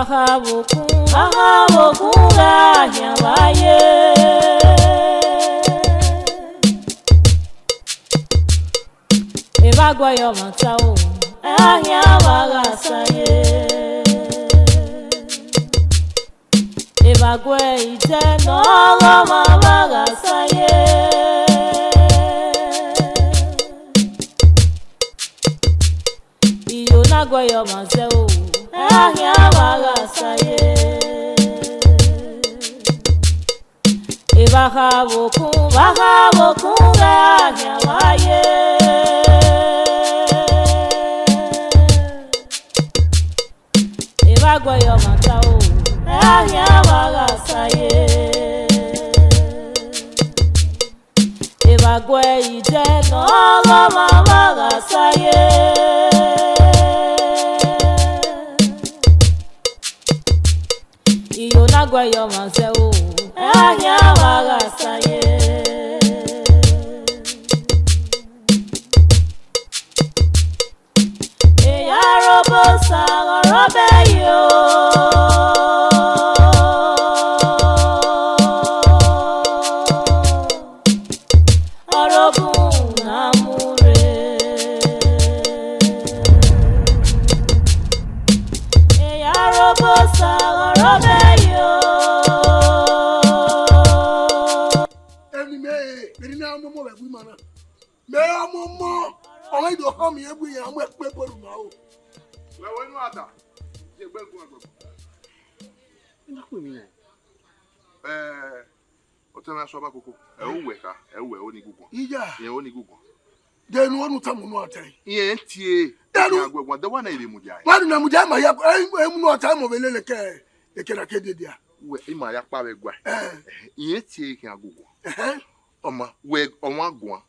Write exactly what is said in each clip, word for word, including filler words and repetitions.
Kha vbe okun, a kha vbe okun gha khian vba ye. Evba guẹ ye ọmwa ta o, a khian vba gha sa ye. Evba guẹ idẹ ne ọ ghe ọmwa vba gha sa ye. Iyo na guẹ ye ọmwa zẹ o, a khian vba gha sa ye. Evba kha vbe okun, vba kha vbe okun gha khian vba ye. Evba guẹ ye ọmwa ta o, a khian vba gha sa ye. Evba guẹ idẹ ne ọ ghe ọmwa vba gha sa ye. Iyo na guẹ ye ọmwa zẹ o, a khian vba gha sa ye. Eya rre Obosa ọre ọ bẹ yo. Ọre ọ bun na mu rre. Eya rre Obosa ọre ọ bẹ yo. Emwi mẹ, vbene I na mu ọmọ vbe ẹvbo ima na. Mẹ ọmọmọ, ọmwa i do họn miẹn wẹ iran mu ẹkpo ebo ru ma o. Wẹ wẹ inu ada, ye egbe gun ẹgbẹgbẹ. I na khuẹmwi nẹ. Ẹ, otẹn mwẹ Asuabakoko, ẹ, uwẹ kha, ẹ, uwẹ, oni guguan. Iya. Ẹ, oni guguan. De enu ọnu tama unu ọta ẹre? Irẹn tie, de enu, agbẹguan, de wa na ire mudia ẹre. Wa na mudia ma ya, ẹ, ẹ, unu ọta ẹre mo vbe lele ke, eke na ke dede a. Wẹ, ima ya kpa vbe ẹguae. Ẹ. Irẹn tie khian guguan. Ẹhẹn. Ọma, wẹ, ọmwa guan.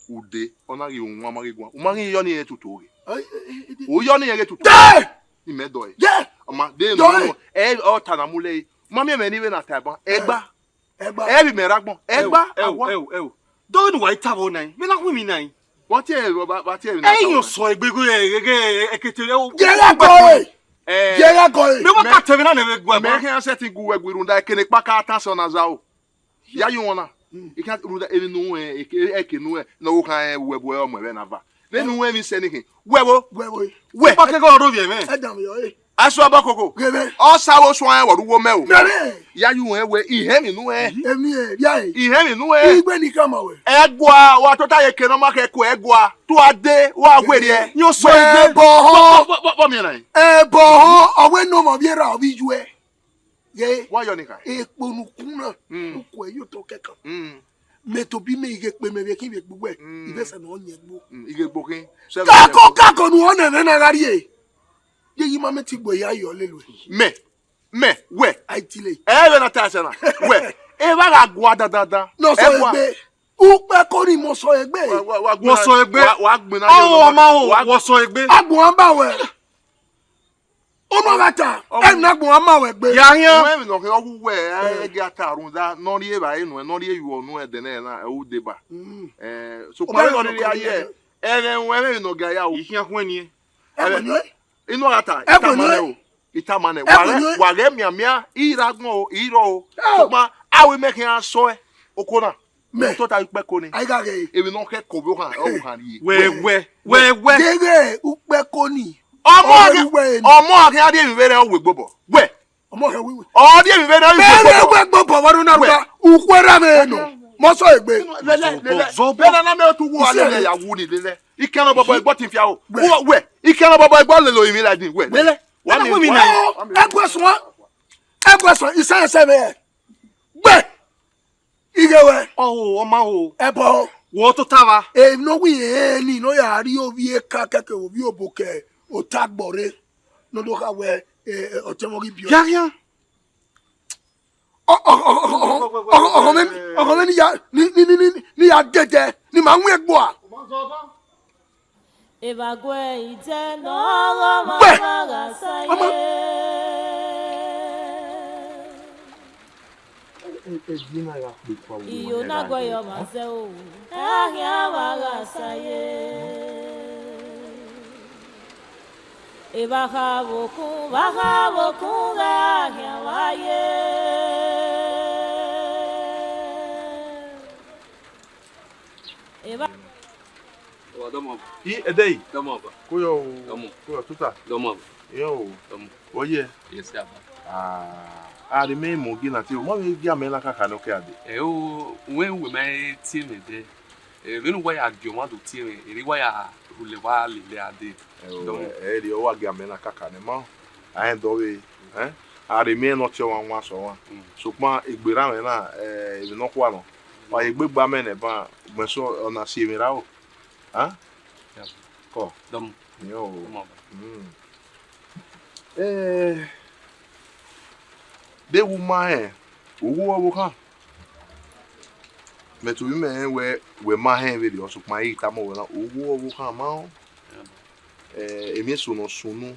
Ude, ọ na ghi wan ma ghi guan. U ma ghi yọ ne irẹn tutu oghe. Ai, ai, ai, ai. U yọ ne irẹn ghe tutu. Dee! Imẹ dọe. Ye! Ọ ma, de dọe. No, no, ẹ, ọ ta na mu lẹ. Ma miẹn mwẹ ne I vbe na ta ẹban. Ẹgba. Ẹgba. Ẹ vbe mẹ rre agbọn. Ẹgba, ẹo, awa. Ẹo, ẹo. Dọe ne uwa i ta vbọ na, vbe na hu mi na. Wa tie, wa, wa tie emwi na. Ẹ ta yọ vbọ na. Sọ egbe ghe, ghe, ghe, ekete, ẹo. Ye gha gọ e. Ẹ. Ye gha gọ e. Mẹ wa ka tẹ vbe na nẹ vbe gua. Mẹ khian sẹtin gu wẹ gbe rhunmwuda ekene kpa ka tan sẹ ọna zaro. Ya ye wọn na. Mm. I khian rhunmwuda emwi ne u rẹn, eke, eke ne u rẹn, ne ọ ghi khan rẹn wẹ bu ẹ ọmọ ẹvbo na va. Vbene u rẹn emwi sẹ ne khin. Wẹ vbo? Wẹ vbo? Wẹ. Ọkpa keghe ọre ovbi ẹmwẹ. Ẹ dan vbe yọ re. Asuabakoko. Ghe mwẹ. Ọ sa vbe suẹn rẹn vbe ọre uwu mẹ o. Mẹ rẹ. Ya ye wọn wẹ, ihẹn emwi ne u rẹn. Emwi ẹ, ya e. Ihẹn emwi ne u rẹn. Igbe ni kama wẹ. Ẹgua, wa tota ye eke ne ọ ma khẹ ku ẹgua. Tu a de, wa werriẹ. Yo sọ egbe. Ẹbọ họn. Bọ, bọ, bọ, bọ miẹn na. Ẹbọ họn, ọ wẹ ne ọmọ vbe erha ọ vbe yu ẹ. Ye. Wa yọ ni kha. Ekpo ne ukun na, mm, ukun ẹ ye otọ kẹkan. Mm. Mẹ tobọ imẹ ighe kpe mẹ vbe khin vbe gbe uwẹ, mm, ivbi ẹsẹ ne ọ yẹn gbo. Mm, ighe gbo khin. Kako, kako ne ọ nẹ mwẹ na gha rrie. Ye yi ma mẹ ti gbe ya yọ lele uẹ. Mẹ, mẹ, wẹ. Ai tile. Ẹ vbe na ta ẹsẹ na. Wẹ. Evba gha gua dandandan. Nọ sọ egbe. Ukpẹ ko ni mọ sọ egbe. Wa, wa, wa gbina. Mọ sọ egbe. Wa, wa gbina. Aho, ọma ho, wa, wọ sọ egbe. Agbọn ba wẹ. Ọmọ gha ta, ẹ na gbọn a ma wẹ gbe. Ya hian. Wẹ emwi nọ khin ọghe uwẹ, ẹ, ẹ gi a ta rhunmwuda, ne ọ rhie evbare nuẹn, ne ọ rhie eyuọ nuẹn dẹnẹ na, ẹ u deba. Mm. Eh, sokpan ọmọ nọ rhie a ye, ẹmwẹ wẹ emwi nọ ga ya o. I khian khuẹn niẹn. Ẹ wẹ nuẹn. Inu a gha ta, ẹ wẹ nuẹn. I tama nẹ o. I tama nẹ. Ẹ wẹ nuẹn. Wa ghẹ mianmian, I rre agbọn o, I rrọọ o. Sokpan, a wẹ mẹ khian sọ ẹ, oko na. Mẹ. Tota ukpẹ ko ni. A i gha ghẹ. Emwi ne ọ khẹ ko vbe ohan, ọ ohan rhie. Wẹ, wẹ, wẹ, wẹ. Deghẹ ukpẹ ko ni. Ọmọ ọ ghi, wẹ ni. Ọmọ ọ ghi a rhie emwi vberriọ, ọ wẹ gbobọ. Wẹ. Ọmọ ọ ghi wẹ. Ọ rhie emwi vberriọ, ọ wẹ gbobọ. Vberriọ wẹ gbobọ, wa runa ruba. Wẹ. Ukhu erha mwẹ nọ. Mọ sọ egbe. Lele, lele. Zọbọ. Lele na mẹ otu wu a lele ya wu ni lele. Ikẹn bọbọ igbọ tin fia o. Wẹ. Wẹ. Ikẹn bọbọ igbọ lele orinmwi la din. Wẹ. Lele. Wa mi. Ẹgbẹ suọn. Ẹgbẹ suọn. Isẹ ẹsẹ mẹ. Gbe. Ighe wẹ. Ọho, ọ ma ho. Ẹbọ. Wọ tota vba. Emwi ne ọ wẹ irẹn ni ne ọ ya rrie ovbi eka kẹkẹ ovbi obo ke ota gbọrre. Ne ọ do kha wẹ, eh, eh, ọtẹn mwẹ ghi biẹ. Khian, khian. Ọ, ọ, ọ, ọ, ọ, ọ, ọ, ọ, ọ, mẹ, ọ, mẹ ni ya, ni, ni ya dẹdẹ, ni ma wọn egbe a. Evba guẹ idẹ ne ọ ghe ọmwa vbe gha sa ye. Iyo na guẹ ye ọmwa zẹ o, a khian vbe gha sa ye. Evba kha vbe okun, vba kha vbe okun gha khian vba ye. Evba. Wa dọmọ ba. I ẹdẹ yi. Dọmọ ba. Ko yọ o. Dọmọ. Ko yọ tuta. Dọmọ ba. Yọ o. Dọmọ. Wọ ye? Yes, sir. Ah, a rhie mẹ mu gi na te, ma vbe gi amẹ na kaka ne ọ ke a dee. Ẹ o, wẹ wẹ ma tie mwẹ dẹ. Ẹ, vbene uwa ya gie ọmwa do tie mwẹ, erriọ uwa ya rhulẹ, wa lele a dee. Ẹ o, Dọmọ. Ẹ, erriọ uwa gie amẹ na kaka nẹ, ma, a rẹn dọ vbe, ẹ, a rhie mẹ ne ọ tie ọmwa wan sẹ ọmwa. Mm. Sokpan egbe erha mwẹ na, ẹ, emwi ne ọ khua nọ. Wa ye egbe gba mẹ nẹ ban, ugbẹn sẹ ọna si emwi ra o. Hẹn? Ya. Kọ. Dọmọ. Yọ o. Dọmọ ba. Mm. Eh, de wu ma rẹn, u wu ọvbokhan. Mẹ to vbe mẹ rẹn wẹ, wẹ ma hẹn vberriọ, sokpan I tama wẹ na, u wu ọvbokhan ma rẹn. Eh, emwi eso ne ọ sunu,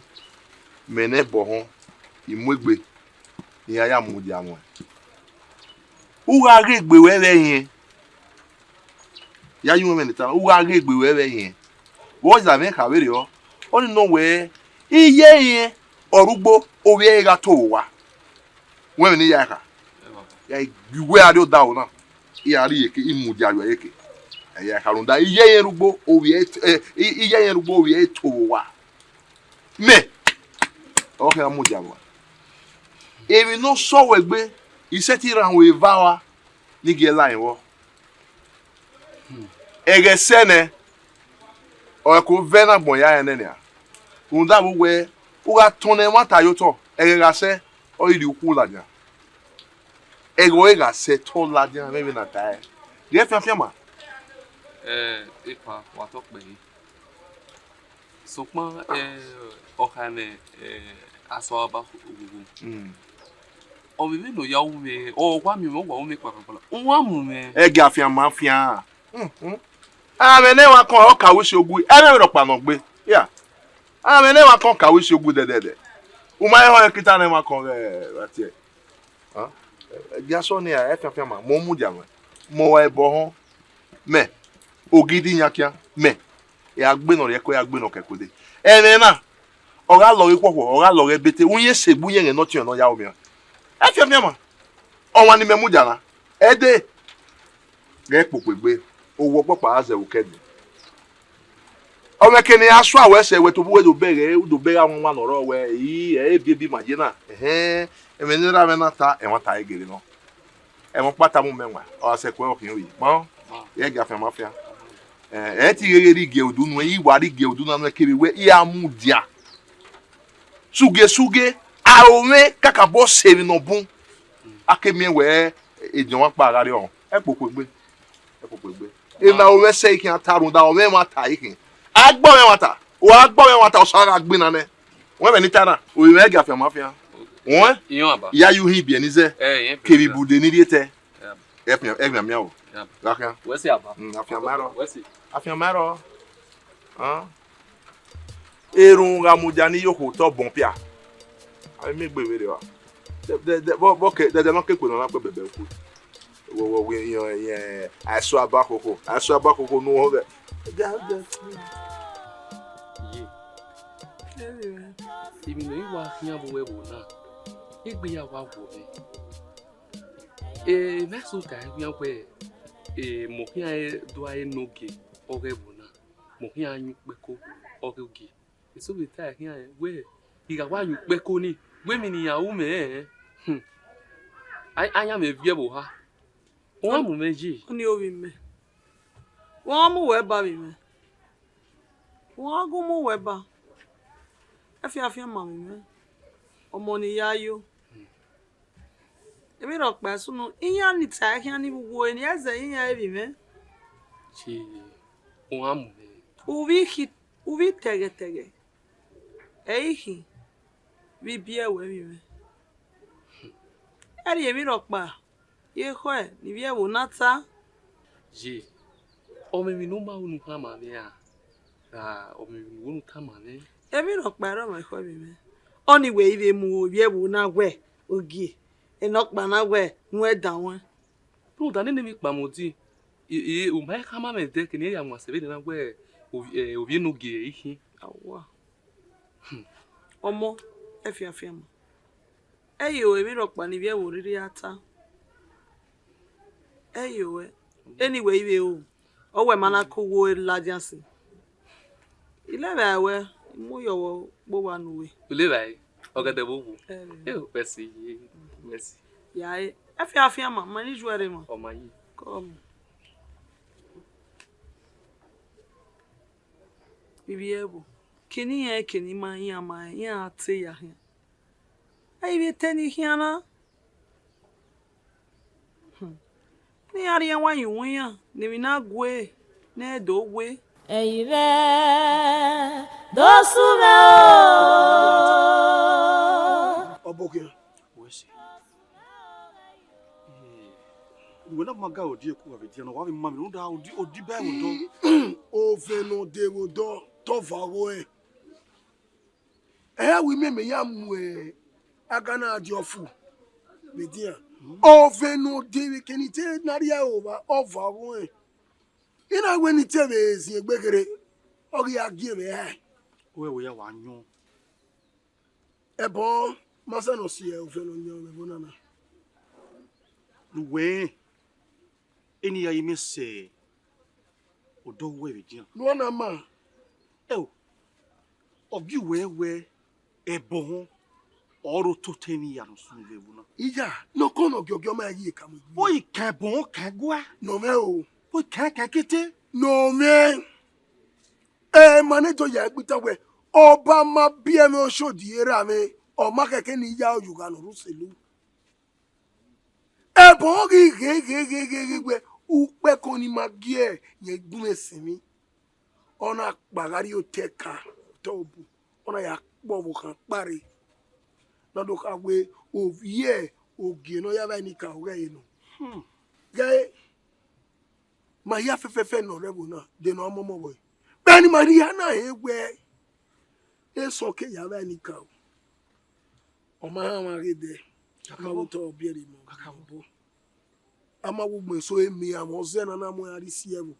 mẹ ne ẹbọ họn, I mu egbe, ne I ya ya mudia ruẹn. U gha ghe egbe ruẹ vbe ẹrinmwi. Ya ye uwẹ ne I ta, u gha ghe egbe ruẹ vbe ẹrinmwi. Vbe ọ zẹ mwẹ kha vberriọ, ọnii nọ wẹ, iye ẹrinmwi ọre ugbo ovbi ẹre gha to vbe owa. Wẹ vbe ne I ya kha, ya gie uwẹ a rrie odaro na, I ra rrie iyeke, I mudia ruẹ iyeke. Ẹ ya kha rhunmwuda iye ẹrinmwi rugbo ovbi ẹre, eh, iye ẹrinmwi rugbo ovbi ẹre to vbe owa. Mẹ, ọ khian mudia vbua. Emwi ne ọ sẹ wẹ egbe, I sẹtin rhan eva ua ni gie la vbọ. Ẹghẹ sẹ nẹ, ọ ẹko vẹ ne agbọn ya rẹn nẹ nian. Rhunmwuda vbe uwẹ, u gha tọn ne ẹmwata ye otọ, ẹghẹ gha sẹ, ọ i rhie ukhu ladian. Ẹghẹ ọre gha sẹ, te ọ ladian, vbe vbene a ta ẹe. Ghẹ fianfian ma. Ẹ, epa, wa tọ kpẹre. Sokpan, ẹ, ọ kha mwẹ, ẹ, asọ aba oghogho. Mm. Ọ vbe vbene ọ ya ru mwẹ, ọ wa miẹn mwẹ, ọ wa ru mwẹ kpakpakpa. U wa mu mwẹ. Ẹgia fian ma fian. Mm, mm. Amwẹ ne ẹmwẹ akọn ọ ka wẹ isi ogu, ẹmwẹ rhọkpa ne ọ gbe. Ya. Amwẹ ne ẹmwẹ akọn ka wẹ isi ogu dẹdẹdẹ. U ma he họn ẹkita ne ẹmwẹ akọn ghẹ vbe a tie. Hẹn? Ẹgia sọ nia, ẹ fianfian ma, mẹ ọ mudia mwẹ. Mẹ ọ wa ẹbọ họn. Mẹ, ogidi yan kian, mẹ, I gha gbe nọ rhie ẹko, I gha gbe nọ kẹ ẹko dee. Ẹmwẹ na, ọ gha lọghe khuọkhuọ, ọ gha lọghe bete, uyẹn sẹ egbe uyẹn ẹghẹ ne ọ tiọnrẹn ne ọ ya ru mwẹ. Ẹ fianfian ma, ọmwa ne imẹ mudia na, ẹ dee, ghẹ kpokpo egbe, owẹ ọkpọkpa gha zẹ vbe okẹdin. Ọ mwẹ ke ne a suẹn wẹ sẹ, wẹ tobọ uwẹ do bẹghe, u do bẹghe awanwan ne ọ rrọọ wẹ, i, ẹ, ebiebi ma ye na, ẹhẹn, ẹmwẹ ne erha mwẹ na ta, ẹmwata i gele nọ. Ẹmwẹ ọkpa tama mẹ wan, ọ gha sẹ ẹko ẹre ọ khian oyi. Ma, ẹ gie afian ma fian. Ẹ, ẹ te gheghe rhie igie udu nuẹn, I wa rhie igie udu na nuẹn kevbe wẹ, I ra mudia. Sugie, sugie, aro mwẹ kakabọ sẹ emwi ne ọ bun. A ke miẹn wẹ, ediọn ọmwa kpa gha rrie ọmwa. Ẹ kpokpo egbe. Ẹ kpokpo egbe. Ena aro mwẹ sẹ I khian ta rhunmwuda, ọ mwẹ ẹmwata I khian. A gbe ọ mwẹ ẹmwata, u a gbe ọ mwẹ ẹmwata, Osa gha gbinna nẹ. Wẹ vbe ne I ta na, ovbi mwẹ gie afian ma fian. Wẹ? Iran aba. Ya ye uhin ibiẹ ni zẹ. Ẹ, iran ibiẹ. Kevbe ibude ni rhie tẹ. Ya. Ẹ fian, ẹ fian miẹn o. Ya. Gha khian. Wẹ sẹ aba. Mm, afian ma rrọọ. Wẹ sẹ. Afian ma rrọọ. Hẹn? Erhunmwu gha mudia ne I ye okhuo otọ bọnpia. Avbe miẹn egbe vberriọ. Dẹ, dẹ, dẹ, vbọ, vbọ ke, dẹdẹ ne ọ ke kpe ne ọ na kpe bẹbẹ uku. Wọ, wọ, wẹ, yẹn, yẹn, aeso aba khokho, aeso aba khokho ne uwẹ ghẹ. Ga, ga. Iye. Emwi ne I wa khian vbe uwẹ vbe na, egbe ya wa wọ mwẹ. Eh, mẹ so ta khian wẹ, eh, mẹ ọ khian do a re ne ogie ọghe ẹvbo na, mẹ ọ khian yan ukpẹko ọghe ogie. Eso vbe ta khian wẹ, I gha wa yan ukpẹko ni, wẹ emwi ne iran ru mwẹ rẹn, hmm, a, a yan mwẹ viẹ vbe oha. Wa mu mwẹ ye. Ọni ovbi mẹ. Wa mu wẹ ba vbe mwẹ. Wa gu mu wẹ ba. Ẹ fianfian ma vbe mwẹ. Ọmọ ne I ya yo. Emwi rhọkpa sunu, iran ni ta khian ni vbe uwu ẹre ni, ẹzẹ iran vbe mwẹ. Che, wa mu mwẹ. Uvbi khi, uvbi tẹghẹtẹghẹ, ẹ i khin vbe ibiẹ wẹ vbe mwẹ. Ẹ rhie emwi rhọkpa ye ekhọe ne ivbi ẹvbo na ta. Ye, ọ mwẹ emwi ne u ma ru ne u khama mwẹ ra? Ra ọ mwẹ emwi ne u ru ne u tama mwẹ? Emwi rhọkpa ẹre ọ mwẹ ekhọe vbe mwẹ. Ọni wẹ i vbe mu ivbi ẹvbo na wẹ ogie, enọkpa na wẹ ne u dan ruẹn. Rhunmwuda nene emwi kpama odin, e, e, u ma khama mwẹ ẹdẹ, ke ne I ya wan sẹ vbene na wẹ ovbi, eh, ovbi enogie i khin. Awa. Hmm. Ọmọ, ẹ fianfian ma. Ẹ i re emwi rhọkpa ne ivbi ẹvbo rhirhi ra ta. Ẹ i re eni wẹ i vbe ru, ọ wẹ ma na ke uwu ladian sin. I levba wẹ, I mu yọ vbe kpe owa ne uwẹ. U levba ẹre, ọgẹdẹ vbe owo. Ẹ, Eo, wẹ si, wẹ si. Ya ẹre, ẹ fianfian ma, ma ni ju ẹre ma. Ọ ma yi. Come. Ivbi ẹvbo, kene iran, kene ima, iran ma, iran te ya khian. Ẹ i vbe te ne I khian na. Hmm. Ne iran rhie ẹwaẹn ye uwu iran, ne emwi na gue, ne ẹ do we. Ẹi vbe do sumwẹ o. Ọbokhian. Wẹ sẹ. Uwẹ na ma ga odiẹku wa vbe dian, wa vbe ma mi rhunmwuda odi, odi ba ẹvbo dọ. Ovẹn ne ọ de vbe odọ, te ọ va ọghe ẹre. Ẹ i re wẹ imẹ mẹ ya mu aga na die ọfu vbe dian. Ovẹn ne ọ de vbe kene I te na rhie ẹre vba, ọ va ọghe ẹre. I na wẹ ne I te vbe ziẹn egbe kherhe, ọ ghi ya gie mwẹ rae. Wẹ wẹ ya wa yọn. Ẹbọ, ma sẹ ne ọ si ovẹn ne ọ yọn vbe ẹvbo na na. Ne uwẹ rẹn, eni ya ye imẹ sẹ odọ uwẹ vbe dian. Ne ọ na ma. Ẹo, ọ gie uwẹ wẹ ẹbọ họn, ọ rre ototọ emwi hia ne ọ sunu vbe ẹvbo na. Iya, ne ọ kọn ne ọ giọgiọ ma ghi ka mu egbe. Ọ i kan ẹbọ họn kan gua. Nọ mwẹ o. Ọ i kan kan kete. Nọ mwẹ. Ẹ ma ne do ya ẹgbita wẹ, ọba ma biẹ mwẹ oshodi erha mwẹ, ọ ma khẹke ne I ya oyugha ne ọ rre uselu. Ẹbọ ghi ghe ghe ghe ghe ghe wẹ, ukpẹko ni ma gie yẹn gun ẹse emwi. Ọ na kpa gha rrie otọ ẹka, otọ obu, ọ na ya kpọ vbe okhan kpare. Na do kha wẹ ovbi ogie ne ọ ya vba ẹnika ọghẹ ẹre nọ. Hmm. Ghẹ ma hia fẹfẹfẹ ne ọ rre ẹvbo na, de ne ọ mọmọ vbọ. Vbene ima rhie na he wẹ, esọ ke ya vba ẹnika o. Ọ ma rhan ọmwa ghe dẹ, a ma vbe otọ biẹ rre ima kakabọ. A ma vbe ugbẹn eso emianmwẹ ọzẹ ne a na mu iran rre isi ẹvbo.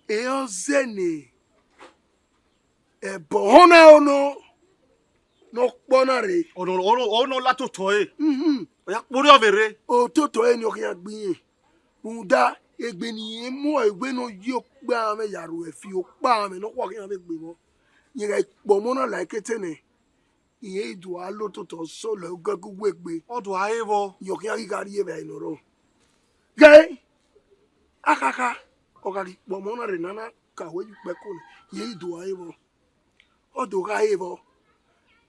E ọzẹ ne ẹbọ họn na ono ne ọ kpọ na rre. Ono, ono, ono la totọ ẹre. Mhm. Ọ ya kpurriọ vbe rre. Ototọ ẹre ne ọ khian gbe irẹn. Rhunmwuda egbe ne irẹn mu egbe ne ọ ye okpia mwẹ ya ru ẹfi, okpia mwẹ ne ọ khua khian vbe egbe vbọ. Irẹn gha kpọ ọmọ na la ekete nẹ, irẹn i do a lo ototọ sọlọ ẹgẹgẹ uwu egbe. Ọ do a re vbọ. Irẹn ọ khian ghi gha rrie evbare ne ọ rrọọ. Ghẹ, akhakha, ọ gha ghi kpọ ọmọ na rre ne a na ka wẹ ye ukpẹko nẹ, irẹn i do a re vbọ. Ọ do gha re vbọ.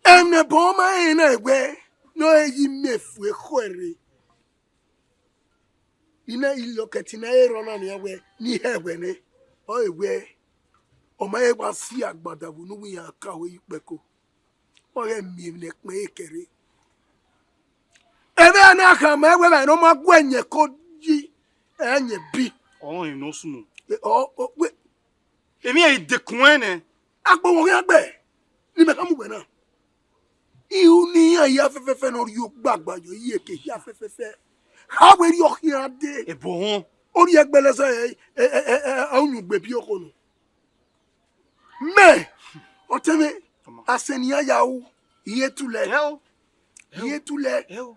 Ẹmwẹ ne ẹbọ ma rẹn na wẹ, ne ọ re ye imẹ fu ekhọe rre. I na, I lọkẹtin na, erha ọna nian wẹ ne I hẹ wẹ nẹ, ọ re wẹ, ọ ma he wa si agbada vbe unu wẹ iran ka wẹ ye ukpẹko, ọ ghẹ miẹn emwi ne ẹkpẹn ẹre kẹre. Ẹmwẹ na khama ẹwẹ evbare ne ọ ma gu ẹyẹn ko yi, ẹyẹn bi. Ọrọnmwẹ ne ọ sunu. Ẹ, ọ, ọ, wẹ, Emwi ẹre dekun ẹn nẹ. Akpọ vbe ọ khian gbe, ne imẹ ka mu wẹ na. Iru ne iran hia fẹfẹfẹ ne ọ rhie ogba gba yọ, iyeke hia fẹfẹfẹ. Kha wẹ rhie ọ khian dee. Ebo họn. Ọ rhie ẹgbẹlẹ zẹ, ẹ, ẹ, ẹ, ẹ, ẹ, uyun gbe bi okho nọ. Mẹ, ọtẹn mwẹ, asẹ ne iran ya ru, I ye tulẹ. Ẹ o. I ye tulẹ. Ẹ o.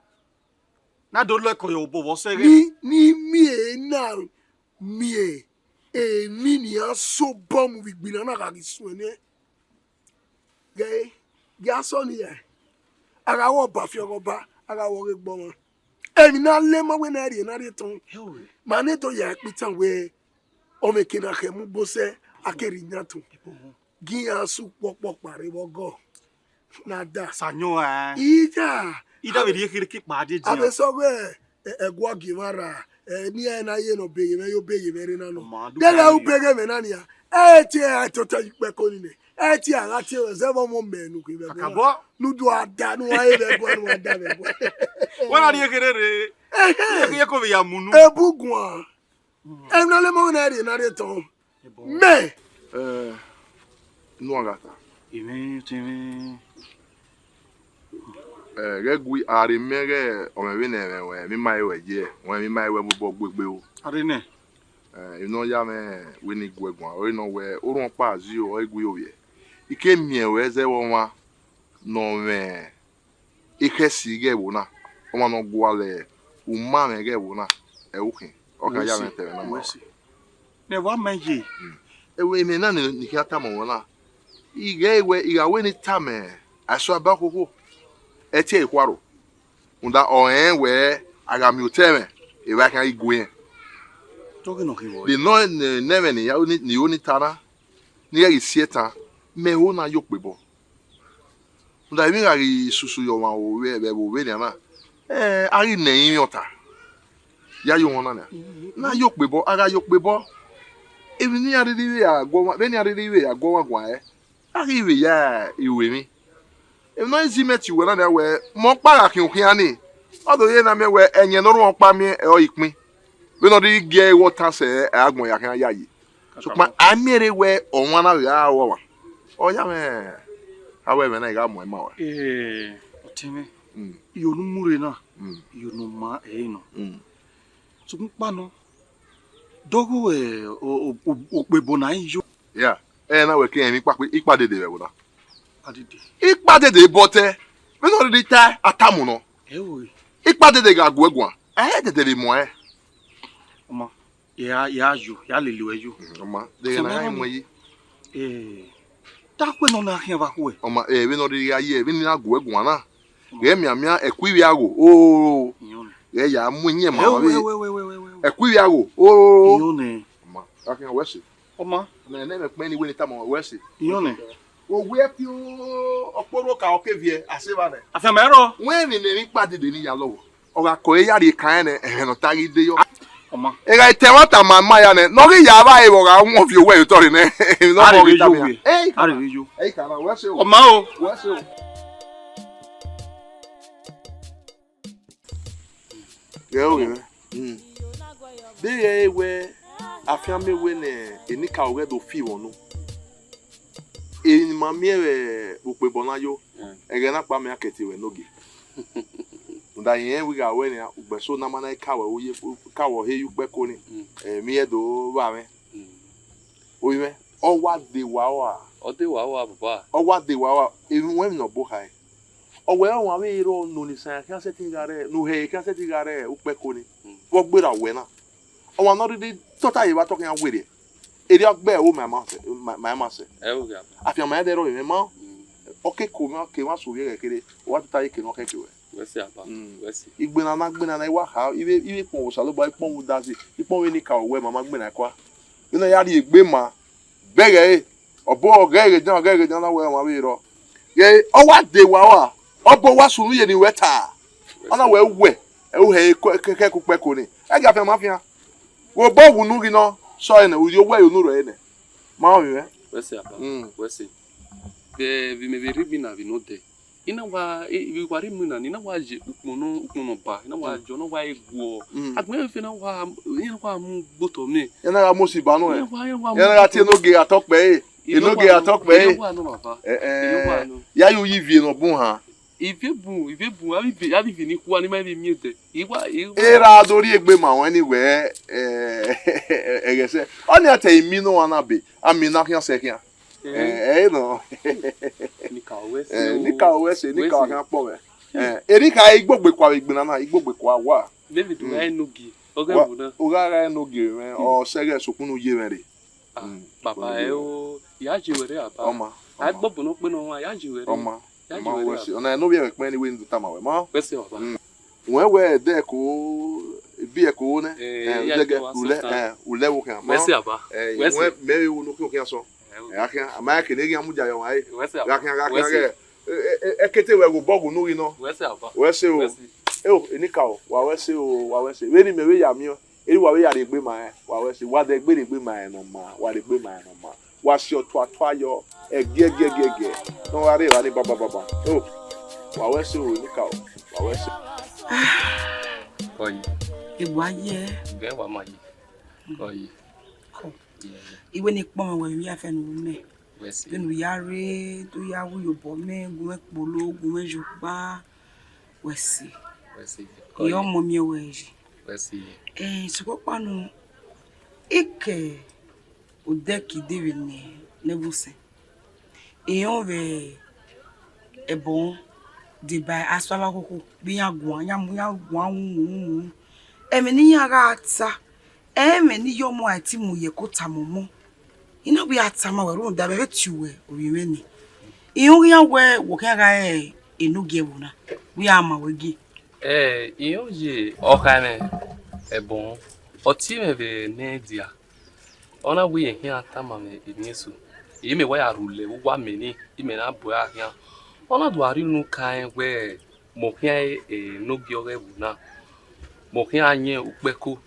Na do lẹ kọ yọ obọ vbọ sẹ ghẹ. Ni, ni miẹn na, miẹn emwi ne iran so obọ mu vbe igbinna na gha ghi suẹn nẹ. Ghẹ, ghẹ asọ ni ya, a gha wẹ ọba fi ọghe ọba, a gha wẹ ọghe egbe ọmwa. Emwi ne a le ma wẹ ne a rhie ne a rhie tọn. Ma ne do ya ẹkpitan wẹ ọmọ eke na khẹ mu gbo sẹ, a ke rhie yan tọn. Gi iran su kpọkpọkpa rre vbe ọgọ. Na da. Sa yọn ra? Ida. Ida vbe rhie kherhe ke kpa dede. Avbe sọ wẹ, ẹ, ẹguagie emwa ra, ẹ, ne iran na ye ne ọ beghe mwẹ, yo beghe mwẹ rre na nọ. Ọ ma du. Dẹghẹ u beghe mwẹ na nian, ẹ tie a tota yi kpẹko ni nẹ, ẹ tie a gha tie zẹ vbe ọmọ mẹ ne u khin vbe ẹguae. Kakabọ. Ne u do a da, ne u wa re vbe ẹguae, ne u wa da vbe ẹguae. Wẹ na rhie kherhe rre. Ẹhẹn. Rhie kherhe ko vbe ya mu unu. Ebuguan. Emwi ne a le ma wẹ ne a rhie ne a rhie tọn. Mẹ. Eh, unu a gha ta. Imẹ tẹmwẹ. Eh, ghẹ gui, a rhe mẹ ghẹ ọmọ vbene ẹmwẹ ruẹ, emwi ma ruẹ ye, ruẹ emwi ma ruẹ vbe obọ gbe egbe o. A rhe nẹ. Eh, emwi ne ọ ya mwẹ wẹ ne I gu ẹ guan, ọre nọ wẹ, orhuọn ọkpa zio, ọ i gui ovbiẹ. I ke miẹn ruẹ zẹ vbe ọmwa, Ne ọ mwẹ ekhẹsi ighẹ ẹvbo na, ọmwa ne ọ gualọ uma mwẹ ighẹ ẹvbo na, ẹ i ru khin, ọ khian ya mwẹ ta ẹmwẹ na ma. Wẹ si. Ne wa ma ye. Ẹvbo emwi na ne I khian tama ruẹ na, ighẹ wẹ, I gha wẹ ne I tama ẹsọhẹ ba okhokho, ẹtiẹ i khuaro. Rhunmwuda ọ rẹnrẹn wẹ a gha miẹn otọ ẹmwẹ, evba khian ghi gu irẹn. Tọghe nọ khin vbọ? De nọ ne ẹmwẹ ne I ho ni ta na, ne I ghẹ ghi si ẹtan, mẹ ho na ye okpebọ. Rhunmwuda emwi gha ghi susu ye ọmwa vbe ẹvbo vbenian na, a ghi nẹ ẹrinmwi ọta ya ye ohọn na nian. Na ye okpebọ, a gha ye okpebọ, emwi ne iran rhirhi vbe ya gu ọmwa, vbene iran rhirhi vbe ya gu ọmwa guan ẹre, a ghi vbe ya ru emwi. Emwi ne ọ i zẹ mẹ tie uwẹ na nian wẹ, mẹ ọkpa gha khian khian ni, ọ do ye na miẹn wẹ ẹyẹn ne ọ rhuẹn ọkpa miẹn ẹre ọ re ikpin. Vbene ọ rhirhi gie ẹre igho ọtan sẹ ẹre, agbọn ya khian yayi. Sokpan a miẹn rre wẹ ọmwa na vbe gha ru ọmwa, ọ ya mwẹ avbe ẹmwẹ na I gha muẹn ma ruẹ. Ọtẹn mwẹ, iyo ne u mu rre na, iyo ne ọ ma ẹre nọ. Sokpan ukpa nọ, dọghe okpebọ na yo. Ya, ẹre na wẹ ke rẹn emwi ikpa dede vbe ẹvbo na. Ikpa dede bọtẹ, vbene ọ rhirhi ta a tama nọ. Ikpa dede gha gu ẹre guan, ẹ i dede vbe muẹn. Ọma, ya, ya yo, ya lele uẹ yo. Ọma, deghẹ na gha mu ẹre yi. Te a khuẹ ne ọ na khian vbe akhuẹ? Ọma, vbene ọ rhirhi gha ye, vbene I na gu ẹre guan na. Ghẹ mianmian ẹko ivbi agho, o. Ghẹ ya mu iyẹn ma vbe. Ẹko ivbi agho, o. Ọma, gha khian wẹ sẹ. Ọma. Nẹ, nẹ, mẹ kpẹn ni wẹ ne I tama wẹ sẹ. Iyọn nẹ. Owiẹ fi ọkpọrhuo ka ọ ke viẹ, a sẹ evba nẹ. Afianma ẹrọ. Wẹ emwi ne emwi kpa dede ni ya lọghọ. Ọ gha kọ e ya rhie kan nẹ, ẹmwẹ ne ọ ta ghi de yọ. Ọma. Ẹ gha tẹ ẹmwata ma ma ya nẹ, ne ọ ghi ya vba e vbe ọ gha wọn viọ owẹ ye otọ rre nẹ. Emwi ne ọ mọ ghi tama iran. Ei, a rhirhi yo. Ei, kana, wẹ sẹ o. Ọma o. Wẹ sẹ o. Ghẹ oghe mwẹ. Deghẹ wẹ afianma wẹ ne enikaro ghẹ do fi vbọ nu, emwi ne ima miẹn vbe ukpebọ na yo, ẹghẹ na kpa mẹ a kẹtie ruẹ enogie. Rhunmwuda irẹn wẹ I gha ruẹ nian, ugbẹnso ne a ma na ka ruẹ, ka ruẹ ọhe ye ukpẹko ni, emwi i do vba mwẹ. Ovbi mwẹ, ọ wa de wa ua. Ọ de wa ua, baba. Ọ wa de wa ua, emwi wẹ emwi ne ọ bọ khare. Ọ wẹ ọmwa vbe rrọọ ne Onisan khian sẹtin gha rre, ne uhẹre khian sẹtin gha rre ukpẹko ni, vbe ọ gberra wẹ na. Ọmwa ne ọ rhirhi tota ye evba te ọ khian werriẹ, erriọ gbe ẹvbo ma ma sẹ, ma, ma ma sẹ. Ẹ o gha. Afianma ẹdẹ rrọọ mwẹ ma, ọ ke ko mwa, ke mwa so vbe ẹghẹ kherhe, ọ wa tota ye ke ne ọ khẹke ruẹ. Wẹ sẹ, baba. Wẹ sẹ. Igbinna na, igbinna na, I wa kha, I vbe, I vbe kpọnmwẹ Osanobua, I kpọnmwẹ udazi, I kpọnmwẹ enikaro wẹ ma ma igbinna kua. Vbene ọ ya rhie egbe ma, bẹghe ẹre, ọ bọ ghẹ ghe dan, ghẹ ghe dan na wẹ ọmwa vbe rrọọ. Ghẹ ọ wa de wa ua, ọ bọ wa sunu ye ne wẹ ta. Ọ na wẹ wẹ, ẹ u hẹ kẹkẹ ukpẹko ni. Ẹ gie afianma fian. Vbe obọ wu unu ghi nọ, sọ ẹnẹ, u rhie owẹ ye unu rẹ ẹnẹ. Ma rẹn mwẹ. Wẹ sẹ, baba. Wẹ sẹ. Vbe, vbe imẹ vbe rhie egbe na vbe nọ dẹ. I na wa, e, vbe wa rhie egbe na, I na wa ye ukpọn nọ, ukpọn nọ ba, I na wa ye, ọ na wa ye guọ. Agbọn efe na wa, I na wa mu gbe otọ mẹ. I na gha mu osi ba nọ. I na wa, I na wa mu. I na gha tie enogie gha tọ kpẹ ẹre. Enogie gha tọ kpẹ ẹre. I na wa nọ, baba. Eh, eh. I na wa nọ. Ya ye uyi ivie ne ọ bun han. Ivie bun, ivie bun, avbe ivie, avbe ivie ni khua ne ima vbe miẹn dẹ. I wa, I wa. Erha do rhie egbe ma ruẹ ni wẹ, eh, ẹghẹ sẹ. Ọnii a te imi nọ wa na be, a mi na khian sẹ khian. Eh, eh, no. Nika wẹ sẹ. Eh, o. Nika wẹ sẹ, nika khian kpọ mwẹ. Eh, erha igbogbe kua vbe igbinna na, igbogbe kua wa. David, u gha enogie, ọ ghẹ wu na. U gha gha enogie mwẹ, ọ sẹ ghẹ sokunu ye mwẹ rre. Ah, baba, ẹ o, ya ye wẹ rre, baba. Ọma, a ọma. Gbọbọ nọ kpe nọ wa, ya ye wẹ rre. Ọma, ya ye ọma, wẹ rre, wẹ sẹ. Baba. Ọna ẹ ne ovbi ẹmwẹ kpẹn ni wẹ ne u tama wẹ, ma? Wẹ sẹ, baba. Mm. Wẹ wẹ ẹdẹ ẹko, ebi ẹko nẹ. Eh, eh, ya dẹ wa ulẹ, sọ ta. Eh, ulẹ wo khian, ma? Wẹ sẹ, baba. Eh, wẹ sẹ. Wẹ mẹ vbe wo no khian sọ. Ẹ, a khian, a ma ya kene ghi a mudia ye ọmwa ẹre. Wẹ sẹ, baba. Gha khian, gha khian ghẹ. Ẹ, ẹ, ẹ, ẹkete wẹ ghẹ obọ ghẹ unu ghi nọ. Wẹ sẹ, baba. Wẹ sẹ o. Wẹ sẹ. Eo, enikaro, wa wẹ sẹ o, wa wẹ sẹ. Vbene imẹ vbe ya miẹn, erha uwa vbe ya rhie egbe ma rẹn, wa wẹ sẹ. Wa dẹ egbe rhie egbe ma rẹn ne ọ ma, wa rhie egbe ma rẹn ne ọ ma. Wa si ọtuatua yọ, ẹgiẹgiẹgiẹgiẹ. Ne ọ gha rre evba ni babababa. Eo, wa wẹ sẹ o, enikaro, wa wẹ sẹ. Kọye. Egbe a ye. Gẹ wa ma ye. Kọye. Kọ. Iwẹ ne I kpọnmwẹ wẹ, ivbi afianma ne u ru mẹ. Wẹ sẹ. Vbene u ya rre, te u ya wu ye obọ mẹ, gu mwẹ kpolo, gu mwẹ ye ukpa, wẹ sẹ. Wẹ sẹ. I ọmọ miẹn wẹ yi. Wẹ sẹ. Eh, sokpan ọkpa nọ, I ke odẹ ke dee vbe ne, ne ẹvbo sẹ. I rẹn vbe Ẹbọ deba asua vbe akhokho, vbe iran guan, iran mu, iran guan wu wu wu. Ẹmwẹ ne iran gha ta, ẹmwẹ ne iye ọmọ a i te mu ye ẹko tama ọmọ. I na wẹ a tama wẹ rhunmwuda mẹ vbe tie uwẹ ovbi mwẹ ni. Irẹn khian wẹ wẹ ọ khian gha re enogie ẹvbo na, wẹ a ma wẹ gie. Ẹ, irẹn ye ọkhaẹmwẹ Ẹbọ, ọ tie mwẹ vbe ne dia. Ọ na wẹ irẹn khian tama mwẹ emwi eso, imẹ wa ya rhulẹ vbe uwu amẹ ni, imẹ na bu ẹre khian. Ọ na do rhie unu kan rẹn wẹ, mẹ ọ khian re enogie ọghe ẹvbo na, mẹ ọ khian yẹn ukpẹko.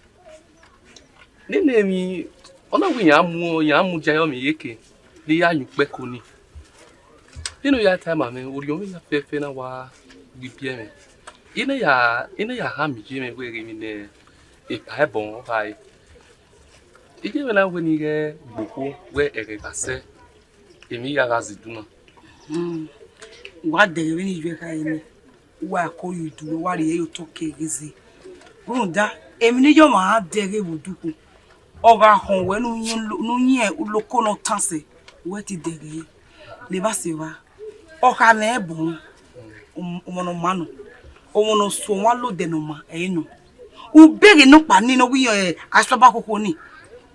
Nene emwi, ọ na wẹ iran mu, iran mu dia yọ mwẹ iyeke ne I ya yẹn ukpẹko ni. Nene ọ ya tama mwẹ, orhiọn mwẹ ya fẹfẹ na wa gbe ibiẹ mwẹ. I na ya, I na ya khama iye mwẹ wẹ ghe emwi ne epa Ẹbọ khare. Iye mwẹ na wẹ ne I ghẹ gbe okhuo wẹ ẹghẹ gha sẹ, emwi ya gha zẹ idun na. Hmm. Wa dẹghe vbene iye khare nẹ, wa ko ye udu, wa rhie ye otọ ke ghe zẹ. Rhunmwuda, emwi ne iye ọmwa gha dẹghe vbe odukhu, ọ gha họn wẹ ne u yin lo-, ne u yin uloko ne ọ tan sẹ, wẹ te dẹghe. Ne evba sẹ evba, ọ kha mwẹ ẹbọ, ọmọ ne ọ ma nọ, ọmọ ne ọ suẹn ọmwa lodẹ ne ọ ma, ẹ i nọ. Ubeghe nọkpa ni ne ọ wẹ irẹn, ẹ, asọba khokho ni,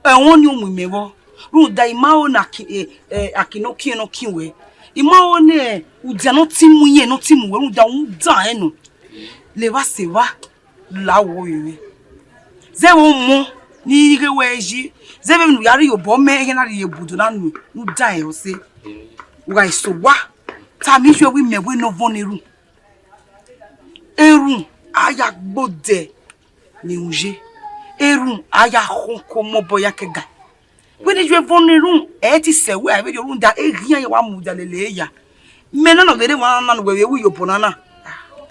ẹmwẹ ọnii ọ mu imẹ vbọ, rhunmwuda I ma ho ne aki, ẹ, ẹ, aki ne ọ kiẹn ne ọ kin wẹ, I ma ho ne udia ne ọ ti mu irẹn ne ọ ti mu wẹ, rhunmwuda u dan ẹn nọ. Ne evba sẹ evba, la wẹ ovbi mwẹ. Zẹ vbe ọmọ ne I ghe wẹ yi, zẹ vbe emwi ne u ya rhie obọ mẹ, ẹghẹ na rhie obodo na nu, ne u dan ẹn ọse. U gha eso owa, tama iye wẹ imẹ wẹ ne ọ vọn ne erhunmwu. Erhunmwu a ya gbe odẹ ne irun ye. Erhunmwu a ya khọn ko mobọ ya ke ga. Wẹ ne iye vọn ne erhunmwu, ẹ i te sẹ wẹ a vbe rhie rhunmwuda eghian ya wa mudia lele ya. Mẹ na nọ vbe rre emwa na ne uwẹ vbe ru iyobọ na na.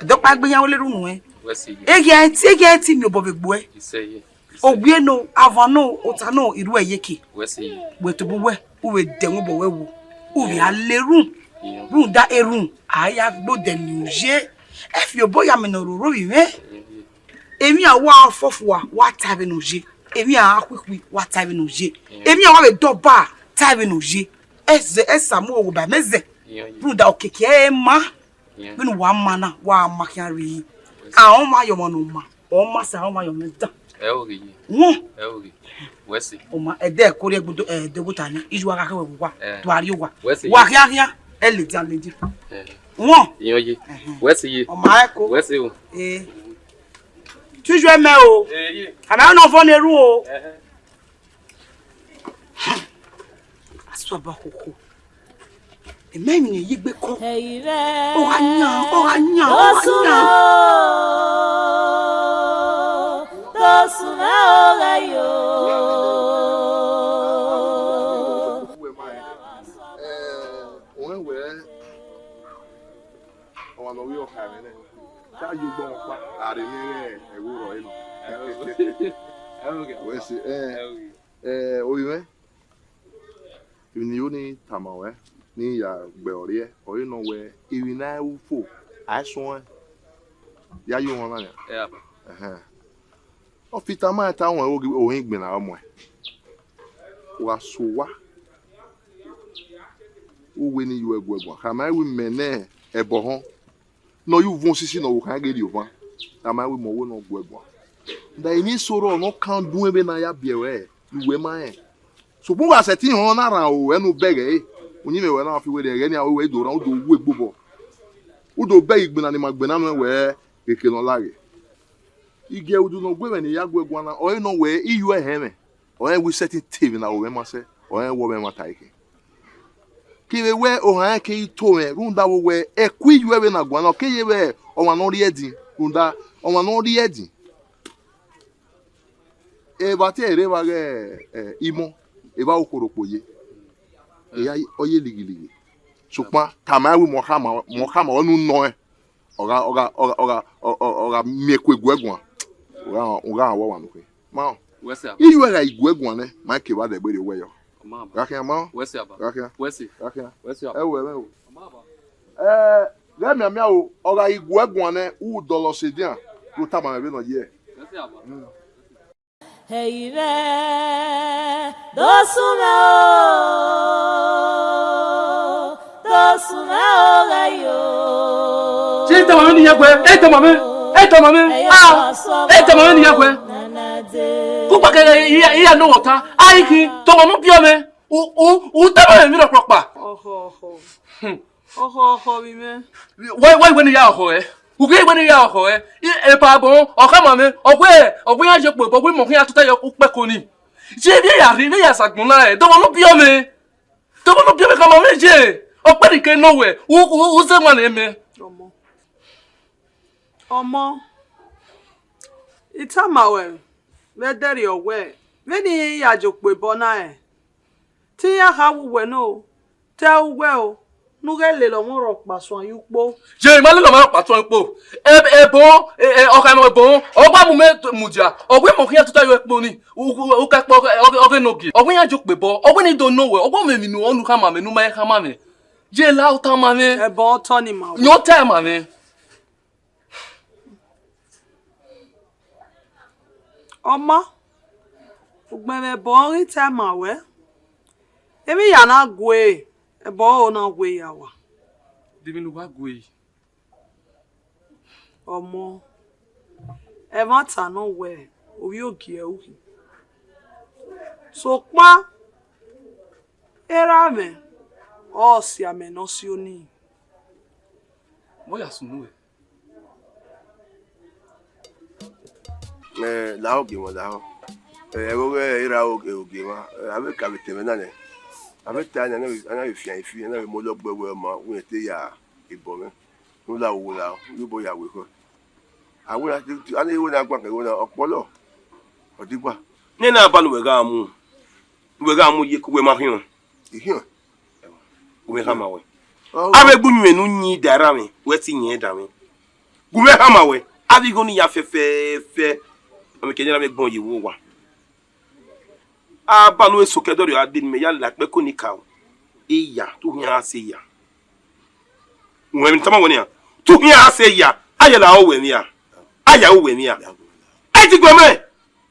Ẹdẹ ọkpa gbe iran wẹ lele unu ẹn. Wẹ sẹ ye. Eghian i te, eghian i te miẹn obọ vbe egbe uẹ. I sẹ ye. Owie no, avan no, ota no, I ru ẹ yeke. Wẹ sẹ ye. Wẹ tobọ uwẹ, u vbe dẹ ẹmwẹ obọ wẹ wu. U vbe a le erhunmwu. Iran. Rhunmwuda erhunmwu, a ya gbe odẹ ne irun ye. Ẹ fi obọ ya mẹ ne ọ roro vbe mwẹ. Iran ye. Emwi a wa fọfua, wa ta vbene ọ ye. Emwi a khuikhui, wa ta vbene ọ ye. Iran. Emwi a wa vbe dọba, ta vbene ọ ye. Ẹzẹ, ẹsa mu owo ba mẹ zẹ. Iran ye. Rhunmwuda okiekie ẹre ma. Iran. Vbene uwa ma na, wa ma khian rri. Wẹ sẹ. Ahọn ma ye ọmwa ne ọ ma, ọ ma sẹ ahọn ma ye ọmwa dan. Ẹ o ghi ye. Wọn. Ẹ o ghi. Wẹ sẹ. Ọ ma, ẹdẹ ẹko rhie ẹgbudu, ẹ, ẹdẹ oguta ni, iye uwa gha khẹ wẹ vbe uwa, ẹ, tu a rrie uwa. Wẹ sẹ ye. Wa khian khian, ẹ ladian ladian. Ẹ. Wọn. Iran ye. Ẹhẹn. Wẹ sẹ ye. Ọ ma ẹko. Wẹ sẹ o. Ee. Tuju ẹmẹ o. Ee, ye. Khama nọ vọn ne erhunmwu o. Ẹhẹn. Asọba khokho. Emẹ emwi ne ye egbe kọ. Ẹ i re. Ọ gha yan, ọ gha yan, ọ gha yan. Tosun o, tosun o ghe yo. Ẹ, ọmwa ne ọ ghi ọkha mwẹ nẹ, te a ye ugbọmwa ọkpa, a rhe miẹn ighẹ ẹvbo rrọọ nọ. Wẹ sẹ, ẹ, ẹ, ovbi mwẹ, emwi ne I ho ni tama ruẹ, ne I ya gbe ọre ọre, ọre nọ wẹ, emwi ne a ru fo, a i suẹn, ya ye ọmwa na nian. Ẹhẹn. Ọ fi tama ẹn ta ruẹn, ohin gbinna ọ muẹn. U gha so owa, u wẹ ne I ru ẹguẹ guan, khama wẹ imẹ ne ẹbọ họn. Ne ọ ye uvun osisi ne ọvbokhan ghe rrie ovan, ne a ma wẹ imẹ ọvbo ne ọ gu ẹe guan. Da emwi eso rrọọ ne ọ kan duẹn vbene a ya biẹ ruẹ, ne uwẹ ma rẹn. Sokpan u gha sẹtin họn na rhan aro ruẹ ne u bẹghe ẹre, uyinmwẹ ruẹ na fi werriẹ ẹghẹ ne a ru wẹ do rran, u do wu egbe obọ, u do bẹghe igbinna ne ima gbinna nuẹn wẹ eke ne ọ laghe. Igiẹ udu ne ọ gu ẹmwẹ ne I ya gu ẹe guan na, ọre nọ wẹ I yu ẹre họn ẹmwẹ. Ọ rẹn wẹ I sẹtin te emwi ne aro mwẹ ma sẹ, ọ rẹn wẹ ọ mwẹ ẹmwata ẹre khin. Kevbe wẹ ohan rẹn keghi to mwẹ, rhunmwuda vbe wẹ ẹko I yu ẹre vbe na guan na, ọ keghi vbe ọmwa ne ọ rri ẹdin, rhunmwuda ọmwa ne ọ rri ẹdin. Evba te ẹre vba ghẹ, ẹ, imọ, evba okhuo rokpo ye. Eya ọ ye lighilighi. Sokpan, tama ẹre wẹ mẹ ọ khama, mẹ ọ khama, ọ nu nọ ẹn. Ọ gha, ọ gha, ọ gha, ọ gha, ọ, ọ, ọ gha miẹn eku egu ẹguan. U gha, u gha rhan ọmwa ne u khin. Ma, wẹ sẹ, I yu ẹre gha gu ẹguan nẹ, ma ke vbe adẹgbe rrie owẹ yọ. Ọ ma ba. Gha khian ma. Wẹ sẹ, aba. Gha khian. Wẹ sẹ. Gha khian. Wẹ sẹ, aba. Ẹ wo ẹmwẹ o. Ẹ, ghẹ mianmian o, ọ gha ghi gu ẹguan nẹ, u dọlọ sẹ edian, u tama mwẹ vbene ọ ye. Wẹ sẹ, aba. Mm. Ẹ i re, do sunu o, do sunu o ghẹ yo. Ṣé ẹ tama mwẹ ne I ya guẹ? Ẹ tama mwẹ, ẹ tama mwẹ, ah, ẹ tama mwẹ ne I ya guẹ. Ku kpa kẹ, I ya, I ya nọ wẹ ọta, a i khin, tọmọ ne u biẹ mwẹ, u, u, u tama mwẹ emwi rhọkpa. Ọhọ, ọhọ. Hmm. Ọhọ, ọhọ vbe mwẹ. Wẹ, wẹ, wẹ ne I ya ọhọ ẹ. U ghe wẹ ne I ya ọhọ ẹ. I, epa bọ, ọ khama mwẹ, ọ wẹ, ọ wẹ iran ye okpobọ, ọ wẹ imọ khian tota ye ukpẹko ni. Ye vbe ya rre, vbe ya sa agbọn na rẹ, tọmọ ne u biẹ mwẹ. Tobọ ne ọ biẹ mwẹ khama mwẹ ye, ọ kpẹre ke nọ wẹ, u, u, u zẹ emwa ne mẹ. Ọmọ, ọmọ, I tama ruẹ vbe ẹdẹrriọ wẹẹ, vbene I ya ye okpobọ na rẹn, te I ya kha wu wẹ nẹ o, te ẹ ru wẹ o, ne u ghẹ lele ọmọ rhọkpa suẹn ye ukpo. Ye, I ma lele ọmọ rhọkpa suẹn ye ukpo. Ẹ, ẹbọ, ẹ, ẹ, ọ khama ẹbọ, ọ gba mu mẹ mudia, ọ wẹ imọ khian tota ye ukpo ni. U, u, u ka kpọ ọghe, ọghe, ọghe ne ogie. Ọ wẹ iran ye okpobọ, ọ wẹ ne I do nọ wẹ, ọ wẹ mẹ emwi ne u khama mwẹ, ne u ma khama mwẹ. Ye la u tama mwẹ. Ẹbọ otọ ni ma wẹ. Yẹn ọ tama mwẹ. Ọmọ, ugbẹn mwẹ ẹbọ ghi tama wẹ. Emwi ya na gue, ẹbọ ọre ọ na gue ya wa. De emwi ne uwa gue? Ọmọ, ẹmwata nọ wẹ, ovbi ogie ẹ i khin. Sokpan, erha mwẹ, ọ si amẹ ne ọ si oni. Vbe ọ ya sunu ruẹ? Ẹ, lahọ ogie mwa, lahọ. Ẹ, ẹvbo ghẹ erha ogie mwa, ẹ, avbe ka vbe te mwẹ na nẹ. Avbe ta nẹ, a na vbe, a na vbe fian ifi, a na vbe mu ọlọ gbe wẹ ọma, wẹ te ya ebọ mwẹ. Ne u la wo la, u ye obọ ya wẹ ekhọe. A wẹ na, a na igho na guan kẹ igho na, ọ kpọlọ, ọ digua. Nene aban wẹ gha mu, wẹ gha mu ye ke uwẹ ma khian. I khian. Gu mwẹ khama wẹ. Ọ, avbe egbunyu ne u yin da erha mwẹ, wẹ te yin da mwẹ. Gu mwẹ khama wẹ, avbe igho ni ya fẹfẹfẹ, ọ mwẹ ke ne erha mwẹ gbọn ye vbe owa. Aban wẹ eso ke dọrriọ a de ne mẹ ya la kpẹko ni ka o. Eya, te u khian a sẹ eya. Uwẹ emwi ne I tama wẹ nian, te u khian a sẹ eya, a ya la owẹ emwi a, a ya owẹ emwi a. Ẹ ti gu mwẹ,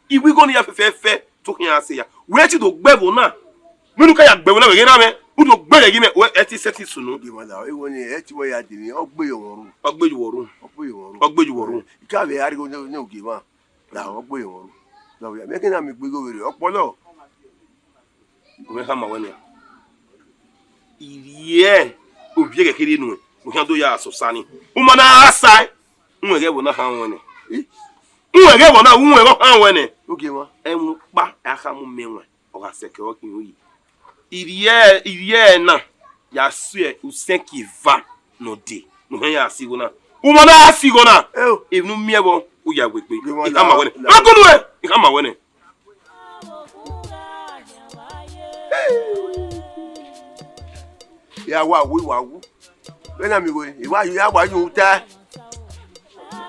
iwẹ igho ni ya fẹfẹfẹ, te u khian a sẹ eya. Wẹ te do gbe ẹvbo na, mẹ ne u ka ya gbe ẹvbo na vbe ghe erha mwẹ, u do gbe ẹre ghe mẹ, wẹ ẹ te sẹtin sunu. Gie mwa la, igho ni ẹ te wẹ ya de emwi, ọ gbe ye ọmwa ru. Ọ gbe ye uwẹ ru. Ọ gbe ye uwẹ ru. Ọ gbe ye uwẹ ru. I ka vbe a rhie igho ne, ne ogie mwa. Na ọ gbe ye ọmwa ru. Na vbe ya, mẹ ke na miẹn igho vberriọ, ọ kpọlọ. Gu mwẹ khama wẹ nian. Ivie ovbi ẹghẹ kherhe nuẹn, ne u khian do ya sẹ osa ni. U ma na gha sae, u wẹ ghẹ ẹvbo na han ruẹn nẹ. U wẹ ghẹ ẹvbo na, u wẹ ghẹ ọ han ruẹn nẹ. Ogie mwa. Ẹmwẹ ọkpa a khama mẹ wẹn, ọ gha sẹ kẹ ọ khin ru yi. Ivie, ivie na ya sẹ usẹn ke eva ne ọ dee, ne u khian ya sẹ igho na. U ma na gha sẹ igho na, emwi ne u miẹn vbọ, u ya wegbe. I khama wẹ nẹ. A gunu ẹ, I khama wẹ nẹ. Ya wa wu, wa wu. Vbe na mi igho, I wa, I wa yu ta.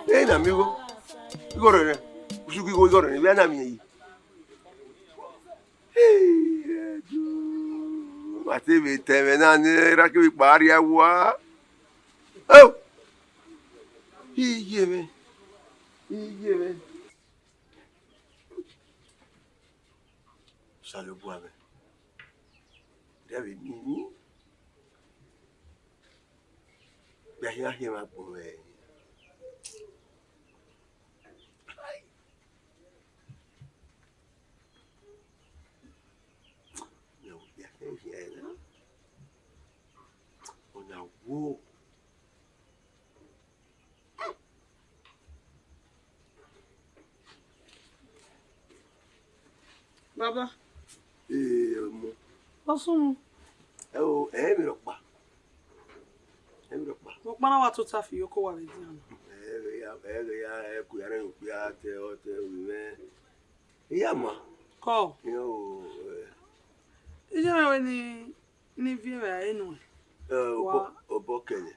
Vbe na mi igho. Igho rẹ nẹ. Usu igho, igho rẹ nẹ. Vbe na mi yi. Hey, Edu. Ma te vbe ta ẹmwẹ na ne erha kevbe ikpa rria wa. Oh! Iye mwẹ. Iye mwẹ. Osanobua mwẹ. Rẹ vbe miẹn emwi. Gbe a khian khian vbe agbọn mwẹ. Ọna wo. Baba. Ee, ọmọ. Ọ sunu. Ẹ o, ẹ i mwẹ rhọkpa. Ẹ i mwẹ rhọkpa. Rhọkpa na wa tota fi iyoko wa vbe dian na. Ẹ ghe ya, ẹ ghe ya, ẹ ku ya rẹn okpia te, ọ te, ovbi mwẹ. Iya ma. Kọ. Iyo, eh. Iye mwẹ wẹ ni, ni viẹ vbe enu. Eh, obọ, obọ kẹlẹ.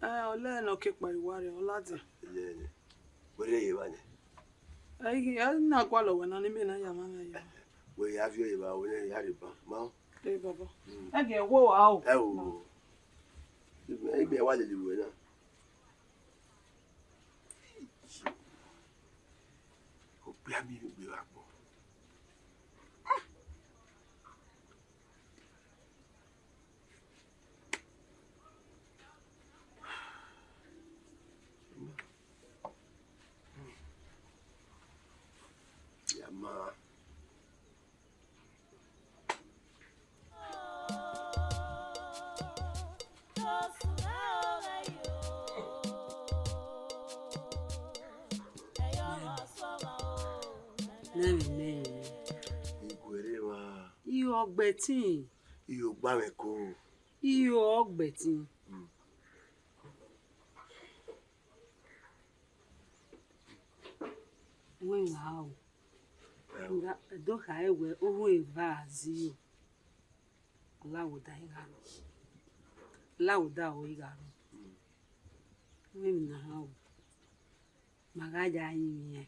Eh, ọlẹ ne ọ ke kpa iwa rẹ, ọ ladian. Lẹ, lẹ. Wẹ rre ye evba nẹ. Ẹ i, ẹ na gualọ wẹ na ni mẹ na ya ma mẹ ya. Wẹ ya viọ evba, wẹ nẹ ya rre ban. Ma. Ẹ baba. Mm. Ẹ gẹ wo a o. Ẹ o. Ẹ gbẹ wa lele wẹ na. Okpia miẹn egbe vbe agbọn. Nẹmwẹ nẹ. Iguerre mwa. Iyo ọgbẹtin. Iyo gba mwẹ ko. Iyo ọgbẹtin. Mm. Wẹ gha o. Ẹo. Nga do khare wẹ orhun eva ziro. Lawoda i gha ru. Lawoda ọre i gha ru. Mm. Wẹ emwi na ha o. Ma gha ya rinmwian.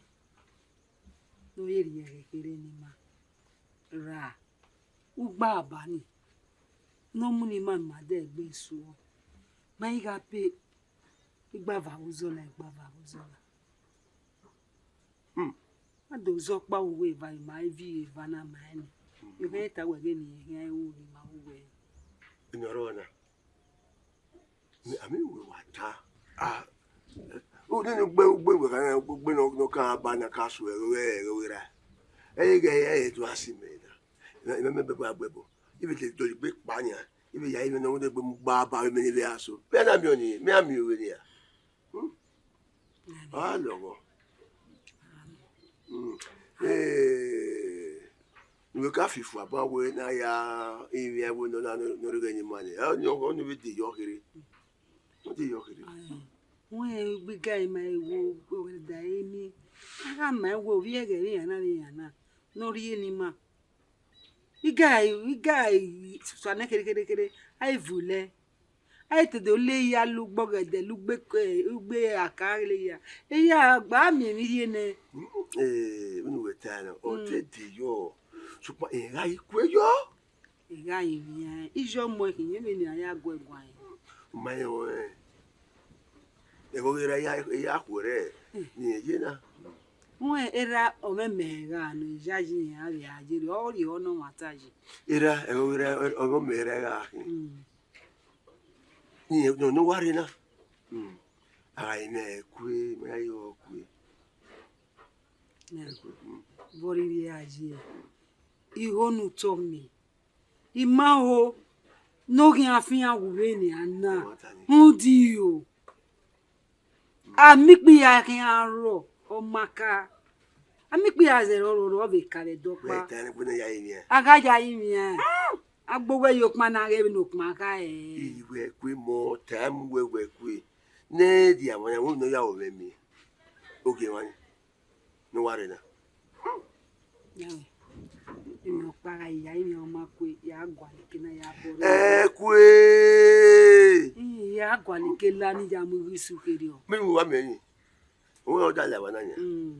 Ne ọ ye rhie ẹghẹ kherhe ne ima ra ugba aba ni, ne ọ mu ne ima ma dẹ egbe suọ, ma i gha pe igbava vbe uzọla, igbava vbe uzọla. Hmm. A do zẹ ọkpa uwu eva, ima i viọ eva na ma ẹn ni. Irẹn ta wẹ ghe ne irẹn khian ru ne ima ru wẹ. Eni ọrọre na. Mẹ, a miẹn wẹ wa ta. Ah, eh, u nene ugbe, ugbe wẹ gha, ugbe nọ, nọ ka ba na ka suẹ ẹghẹ, ẹghẹ wẹ ra. Ẹghẹ, ẹghẹ, ẹghẹ do a si mẹ na. Mẹ, mẹ, mẹ, mẹ, mẹ, mẹ, I vbe te dọlegbe kpa nian. I vbe ya, I vbe nọ, wẹ gbe mu gba ba mẹ ne I vbe a so. Mẹ na miẹn ọnii, mẹ a miẹn ovbe nian. Hmm? A lọghọ. Hmm. Eh, ne uwẹ ka fi fua ban wẹ ne a ya rinmwian ẹvbo nọ na ne ọ rre ẹghẹ ne ima nẹ. Ọnii, ọnii vbe de yọ kherhe. Ọ de yọ kherhe. Ae, wẹ gbe iga ima ẹvbo, wẹ da eni. A gha ma ẹvbo, ovbi ẹghẹ vbe iran na, vbe iran na, ne ọ rhie ne ima. Iga, iga, suanẹ kherhe, kherhe, kherhe, a i vulẹ. A i te do le ya, lu gbọghẹdẹ, lu gbe, eh, ugbe aka ghe ya. Eya gba miẹn emwi rhie nẹ. Mm, eh, vbene uwẹ ta nọ, ọ te de yọ, sokpan I gha i kue yọ. I gha i miẹn, iye ọmọ khin, yẹn vbene a ya guẹ guan. Ma rẹn ọnrẹn, ẹghẹ ọghe erha ya, ya khuẹrhẹ, ne irẹn ye na. Wẹ erha ọmwẹmẹ gha ne iyayi rẹn a vbe a ye rre, ọ rhie ọnọmwata yi. Erha, ẹghẹ ọghe erha, ọmwẹmẹ erha gha khin. Mm. Ni, nọ, ne ọ wa rre na. Mm. A gha i mwẹ kue, ma ya ye kue. Nẹ, vbe ọ rhirhi a ye, igho ne u tọ mẹ, I ma ho ne ọ khian fian wu vbene a na. Rhunmwuda o, a miẹn ikpia khian rrọọ, ọ ma ka. A miẹn ikpia zẹ rrọọ, rrọọ, rrọọ, ọ vbe ka vbe ẹdẹ ọkpa. Wẹ ta ẹre, ẹgbẹe ne a ya rinmwian. A gha ya rinmwian. A gbe uwẹ ye okpan na ghe vbene okpan kha ẹre. I wẹ kue mọ, ta mu wẹ wẹ kue. Ne ẹ dia mwa ya, wẹ ne ọ ya ru mwẹ miẹn. Ogie mwa ni. Ne uwa rre na. Yẹrẹ, emwi ọkpa gha ya, emwi ọma kue, ya gualọ eke na ya bọ rre. Ẹ kue! Ii, ya gualọ eke la ni ya mu igho isu kherriọ. Mẹ vbe uwa miẹn ni. Uwẹ ọ da la ẹvba na yan. Mm.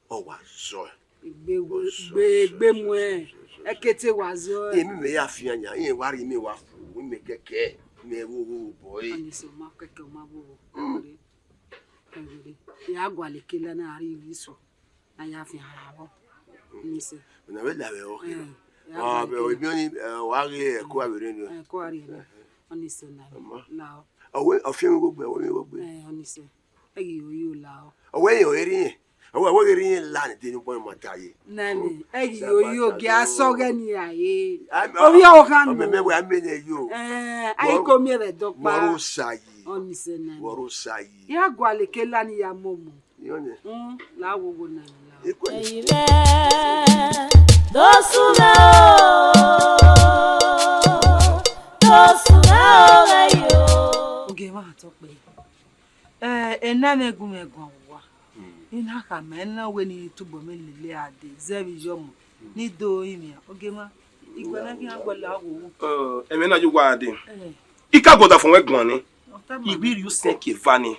Ọ wa zọe. Egbe, ọ zọe, egbe, egbe muẹn. Ẹkete wa zọe. Emwi mẹ ya fian yan, irẹn wa rhie imẹ wa fu, imẹ kẹkẹ, mẹ vbe obọ ẹre. Ọni sẹ, ọ ma kẹkẹ, ọ ma vbe obọ. Ẹghoẹre, ya gualọ eke la na rhie igho isu, na ya fian ra vbọ. Ọni sẹ. Ọna vbe la vbe ọkhe. Eh, ya gualọ eke la. Ebi ọni, eh, wa ghe ẹko avbe rre ni. Ẹko a rhie ni. Ọni sẹ na. Ọ ma. La ọ. Ọ wẹ, ọ fian mwẹ igho gbe, ọ wẹ mwẹ igho gbe. Eh, ọni sẹ. Ẹ ghi yo yo la ọ. Ọ wẹ irẹn ọre rhie. Ọ wẹ, ọ wẹ ghe rhie la ni de ne ugbọn ma ta ye. Nani, ẹ ghi yo yo, gie a sẹ ọghẹ ni ra ye. Ovbi ọvbokhan nọ. Ọ mẹ, mẹ wẹ a mẹ nẹ yo. Eh, a i ko miẹn vbe ẹdẹ ọkpa. Wẹ ọre Osa yi. Ọni sẹ nani. Wẹ ọre Osa yi. Ya gualọ eke la ni ya momo. Iyọn nẹ. Mm, la wo wo na la. Ekwe. Ẹyin mwẹ, do sunu o, do sunu o, ghẹ yo. Ogie mwa tọ kpẹ. Eh, ena mwẹ gu mwẹ guan uwa. Hmm. I na khama, ena wẹ ne I tobọ mwẹ lele a dee, zẹ vbe iye ọmọ, ne I do rinmwian. Ogie mwa, I guẹ na khian gualọ a wo wo. Eh, ẹmwẹ na ye uwa a dee. Eh. I ka gu ọdafẹn ruẹ guan nẹ. Ọ ta ma. I vbe rhie usẹn ke eva nẹ.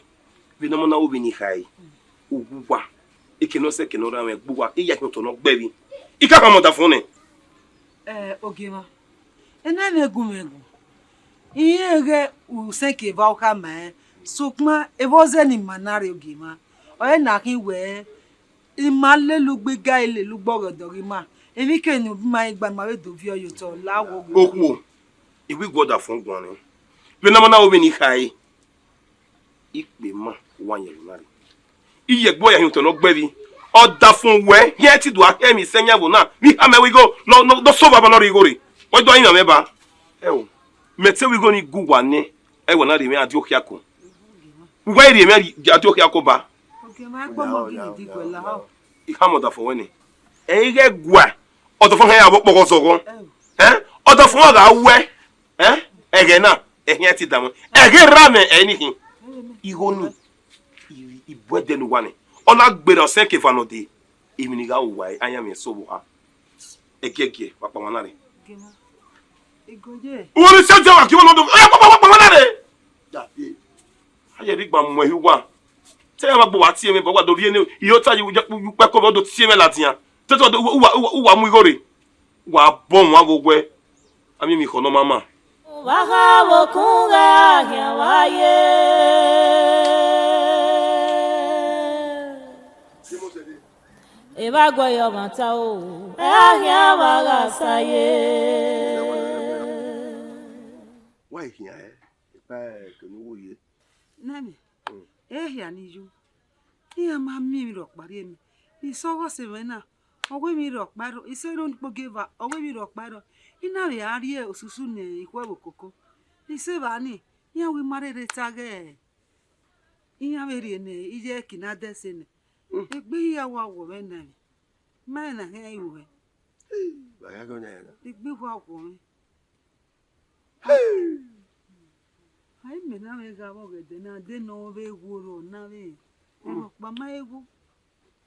Vbene ọmọ na ru vbene I khare, uwu uwa, eke ne ọ sẹ, eke ne ọ rre mwẹ gbe uwa, I ya khian otọ ne ọ gbe ẹvbi. I ka khama ọdafẹn nẹ. Eh, Ogie mwa, ena mwẹ gu mwẹ gu. I rẹn ighẹ usẹn ke eva u khama ẹn, sokpan evba ọzẹ ne ima na rre, Ogie mwa, ọre na khin wẹ, ima lele ugbo, I gha lele ugbo ọghe ọdọ ghe ima, emwi ke ne ima ghi gba, ima vbe do viọ ye otọ la wo wo. Okhuo, I wi gu ọdafẹn guan nẹ. Vbene ọmọ na ru vbene I khare, ikpe ma wa yẹn vbe na rre. I ye ẹgbe uwa ya hin otọ ne ọ gbe ẹvbi. Ọdafẹn wẹ, hiẹn te I do a khẹ emwi sẹ yan ẹvbo na, vbe I khama wẹ igho, nọ, nọ, nọ sẹ ovaba ne ọ rhie igho rre. Wẹ do a rinmwian mwẹ ba. Ẹo, mẹ te wẹ igho ni gu uwa nẹ, ẹ wẹ na rhie mwẹ a die okhiako. Uwa i rhie mwẹ a die okhiako ba. Ogie mwa, ẹkpo ọmọ ghi ni di guẹ la. I khama ọdafẹn wẹ nẹ. Ẹ i ghẹ gua, ọdọ fo hẹn ya vbe ọkpọghe ọzọghọ. Ẹ, ọdọ fo gha wẹ, ẹ, ẹghẹ na, ẹ khian ti danmwẹ. Ẹghẹ erha mwẹ, ẹ i ni khin. Igho ni, I, I bu ẹdẹ ne uwa nẹ. Ọ na gberra ọsẹn ke eva nọ dee. Emwi ne I gha ru uwa, ayan mwẹ eso vbe oha. Ẹgiẹgiẹ, wa kpa mwa na rre. Gema. Igoye. Uwẹ ne sẹ jẹ wa, gie wa nọ do. Ẹ, wa kpa, wa kpa mwa na rre. Ya, ye. A ye rhie igba muẹn hin uwa. Te iran ma gbe uwa tie mwẹ, but wa do rhie ne, I ho ta ye, ye, ye ukpẹ ko vbe, ọ do tie mwẹ ladian. Te te uwa, uwa, uwa, uwa mu igho rre. Wa bọ wan vbe owẹ. A miẹn emwi khọ ne ọ ma ma. Vbe a kha vbe okun gha khian vbe aye. Evba guẹ ye ọmwa ta o, ẹ a khian vbe a gha sa ye. Wa i khian ẹre, epa ẹre ke ne u wo ye. Nene, ehia ni yo. Iran ma miẹn emwi rhọkpa rhie mẹ. Isẹ ọghe ọse mwẹ na, ọ wẹ emwi rhọkpa rrọọ, isẹ ne ọni kpogieva, ọ wẹ emwi rhọkpa rrọọ. I na vbe a rrie osusu ne ikhuo ẹvbo koko. Isẹ evba ni, iran wẹ ima rherhe ta ghẹ iran vbe rhie ne iye ẹki na dẹse nẹ. Egbe hia wa wọ mwẹ na emwi. Ma rẹn ne a khian ru hẹ. Wa ya ghe ọna ya na. Egbe wa wọ mwẹ. A i mẹ na vbe gha vbe ọghẹdẹ na, de ne ọ vbe wo rrọọ na vbe rhọkpa ma egho.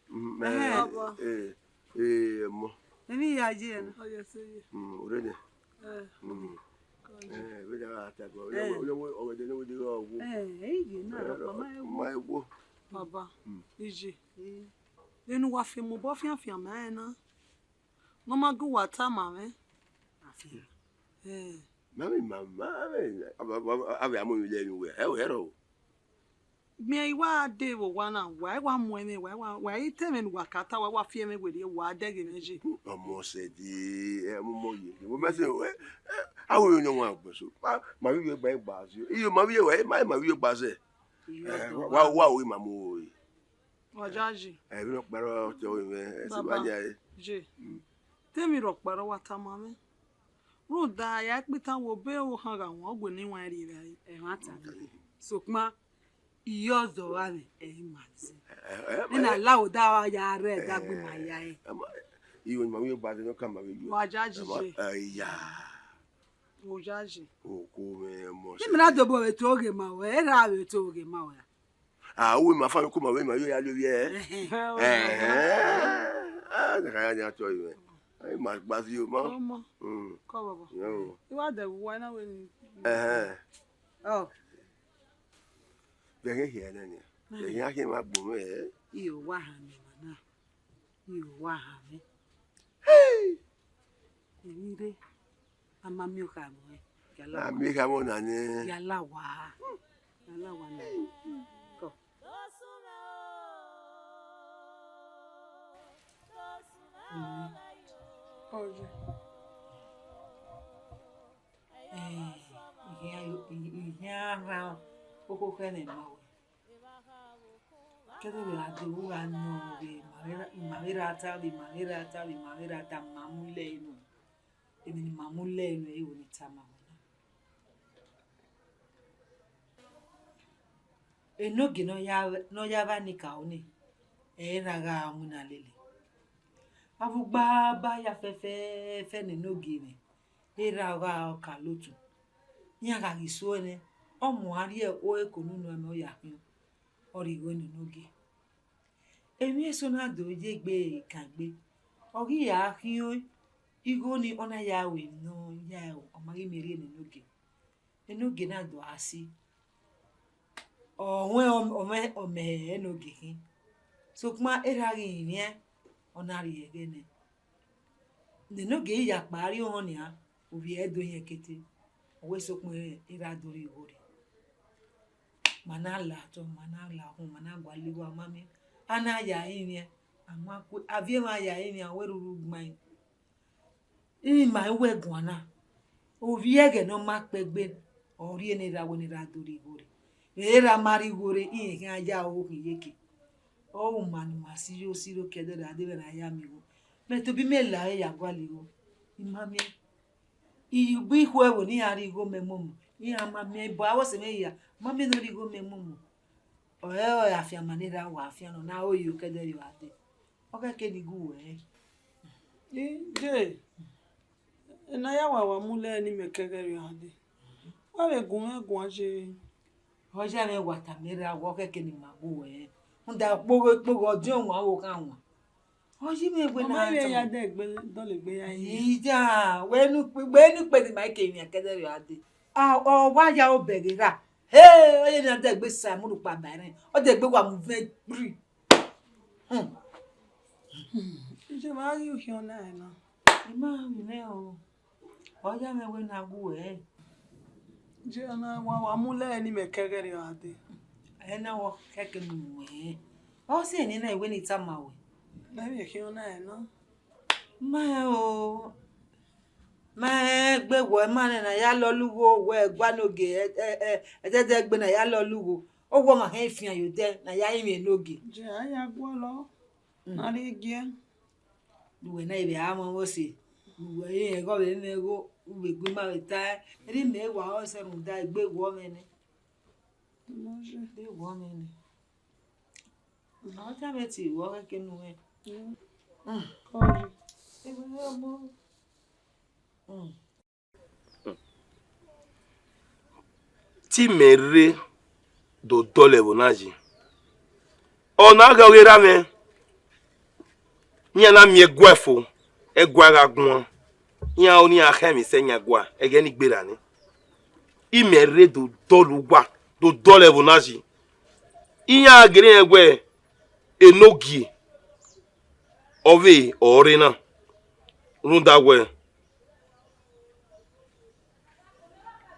Mm, Ẹhẹn. Eh, eh, eh, ọmọ. Emwi ya ye na. Ọ ye ẹse ye. Mm, ore nẹ. Eh, Mm. Kọye. Eh, vbe da gha ta ẹbọ. Eh. Ọghe, ọghe, ọghe, ọghe, ọghe, ọghe, Eh, ẹ i ye na, Eh, rhọkpa ma egho. Ma egho. Baba, Mm. Iye. Eh. Vbene uwa fian mu obọ fianfian ma rẹn na. Ne ọ ma gu uwa tama mwẹ. Afian. Eh. Ma vbe ma, ma vbe, a vbe, a vbe, a vbe a mu emwi lẹ emwi wẹ, ẹ wẹ rọ. Miẹn I wa dee vbe owa na, wa i wa mu ẹmwẹ, wa i wa, wa i te ẹmwẹ ne uwa ka ta, wa i wa fi ẹmwẹ werriẹ, wa dẹghe mwẹ ye. Ọmọ sẹ de, ẹ, mu mọ ye. Wo mẹ se, ẹ, ẹ, a wo yo wan gbẹ so. Ma, ma vbe gba gba zẹ. Iyo, ma vbe wa, ma, ma vbe gba zẹ. Iyo, Eh, wa, wa, wa, wa, ma mu. Wa ya ye. Ẹ, vbe rhọkpa rrọọ te ọ mwẹ, ẹ, si Baba, wa ya ẹre. Ye. Mm. Te emwi rhọkpa rrọọ wa tama mwẹ. Rhunmwuda, a ya kpita wẹ obọ ọkhan gha wan, ọ gue ne iwan rri evbare. Ẹmwata. Sokpan, iye ọzọ gha mwẹ, ẹ i ma zẹ. Ẹ, ẹ, Ena la oda wa ya rre ẹdẹ agbọn ima ya ẹre. Ẹ, ma, iyo, ma vbe gba zẹ, nọ ka ma vbe yo. Wa ya Ẹ, ma, ye. Ẹ, ya. Wa ya ye. Oko mwẹ, ọmọ Te sẹ. Mẹ na dobọ vbe to ghe ma wẹ, erha vbe to ghe ma wẹ. A, uwu ima fa ko ma vbe ima yo ya lo vbiẹ. Ẹhẹn. Ẹhẹn. Ah, na ka ya nia tọ ivẹ. Ai, ma gba zẹ o, ma. Ọmọ. Mm. Kọ bọbọ. Yo. I wa dẹ vbe uwa na wẹ ni. Ẹhẹn. Ọ. Vbe ẹghẹ hiẹ nẹ nia. Vbe ẹghẹ a khian ma gbọn mwẹ, ẹ? I ho wa ha mẹ emwa na. I ho wa ha mẹ. Hey! Emwi rre, a ma miẹn okhaemọ ẹn, ya la A wa. miẹn okhaemọ na nẹ. Ya la wa. Ya la wa na. Kọ. Mm. Ọye. Eh, I khian yo, I, I khian rhan okhuo khẹ ne ma wẹ. Kẹdẹ vbe a do vbe a nọ vbe ima vbe ra, ima vbe ra ta, vbe ima vbe ra ta, vbe ima vbe ra ta, ma mu lẹ enu. Emwi ne ima mu lẹ enu, ẹre ne I tama wẹ na. Enogie ne ọ ya, ne ọ ya vba ni ka ru ni, ẹ i ra gha winna lele. Avbe ugba ba ya fẹfẹfẹ ne enogie mwẹ, erha gha ọka lotu. Iran gha ghi suẹn nẹ, ọ muan rhie ore eko ne unu ẹmwẹ ọ ya khian, ọ rhie igho ne enogie. Emwi eso na do ye egbe kan egbe, ọ ghi ya khian igho ni, ọ na ya ru emwi ne ọ ya ru, ọ ma ghi miẹn rhie ne enogie. Enogie na do gha si. Ọ mwẹ, ọ mwẹ, ọ mẹ enogie khin. Sokpan erha ghi rinmwian, ọ na rhie ẹghẹ nẹ. Ne enogie ya kpa rrie ohọn nian, ovbi ẹre do yẹn kete. Ọ wẹ sokpan erha do rhie igho rre. Ma na la otọ, ma na la uhunmwu, ma na gualọ igho, a ma miẹn. A na ya rinmwian, a ma ku, a viọ emwa ya rinmwian, a wẹ rhurhu gbain. Ima i wẹ guan na, ovbi ẹghẹ ne ọ ma kpẹ egbe, ọ rhie ne erha wẹ ne erha do rhie igho rre. Vbe erha ma rhie igho rre, irẹn khian ya ro khin iyeke. Ọ ru ma ne ima siro siro ke ẹdẹ ra deghẹ ne a ya miẹn igho. Mẹ tobọ imẹ la ẹre ya gualọ igho, I ma miẹn. I gbe ikhuo ẹvbo ne iran rhie igho mẹ momo, iran ma miẹn, but avbe ọse mwẹ hia ma miẹn ne ọ rhie igho mẹ momo. Ọre ọ afianma ne erha wa afian nọ, ne a ro yo ke ẹdẹ rri evba dee. Ọ khẹke ne I gu ruẹ rẹn. Ije, ena ya wa wa mu lẹ ne imẹ kẹghẹ rrie a dee. Wa vbe gu mwẹ guan ye. Ọ ya mwẹ wa tama erha wẹ ọ khẹke ne ima gu wẹ. Rhunmwuda kpogho kpogho ọdiọn wan vbe okhan wan. Ọ yi mwẹ wẹ na. Ọ ma vbe ya dẹ egbe dọlegbe ya yi. Ija, wẹ ne ukpe, wẹ ne ukpe ne ima ke rin kẹdẹ rrie a dee. A, ọ wa ya obọ ẹghẹ ra. He, ọ ye na dẹ egbe sa mu rhukpa ba ẹre. Ọ dẹ egbe wa mu vẹ kpri. Hmm. Ije, ma ghi ukhiọn na ẹre na. I ma ghi nẹ o. Ọ ya mwẹ wẹ na gu ẹre. Ije, na wa wa mu lẹ ne imẹ kẹghẹ rrie a dee. Ẹ na wọ kẹke mu wẹ. Ọ sẹ ne na wẹ ne I tama wẹ. Mẹ vbe khian na ẹre na. Ma o. Ma egbe wọ ma nẹ na ya lọlẹ ugho wẹ gua ne ogie, ẹ, ẹ, ẹ, ẹdẹdẹ egbe na ya lọlẹ ugho. Owa ma hẹn fian ye odẹ na ya rinmwian enogie. Ije, a ya guọlọ. Mm. Na rhie giẹ. Uwẹ na ivbe a mwẹ ọse. Uwẹ rẹn ẹghọ vbe mwẹ igho, uwẹ egbe ma vbe ta ẹre. Erha imẹ wa ọse rhunmwuda egbe wọ mwẹ nẹ. Egbe wọ mwẹ nẹ. Ọ ta mwẹ te wọ ghẹ kẹ unu mwẹ. Mm. Kọye. Egbe wọ mwẹ. Mm. Te imẹ rre do dọlọ ẹvbo na yi. Ọ na ghe ọghe erha mwẹ, iran na miẹn ẹguae fo, ẹguae gha guan, iran ro ne iran khẹ emwi sẹ yan ẹguae, ẹghẹ ne I gberra nẹ. Imẹ rre do dọlọ uwa, do dọlọ ẹvbo na yi. Iran gere rẹn wẹẹ, enogie, ọ vbe ọre na, rhunmwuda wẹẹ,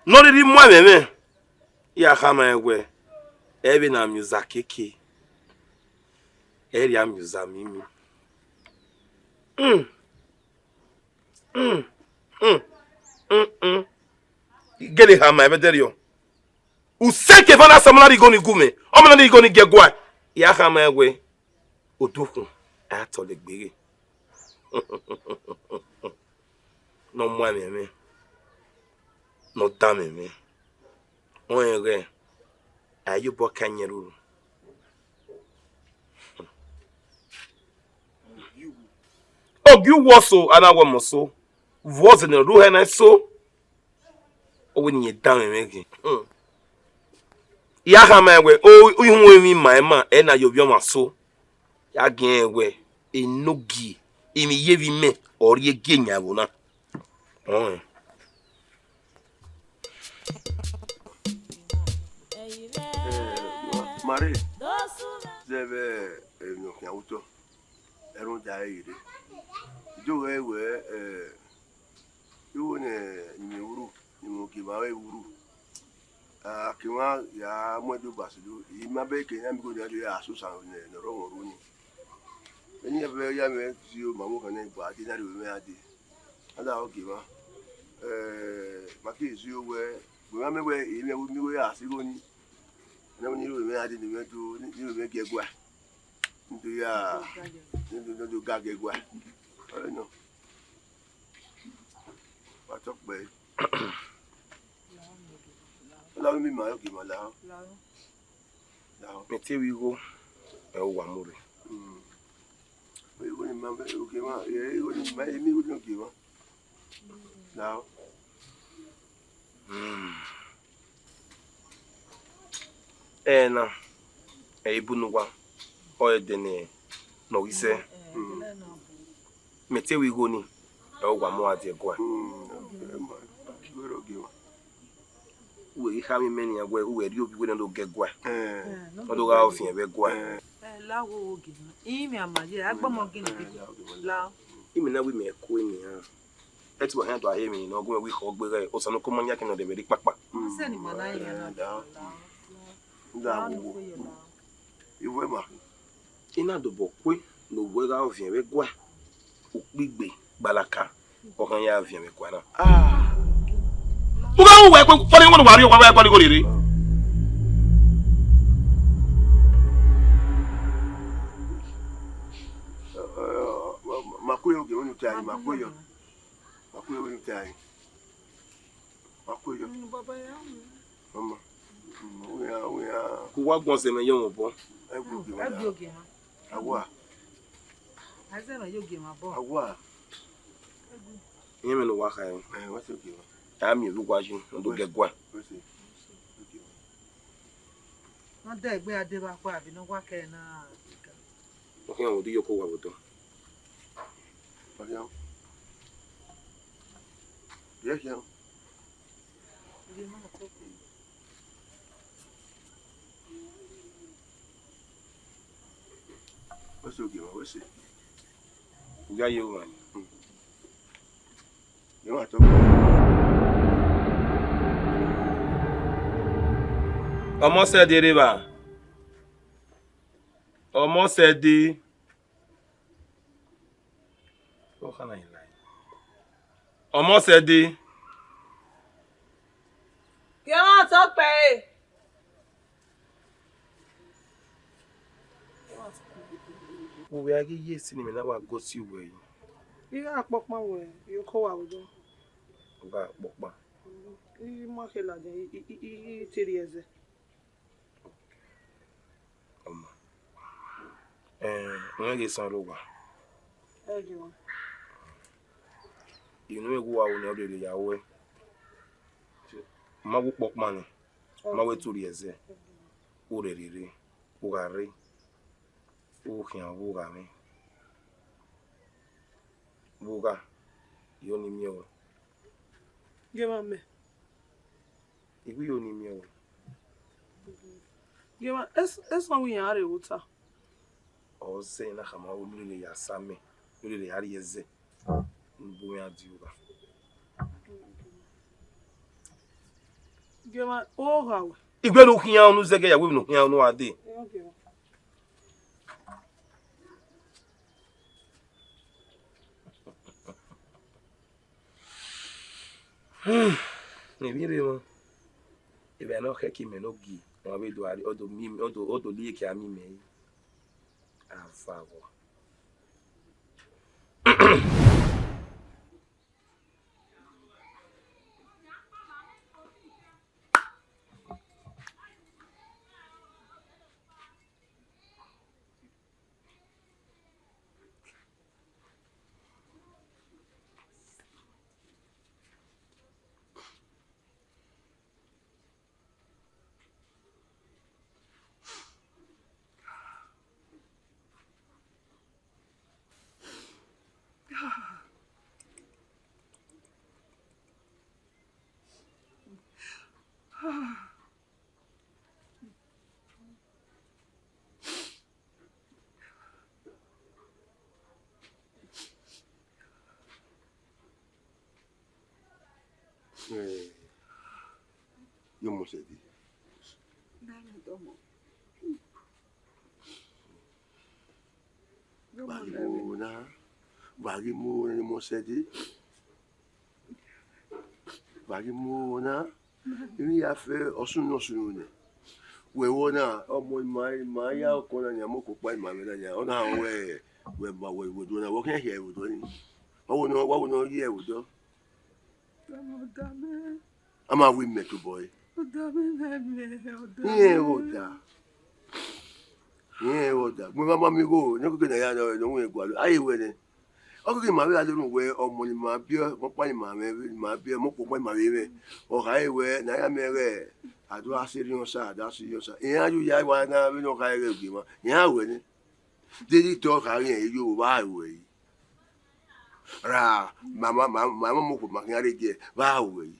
ne ọ rhirhi mu ẹmwẹ mwẹ, I gha khama rẹn wẹẹ, ẹ vbe na miẹn uza keke, ẹ i rhia miẹn uza mimi. Mm. Mm. Mm. Mm. Mm. I gele khama ẹmwẹ dẹrriọ. Usẹ ke eva na sẹ ọmọ na rhie igho ni gu mwẹ, ọmọ na rhie igho ni gie ẹguae, I gha khama rẹn wẹẹ, odukhun, a tọlegbe ghe. Ne ọ mu ẹmwẹ mwẹ, ne ọ dan mwẹ mwẹ, ọ rẹn ighẹ a ye obọ ka iyẹn ruru. Ogie uwu ọso, a na wẹ ọmọ ọso, vbọ zẹ ne ọ rre uhẹ na eso. Ọ wẹ ne irẹn dan mwẹ mwẹ ghe. Hmm. I gha khama rẹn wẹẹ, o, ihun emwi ma ima, ẹ na ye ovbi ọmwa so. Ya giẹn rẹn wẹẹ, enogie, emwi iyevbe imẹ, ọ rhie gie yan ẹvbo na. Ọnrẹn. Eh, ma, ma rre zẹ vbe emwi ne ọ khian vbe otọ, ẹrun da ẹre rre. Ido ghẹ wẹẹ, eh, igho ne, ne imẹ ru, ne imẹ gie emwa ru. A ke mwa ya mu ẹdẹ Obasido, I ma bẹghe ke ne a miẹn igho ne a rhie a sẹ osa ne, ne ọ rre ọmwa ru ni. Eni ẹfe ya mwẹ zio ma mu okhian nẹ gba dee ne a rhie ovbi mwẹ gha dee. A na ho gie emwa. Eh, ma ke zio wẹẹ, wẹ ma mẹ wẹẹ, I miẹn wẹẹ, I miẹn wẹẹ a sẹ igho ni. Nẹ wẹẹ ne I rhie ovbi mwẹ gha dee, ne I do, ne I rhie ovbi mwẹ gie ẹguae. Ne I do ya, ne I do, ne I do ga gie ẹguae. Ọre nọ. Wa tọ kpẹẹ. Lahọ, mi ma yo gie emwa lahọ. Lahọ. Mẹ te vbe igho, ẹ, uwa mu rre. Mm. Igho ne ima, ogie emwa, igho ne ima, emi igho ne ogie emwa. Lahọ. Mm. Ẹna, ẹ i bu ne uwa, ọ ẹdẹ ne, ne ọ ghi sẹ. Mm. Mẹ te vbe igho ni, ẹ, uwa mu a die ẹguae. Mm. Wẹ rọ gie emwa. Uwẹ ghi khama imẹ nian wẹẹ, uwẹ rhie ovbi uwẹ ne ọ do ga ẹguae. Eh. Ne ọ do gha rọfiẹn vbe ẹguae. Eh. Eh, lahọ, wo gie emwa. Imẹ a ma ye, a gbọmọ gele. Eh, lahọ, gie emwa. Lahọ. Imẹ na wẹẹ imẹ ku nian. Ẹ te wa khian do a he emwi ne ọ gu mwẹ wẹẹ ikhọ gbe ghe Osanobua ma yan kẹ ne ọ dẹ vbe rre ikpakpa. Ọ sẹ ne ima na yan na. Eh, lahọ. Lahọ. Lahọ, wo, wo. Iwẹ ma. I na dobọ kue ne ovbi uwẹ gha rọfiẹn vbe ẹguae, ukpigbe, gbalaka, ọ khian ya rọfiẹn vbe ẹguae na. Ah. U gha ru uwẹ kue, kpọnọ igho ne uwa rhie, uwa gha kpọnọ igho rere. Ma ku yo, ogie ne u ta, ma ku yo. Ma ku yo, ogie ne u ta. Ma ku yo. Mm, baba ya. Mama. Mm, oya, oya. Ku wa gbọn zẹ mẹ yọ mọ obọ. Ẹ gbe ogie mwa. Ẹ gbe ogie mwa. Awa. A zẹ mẹ yọ ogie mwa obọ. Awa. Iran mwẹ ne uwa kha ẹre. Eh, what's okay, man? A miẹn vbe uwa yi, ne ọ do gẹ guan. What's it? Okay, man. Ọ da egbe a de vbe akhuẹ, abi ne ọ wa kẹ na. Ọ khian vbe odọ, iyeke owa vbe odọ. Ọ khian. Ọ khian. What's okay, man? What's it? Uya ye uwa. Hmm. Ọmọ sẹ de rre evba. Ọmọ sẹ de. Ọmọ sẹ de. Gie ọmwa tọ kpẹre. Uwẹ a ghi ye esi ne imẹ na wa gosi uwẹ yi. I gha kpọkpan wẹ, I ko wa vbe odọ. U gha kpọkpan. I ma khe ladian, I, I, I, I te rhie ẹzẹ. Ọma. Eh, wẹ ghe esan rre owa. Ẹ jọ. Inu ẹghẹ uwa ru nẹ, ọ rherhe ya ruẹ. Ma wu kpọkpan nẹ, ma wẹ te u rhie ẹzẹ, u rherhe rre, u gha rre, u khian vbe ugha mwẹ. Vbe ugha, I ho ne I miẹn ruẹ. Gie emwa mẹ. I wẹ I ho ne I miẹn ruẹ. Gie emwa, es-, esan wẹ iran rre vbe ota. Ọ zẹ na khama ru ne u rherhe ya sa mẹ, ne u rherhe ya rhie ẹzẹ, ne u bu mwẹ a die ugha. Gie emwa, ogha wẹ. I wẹ ne u khian unu zẹgẹ ya, wẹ ne u khian unu a dee. Ẹ, gie emwa. Hmm, emwi rre emwa. Evbare ne ọ khẹke imẹ ne ogie, ọ vbe do, ọ do miẹn, ọ do, ọ do lele ke a miẹn imẹ re. Avawọ. Eh, yo mo sẹdi. Wa ghi mu na, wa ghi mu ne mo sẹdi. Wa ghi mu na. Emwi ya fe ọsunu ọsunu nẹ. Wẹ vbọ na, ọmọ ima, ima ya ọkọ na nia, mọ okhuo ọkpa ima mwẹ na nia, ọ na họn wẹ, wẹ ma, wẹ, wẹ do na, wẹ khian khian vbe odọ ni. Wa wo nọ, wa wo nọ ye vbe odọ. A ma wi mẹ tobọ ẹre. Iran vbe odọ. Iran vbe odọ. Mẹ ma ma mi igho, ne okeke ne a ya nọ, ne ọ wẹ gualọ. A ye wẹ nẹ. Ọ ghi ma vbe gha lele wẹ ọmọ ne ima biẹ, ọkpa ne ima mwẹ, ne ima biẹ, mọ okhuo ọkpa ne ima vbe mwẹ. Ọ khare wẹ ne a ya miẹn ighẹ a do a sẹ erriọ osa, a do a sẹ erriọ osa. Iran ye uya wa na vbene ọ khare ighẹ ogie mwa. Iran wẹ nẹ. Deghẹ te ọ khare ighẹ yo vbe a ru ẹre. Ra, ma, ma, ma, ma, ma, mọ okhuo ma khian rre giẹ, vbe a ru ẹre.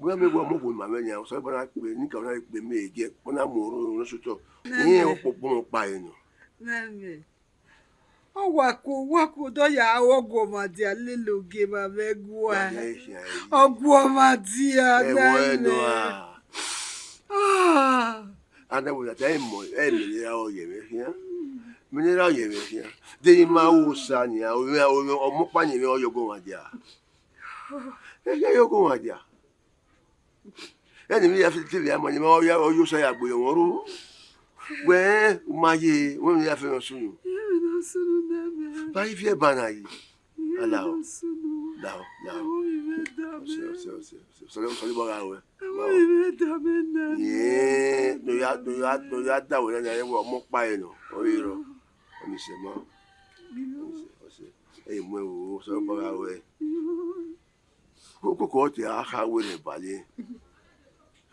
Wẹ mẹ wẹ ọmọ okhuo ma mwẹ nian, Osanobua na kpe, ne I ka na kpe mẹ giẹ, ọ na mu oro, oro sotọ. Iran ọkpọkpọ ọmọ ọkpa ẹre nọ. Nẹmẹ. Ọ wa ku, wa ku, dọ ya, ọ gu ọmwa dia lele ogie ma vbe gua. Ọgu ọmwa dia, ẹwọ ẹnọ a. Ah. Ana wo ya ta ẹ mọ, ẹ mẹ ne ra ọ yẹ mwẹ khian. Mẹ ne ra ọ yẹ mwẹ khian. De ima wo sa nian, ọmọ ọkpa yẹ mwẹ ọ yọ ọgu ọmwa dia. Ẹ khian yọ ọgu ọmwa dia. Ẹni vbe ya fi te vbe ama ni ma ọ ya, ọ yo sa ya gbe ọmọ ru. Wẹ, u ma ye, wẹ ne ya fe nọ sunu. Ba iviẹ ba na yi. Alao. Lao, lao. Ọsẹ, ọsẹ, ọsẹ, ọsẹ. Sọlẹ, sọlẹ bọ gha wẹ. Yẹn, no ya, no ya, no ya da wẹ na, ya wẹ ọmọ ọkpa ẹre nọ. Ọ ye rọ. Ọni sẹ ma. Ọsẹ, ọsẹ. Ẹ mu ẹvbo, sẹ ọkpa gha ruẹ. Koko ọtẹn a kha wẹ ne bale.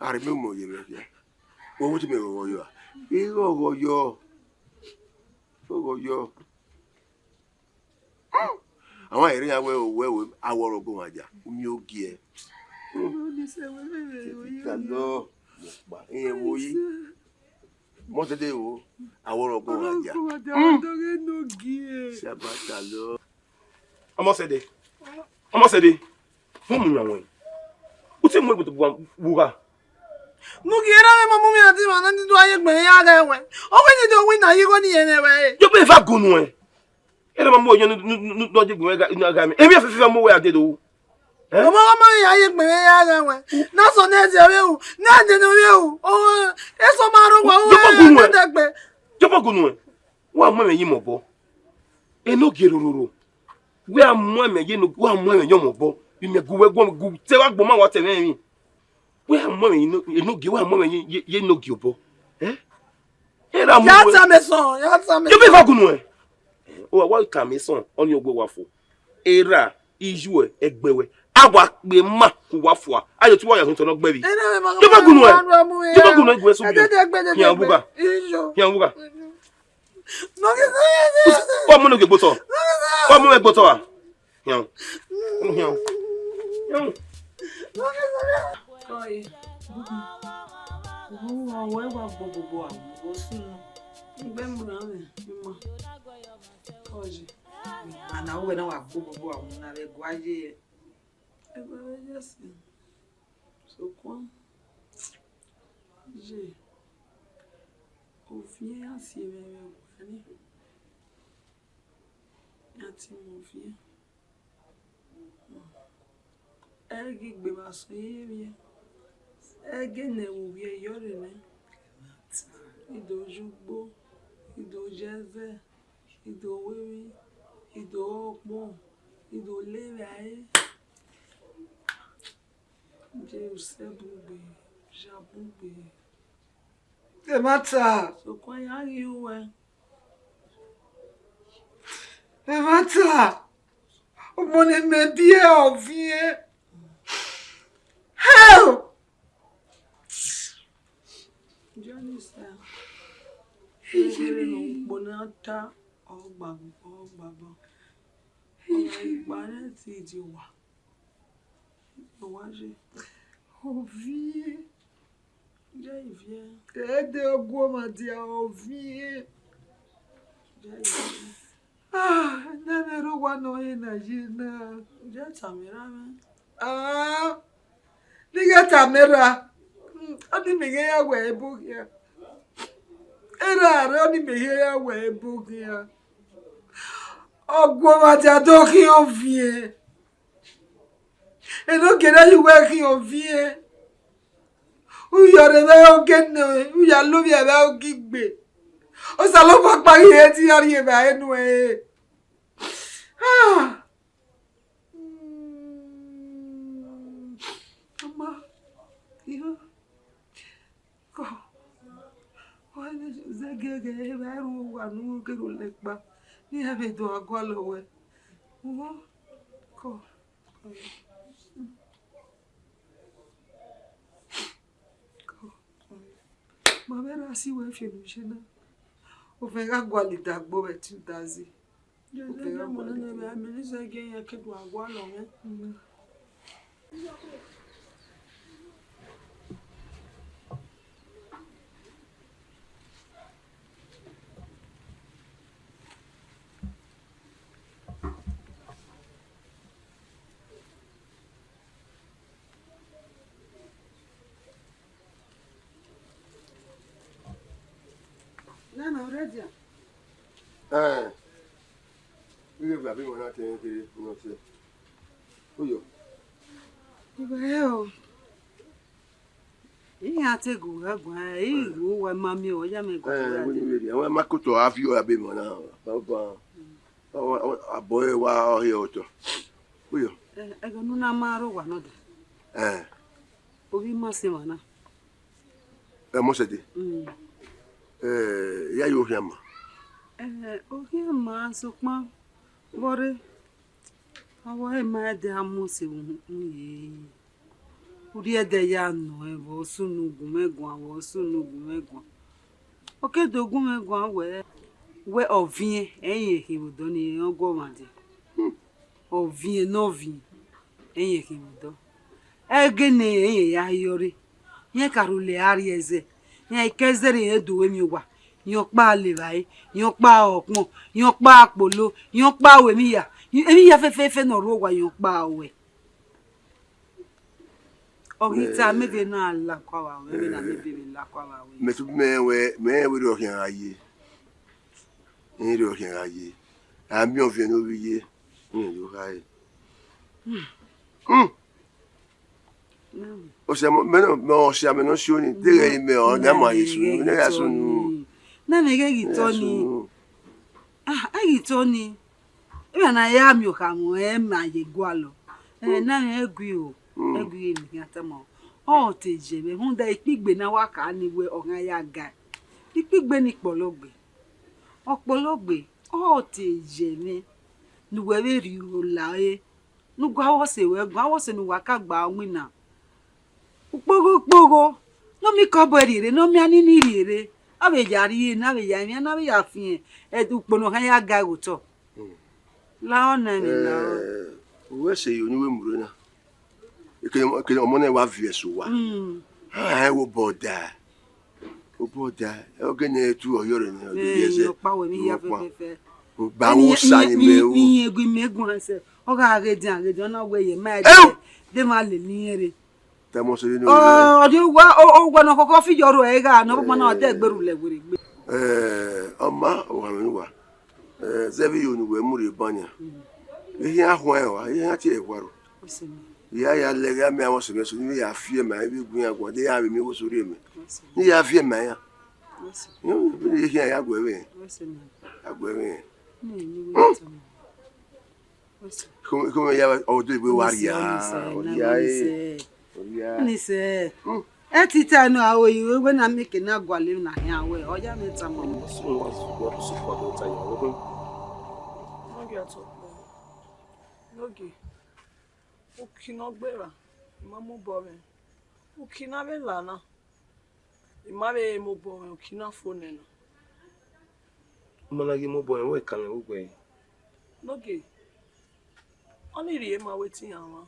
A rhe miẹn ọmọ ye mwẹ khian. Wẹ wẹ te mẹ ghọghọ yọ a? I ghọghọ yọ. Ghọghọ yọ. Àwọn èrè yẹn wẹ wẹ wẹ awọ rọ gbọmọ aja. Umi ogiẹ. Ka lọ. Ìyẹn wo yí. Mọ tẹdẹ wo. Awọ rọ gbọmọ aja. Sabata lọ. Ọmọ sẹdẹ. Ọmọ sẹdẹ. Vọ mu yan wẹn. U te mu egbe to bu gha. Nu ghi erha mwẹ ma mu mwẹ ati ma na ni do aye gbẹn ya gha wẹ. Ọ wẹ ni do win na yi gho ni yẹn wẹ. Yo be va gunu ẹ. Erha ma mu oyẹn nu nu nu do aye gbẹn ya gha mẹ. Emwi ẹfẹfẹ mu wẹ ade do. Ọmọ ọmọ ya ye gbẹn ya gha wẹ. Na sọ ne ẹzẹ vbe ru, ne ẹdẹ ne vbe ru. O eso ma ro wa. Yo bo gunu ẹ. Dẹgbẹ. Yo bo gunu ẹ. Wa mu ẹmwẹ yi mọ bọ. Enogie rororo. Wẹ a mu ẹmwẹ ye no, wẹ a mu ẹmwẹ ye ọmọ bọ. Imẹ gu wẹ gu gu te wa gboma wa te mwẹ emwi. Wẹ a mu ẹmwẹ ye no, Enogie, wẹ a mu ẹmwẹ ye ye Enogie obọ. Eh? Era mu. Ya wẹ ta mẹ sọn, ya ta mẹ. Yo be va gunu ẹ. O wa wa ta mẹ sọn, ọni ogbe wa fo. Era, iyu ẹ, ẹgbẹ wẹ. A wa kpe ma ku wa fua. A yo ti wa ya hin tọ nọ gbẹ bi. Yo be gunu ẹ. Yo be gunu ẹ, gu ẹ su bi. Hian buga. Hian buga. Wa mu ne gbe gbotọ. Wa mu ne gbotọ a. Hian. Hian. Hian. Kọe. Uwa wa gbogbogbo a, uwa sunu. Igbe mu na mẹ, ima. Kọe. Ana uwẹ na wa gbogbogbo a, na vbe gua ye. Ẹgbẹvbe Jesu, sokpan, ye, ovie iran si mwẹ vbe ẹguae nii, iran ti mu ovie. Ẹ ghi gbe vbe asọn ye vbiẹ, ẹ ghe ne ẹvbo vbiẹ yọ rre nẹ, I do ye ugbo, I do ye ẹzẹ, I do ru emwi, I do re ọkpọn, I do le evbare. Je usẹ bun gbe, ya bun gbe. Ẹmwata. Sokpan ya ghi ruẹ. Ẹmwata. Ọmọ ne mẹ biẹ ovie. Hell! Johnny sir, ẹ kherhe ne ukpo na ta, ọ gba, ọ gba ban. Ọ gha ghi kpa rẹn te I die owa. Owa ye. Ovie. Jẹ ivie. Ẹdẹ ọguọmwadia ovie. Jẹ ivie. Ah, ne ẹmwẹ rre owa ne ọ he na ye na. Jẹ tama erha mwẹ. Ah, ne I ghẹ tama erha. Hmm, ọni mẹ ghẹ ya wẹ ebo khian. Erha rre ọni mẹ ghẹ ya wẹ ebo khian. Ọguọmwadia do khian ovie. Enogie na ye uwẹ khian ovie. U yọrre vbe oge nẹ, u ya lovbiẹ vbe oge igbe. Osanobua ọkpa ghi he te iran rhie evbare nuẹn re. Ah! Mm, ọma, iran, kọ, wa ne zẹgiẹgiẹ evbare ru owa ne u ghe ru lẹkpa, ne iran vbe do gha gualọ wẹ. Uhun, kọ, kọ. Ma vbe ra si wẹ fi enu ye na. Ovẹn gha gualọ idagbo vbe ẹtin udazi. Ovẹn gha gualọ idagbo. Nana, already? Eh. Iye vbe abimọ na te kere, no se. Uyo. Iba o. Iran te gu gha guan, i ru wa ma miẹn ọ ya mẹ gu. Eh, wẹ ni vbe, àwọn ma ko to avio abimọ na. Ba ba. Abọ ẹre wa ọhiẹ otọ. Uyo. Eh, ẹghẹ ne u na ma rre owa nọ dẹ. Eh. Ovbi ima sẹ emwa na. Ẹ mọ sẹ dee. Mm. Eh, ya yo khian ma. Eh, ọ khian ma sokpan vbọ rre. Ọ wẹ ma ẹdẹ a mu ẹse vbe uhunmwu ye. Urhiẹ ẹdẹ ya nọ ẹn vbe ọ sunu gu mwẹ guan, vbe ọ sunu gu mwẹ guan. Ọ ke do gu mwẹ guan wẹ, wẹ ọviẹn, ẹi rẹn khin vbe odọ ni, ọ gu ọmwa dia. Ọviẹn ne ọviẹn, ẹi rẹn khin vbe odọ. Ẹghẹ ne ẹi rẹn ya hiọ rre, iran ka rhulẹ a rrie ẹzẹ, iran i ke ẹzẹ rre, iran do ru emwi owa, iran ọkpa levbare, iran ọkpa ọkpọn, iran ọkpa kpolo, iran ọkpa ru emwi hia, emwi hia fẹfẹfẹ ne ọ rre owa, iran ọkpa ruẹ. Ọ ghi ta, mẹ vbe na la kua vbe aro, vbe na mẹ vbe la kua vbe aro. Mẹ tu mẹ wẹ, mẹ wẹ rọ khian gha ye. Ẹ i rọ khian gha ye. A miẹn ọviẹn ne ovbi ye, rẹn yo kha re. Hmm. Ọsia mẹ, mẹ nọ, mẹ ọsia mẹ ne ọ si oni, deghẹ imẹ ọ, ne a ma ye sunu, ne a ya sunu. Na mẹ ghẹ ghi tọ ni. Ah, a ghi tọ ni. Emwi na ya miẹn okhamọ ẹ ma ye gualọ. Ẹ na rẹn ẹgui o, ẹgui ne khian tama o. Ọ te ye mwẹ, rhunmwuda ikpigbe ne a wa kha ni wẹ ọ gha ya ga. Ikpigbe ni kpọlọ gbe. Ọ kpọlọ gbe, ọ te ye mwẹ ne uwẹ vbe rhie iro la ẹre. Ne u gu avọse ruẹ guan, avọse ne uwa ka gba winna. Ukpogho ukpogho, ne ọ miẹn ikọbọ rhie rre, ne ọ miẹn anini rhie rre, a vbe ya rhie ne a vbe ya emwian ne a vbe ya fian, ẹ, ukpo ne ọ khian ya ga ẹghẹ otọ. Lahọ na emwi lahọ. Eh, uwẹ sẹ ye ne uwẹ mu rre na. Ekene, ekene ọmọ na wa viẹ sẹ uwa. Mm. A rẹn wẹ obọ da. Obọ da. Ọ gẹ ne ẹ tu ọyọ rẹ nẹ, ọ de viẹ ẹzẹ. Ọkpa wẹ ne iya fẹfẹfẹ. Ba wo sa ni mẹ o. Iye gu mẹ guan sẹ. Ọ gha ghe dian, ghe dian, ọ na wẹ ye ma de, de ma lele irẹn rre. Tẹmọ sẹ vbene ọ, ọ rhie owa, o, owa ne ọ kọkọ fi yọ ro ẹre gha, ne ọ ma na de gberu lẹ werriegbe. Eh, ọ ma, ọ gha mwẹ uwa. Eh, zẹ vbe iyo ne uwẹ mu rre ban nia. Vbe iran khuan ẹre wa, iran tie ẹre wa ro. Ọ sẹ mẹ. I ya ya lẹ gha mẹ avọse mwẹ so, ne I ya fiẹ ma, I vbe gu iran guan, de iran vbe miẹn igho so rhie mẹ. Ọ sẹ mẹ. Ne I ya fiẹ ma iran. Ọ sẹ mẹ. Vbene I khian ya gu ẹmwẹ rẹn. Ọ sẹ mẹ. Ya gu ẹmwẹ rẹn. Ne I ya igho tama. Ọ sẹ mẹ. Kọmẹ, kọmẹ ya, ọ do egbe wa ria. Ọ ria, e. Ọ ria. Ni sẹ. Hmm. Ẹ ti ta nọ, a ro yi wẹ na miẹn eke na gualọ emwi na khian wẹ, ọ ya mwẹ tama. Ọ sẹ mẹ, ọ sẹ mẹ, ọ sẹ mẹ, ọ ta ya wẹ. Nogie, ọtọkpẹ. Nogie. Uki ne ọ gberra, I ma mobọ mwẹ. Uki ne a vbe la na, I ma vbe mobọ mwẹ, uki na fo nẹ na. U ma na ghi mobọ mwẹ, wẹ ka mwẹ vbe uwẹ. Nogie, ọnii rhie ma wẹ te iran mwa.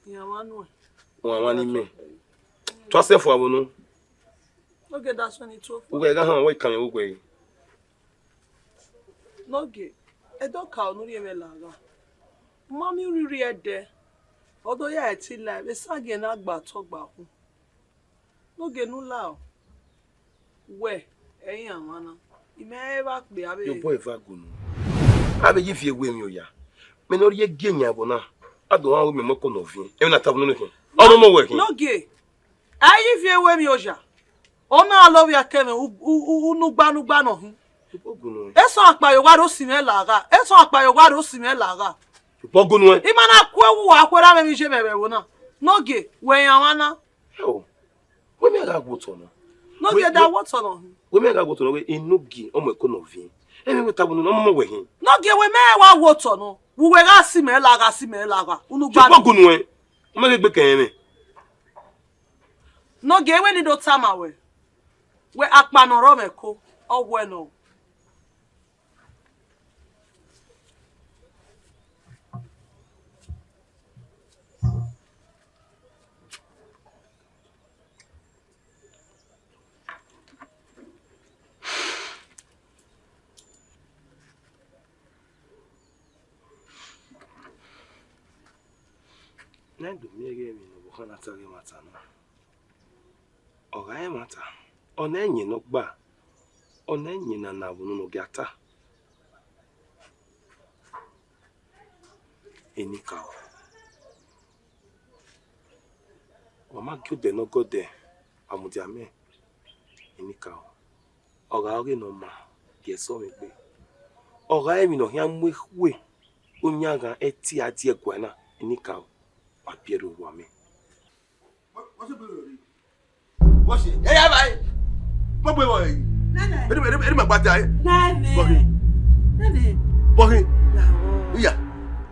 Iran mwa nuẹn. Wan wan ni mẹ. Tua sẹ fua vbo nọ. Nogie, da suẹn ni tuo fua. Uwẹ gha họn wẹ ka mwẹ vbe uwẹ. Nogie, ẹdẹ ọka unu rhie mwẹ la gha. U ma miẹn urhirhi ẹdẹ, ọ do ya ẹtin la vbe esagiẹn ne a gba otọ gba khu. Nogie, ne u la o. Wẹ, ẹ i iran mwa na. I mẹ vbe vba kpe avbe. Your boy eva gunu. Avbe yi viẹ wẹ emwi oya. Mẹ ne ọ rhie gie yan ẹvbo na. A do gha ru mẹ mọ eko nọ viẹn. Emwi na ta vbe unu khin. Ọ mọ mọ wẹ khin. Nogie. A yi viẹ wẹ emwi oya. Ọ na la ovbi akẹmwẹ u, u, u, unugba nugba nọ hin. Ogun nọ. Eso akpa ye owa rre osi mwẹ la gha. Eso akpa ye owa rre osi mwẹ la gha. Ogun nọ. I ma na ku ẹwu uwa khuẹrhẹ avbe emwi ye mwẹ vbe ẹvbo na. Nogie, wẹ iran mwa na. Ẹ o. Wẹ mẹ gha gu otọ nọ. Nogie, da gu otọ nọ. Wẹ mẹ gha gu otọ nọ, wẹ Nogie, ọmọ eko nọ viẹn. Ẹ mẹ wẹ ta vbe unu, ọmọ mọ wẹ hin. Nogie, wẹ mẹ wa gu otọ nọ. Vbe uwẹ gha si mẹ la gha, si mẹ la gha. Unugba. Ogun nọ. Ọ ma ghe gbe kẹ ẹmwẹ. Nogie, wẹ ne I do tama wẹ, wẹ akpa ne ọ rọ mwẹ ko, ọ wẹ nọ. Ne a do miẹn ighẹ emwi ne ọvbokhan na ta ghe ẹmwata na, ọ gha rẹn ẹmwata, ọ na ẹyẹn ne ọ gba, ọ na ẹyẹn ne a na vbe unu ne ọ gia ta. Enikaro, wa ma gie odẹ ne ọ gọdẹ, wa mudia mẹ, enikaro. Ọ gha ọghe ne ọ ma gie ẹsọmwẹ egbe. Ọ gha rẹn emwi ne ọ khian mu ekhue, uyanghan ẹti a die ẹguae na, enikaro, wa biẹ rre owa mẹ. What's it? Hey, have I? Gbogbo ẹvbo ẹre. Nene. Eri, eri, eri ma gba ta, eh? Nene. Bọkhin. Nene. Bọkhin. Lahọ. Iya.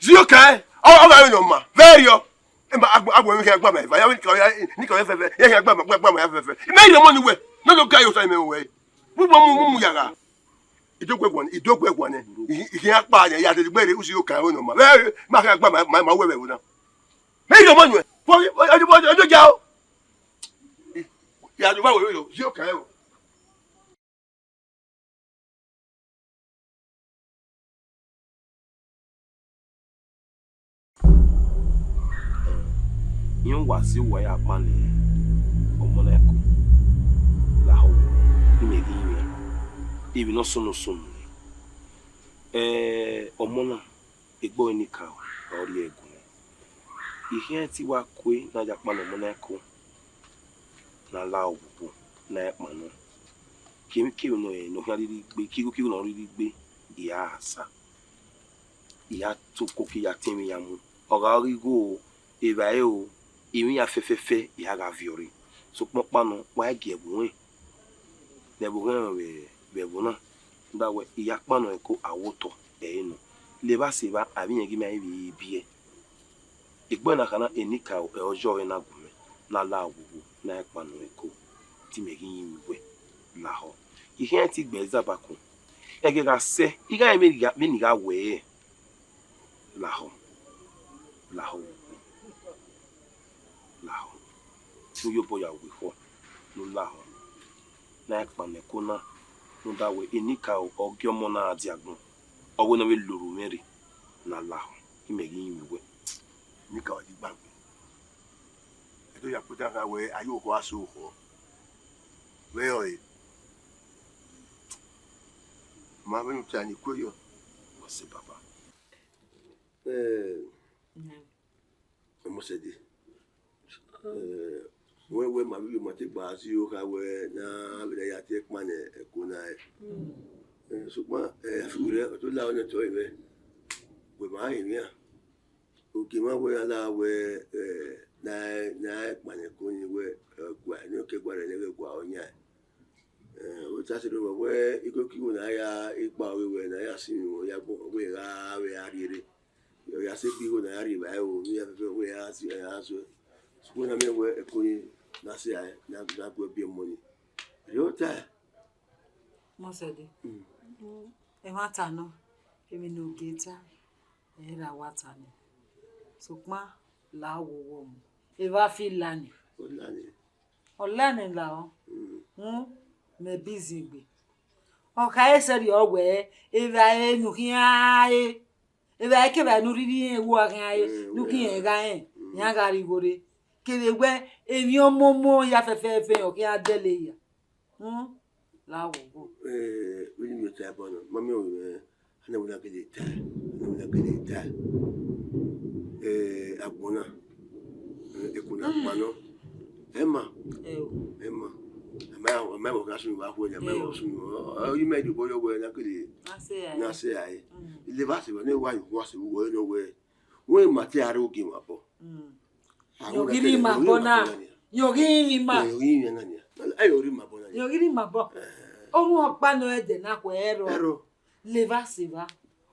Zio ka, ọ, ọ gha vbe ne ọ ma, vbe rriọ. Ema, agbo, agbo, emwi khian gba ma eva, ya vbe ni ka ya, ni ka ya fẹfẹ, ya khian gba ma, gba, gba ma ya fẹfẹ. Imẹ rhie ọmọ ni wẹ, ne ọ do ga yo sa imẹ wẹ. Vbe ugbẹn mu, mu, mu ya gha. Idogue guan, idogue guan nẹ. I, i khian kpa nẹ, ya dede gbe rre, u zio ka vbe ne ọ ma. Vbe, ma khian gba ma, ma, ma wẹ vbe ẹvbo na. Mẹ rhie ọmọ nuẹn. Vbe, ọ, ọ, ọ, ọ, ọ, ya o. Ya do ba wẹ, zio ka o. Iran wa si owa ya kpannẹ ọmọ na ẹko lahọ, imẹ ghi rinmwian emwi ne ọ sunu sunu nẹ. Ẹ, ọmọ na, egbe ọre Enikaro ọ rhie ẹre gu mwẹ. I khian te I wa kue ne a ya kpannẹ ọmọ na ẹko ne a la ogbugbo ne a i kpannọ. Kevbe kevbe ne ọ khian rhirhi gbe, ke igho ke igho ne ọ rhirhi gbe, I ra sa. I ra to koko, I ya tọn emwi ya mu. Ọ gha ghi igho o, evbare o, emwi iran fẹfẹfẹ, I ra gha viọ rre. Sokpan ọkpa nọ, wa i gie ẹvbo ruẹn, ne ẹvbo ghẹn vbe, vbe ẹvbo na. Rhunmwuda wẹ, I ya kpannọ ẹko, a wẹ otọ ẹre nọ. Levba sẹ evba, avbe irẹn ghi ma i vbe biẹ. Egbe na khana, Enikaro, ẹ, ọ yọ ọre na gu mwẹ, ne a la ogbugbo, ne a i kpannọ ẹko, te imẹ ghi rinmwian wẹ lahọ. I khian te I gbe ẹre zẹ abakọn. Ẹghẹ gha sẹ, I gha rẹn vbene I gha, vbene I gha wẹ ẹre. Lahọ, lahọ, lahọ. Ne u ye obọ ya wu ekhọe, ne u lahọ. Ne a i kpannọ ẹko na, rhunmwuda wẹ, Enikaro, ọ gie ọmọ na dia agbọn. Ọ wẹ ne ọ vbe lorhu mwẹ rre, ne a lahọ, imẹ ghi rinmwian wẹ. Enikaro, ọ ye gba gbe. Ẹdẹ ya kpota kha wẹ, a ye okhọ, a sẹ okhọ. Vbe ọre, ma vbe ne u ta ni kue yọ. Wẹ sẹ baba. Eh, Ọmọsẹdi. Eh, wẹ, wẹ ma vbe ma te gba si okha wẹ na vbe ya tie ẹkpan ne ẹko na ẹ. Eh, sokpan, eh, afi rẹ, ọ to la ọnẹ tọ mwẹ. Wẹ ma rẹn emwi a. Ogie mwa wẹ a la wẹ, eh, na, na ẹkpan ne ẹko ni wẹ, eh, gua, ne ọ ke gua rẹ ne ẹghẹ gua ọ yan. Eh, ọ ta sẹ rẹ wẹ, ikoko igho na ya ikpa ọghe wẹ na ya sinmwi wẹ ya gbọn, wẹ gha vbe a rhie rre. Ọ ya sẹ gbe igho na ya rhie vba ẹro, ne ya fẹfẹ wẹ ya si, ya sẹ. Sokpan na miẹn wẹ ẹko ni na sẹ a, na, na gu ẹbi ọmọ ni. Rhie ota. Mọsẹdi. Mm. Ẹmwata nọ, emwi ne ogie ta, ẹ ra wa ta nẹ. Sokpan la wo wọ mu. Evba fi la ni. Ọ la ni. Ọ la ni la ọ. Mm. Hmm, mẹ bi zin gbe. Ọ khare sẹrriọ wẹ, evbare ne u khian re. Evbare kevbare ne u rhirhi rẹn wu a khian re, mm, ne u khian gha rẹn, mm, iran gha rhie igho rre. Kevbe wẹ, emwi ọmọmọ ya fẹfẹfẹ, ọ khian dẹle ya. Hmm, la wo go. Eh, vbene I miẹn ta ẹbọ nọ, ma miẹn ọghe mwẹ, a na wẹ na gele ta, a na wẹ na gele ta. Eh, agbọn na, eh, ẹko na gba nọ. Ẹ ma, ẹ o, ẹ ma. A ma, a ma wẹ gha sunu vbe akhuẹ, a ma wẹ sunu. Ọ, ọ, imẹ de obọ yọ wẹ na gele, na sẹ rae. Mm. Levba sẹ vbe ne wa yo, wa sẹ vbe wẹ nọ wẹ. Wẹ ma te aro ogie mwẹ abọ. Mm. Yọ ghi rhie ima bọ na. Yọ ghi rhie ima. Yọ ghi rhie ima na nia. Ayo rhie ima bọ na nia. Yọ ghi rhie ima bọ. Eh. Ọmọ ọkpa nọ ẹdẹ na khuẹ ẹrọ. Ẹrọ. Levba sẹ vba.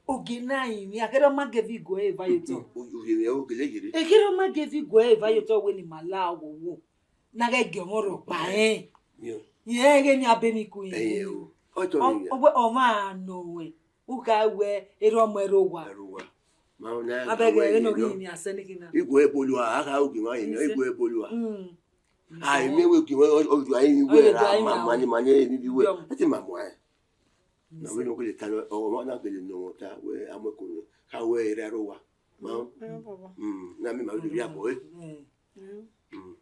Ogie na rinmwian, kẹrẹ ọ ma gẹ vbe iguẹ eva ye otọ. Ogie mwẹ o gele yere. Ekẹrẹ ọ ma gẹ vbe iguẹ eva ye otọ wẹ ne ima la wo wo. Na ghẹ gie ọmọ rhọkpa rẹn. Yọ. Irẹn ghẹ ne a be emwi ku irẹn. Ẹyẹ o. Ọ tọ ni nia. Ọ, ọ, ọmwa nọ wẹ. U kha wẹ erha ọmọ ẹrẹ owa. Ẹrẹ owa. Ma na abẹgẹ ẹre nọ ghi yin asẹ ni kina. Igwe bolua, a kha ogie ma yin, igwe bolua. Mm. A emi we ogie, o, o, a yin we ra ma, ma ni, ma ni, emi bi we. Ẹ ti ma mu ẹ. Na we no gele ta, ọ, ọ na gele nọ ta, wẹ a mu ẹko nẹ. Kha wẹ erha ẹrẹ owa. Ma. Mm, na mi ma we ya bọ, eh. Mm. Mm.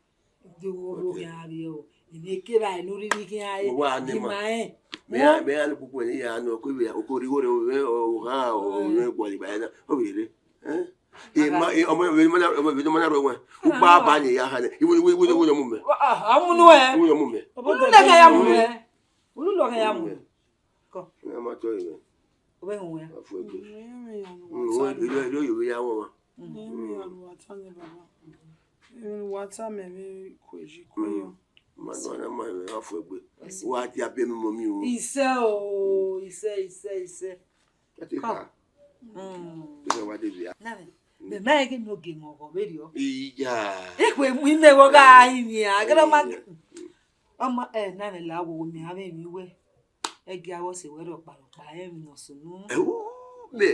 De wo ro khian rrie o. Ene kevbe a enu rhirhi khian re. Wa ne ma. Ima rẹn. Mẹ ya, mẹ ya ne kpukpu ne ya nọ, ko vbe, o ko rhie igho rre, o vbe, o gha, o vbe gualọ igba na, o vbe rre. Eh? Ima, e, ọmọ, ọmọ, ọmọ, ọmọ, ọmọ na rre wẹ. U kpa ba ni ya ha nẹ. Iwu, iwu, iwu, iwu, ọmọ mẹ. Ah, a mu nu ẹ. Iwu, ọmọ mẹ. Unu lẹ kẹ ya mu ẹ. Unu lọ kẹ ya mu ẹ. Kọ. Ẹ ma tọ ẹ. Ọ vbe hun wẹ. Afuegbe. Mm, ẹ, ẹ, ẹ, ẹ, ẹ, ya wọ wa. Mm. Ẹ, ẹ, ẹ, wa ta nẹ baba. Ẹ, ẹ, wa ta mẹ vbe kueji kue yọ. Mm. Ma dọ na ma vbe afuegbe. Wa dia bẹ mi mọ mi o. Isẹ o, isẹ, isẹ, isẹ. Ẹ ti kha. Mm. Ẹ wa de bia. Na mẹ, mẹ ma ghi no ge mọ ọghọ vberriọ. Iya. Ikhue mu ime wo gha yin a, gẹrẹ ma. Iya. Ọma, ẹ, na mẹ la wo mi a vbe mi wẹ. Ẹgia vbe ọse wẹ rhọkpa rhọkpa, ẹ, emwi ne ọ sunu. Ẹ, u mẹ.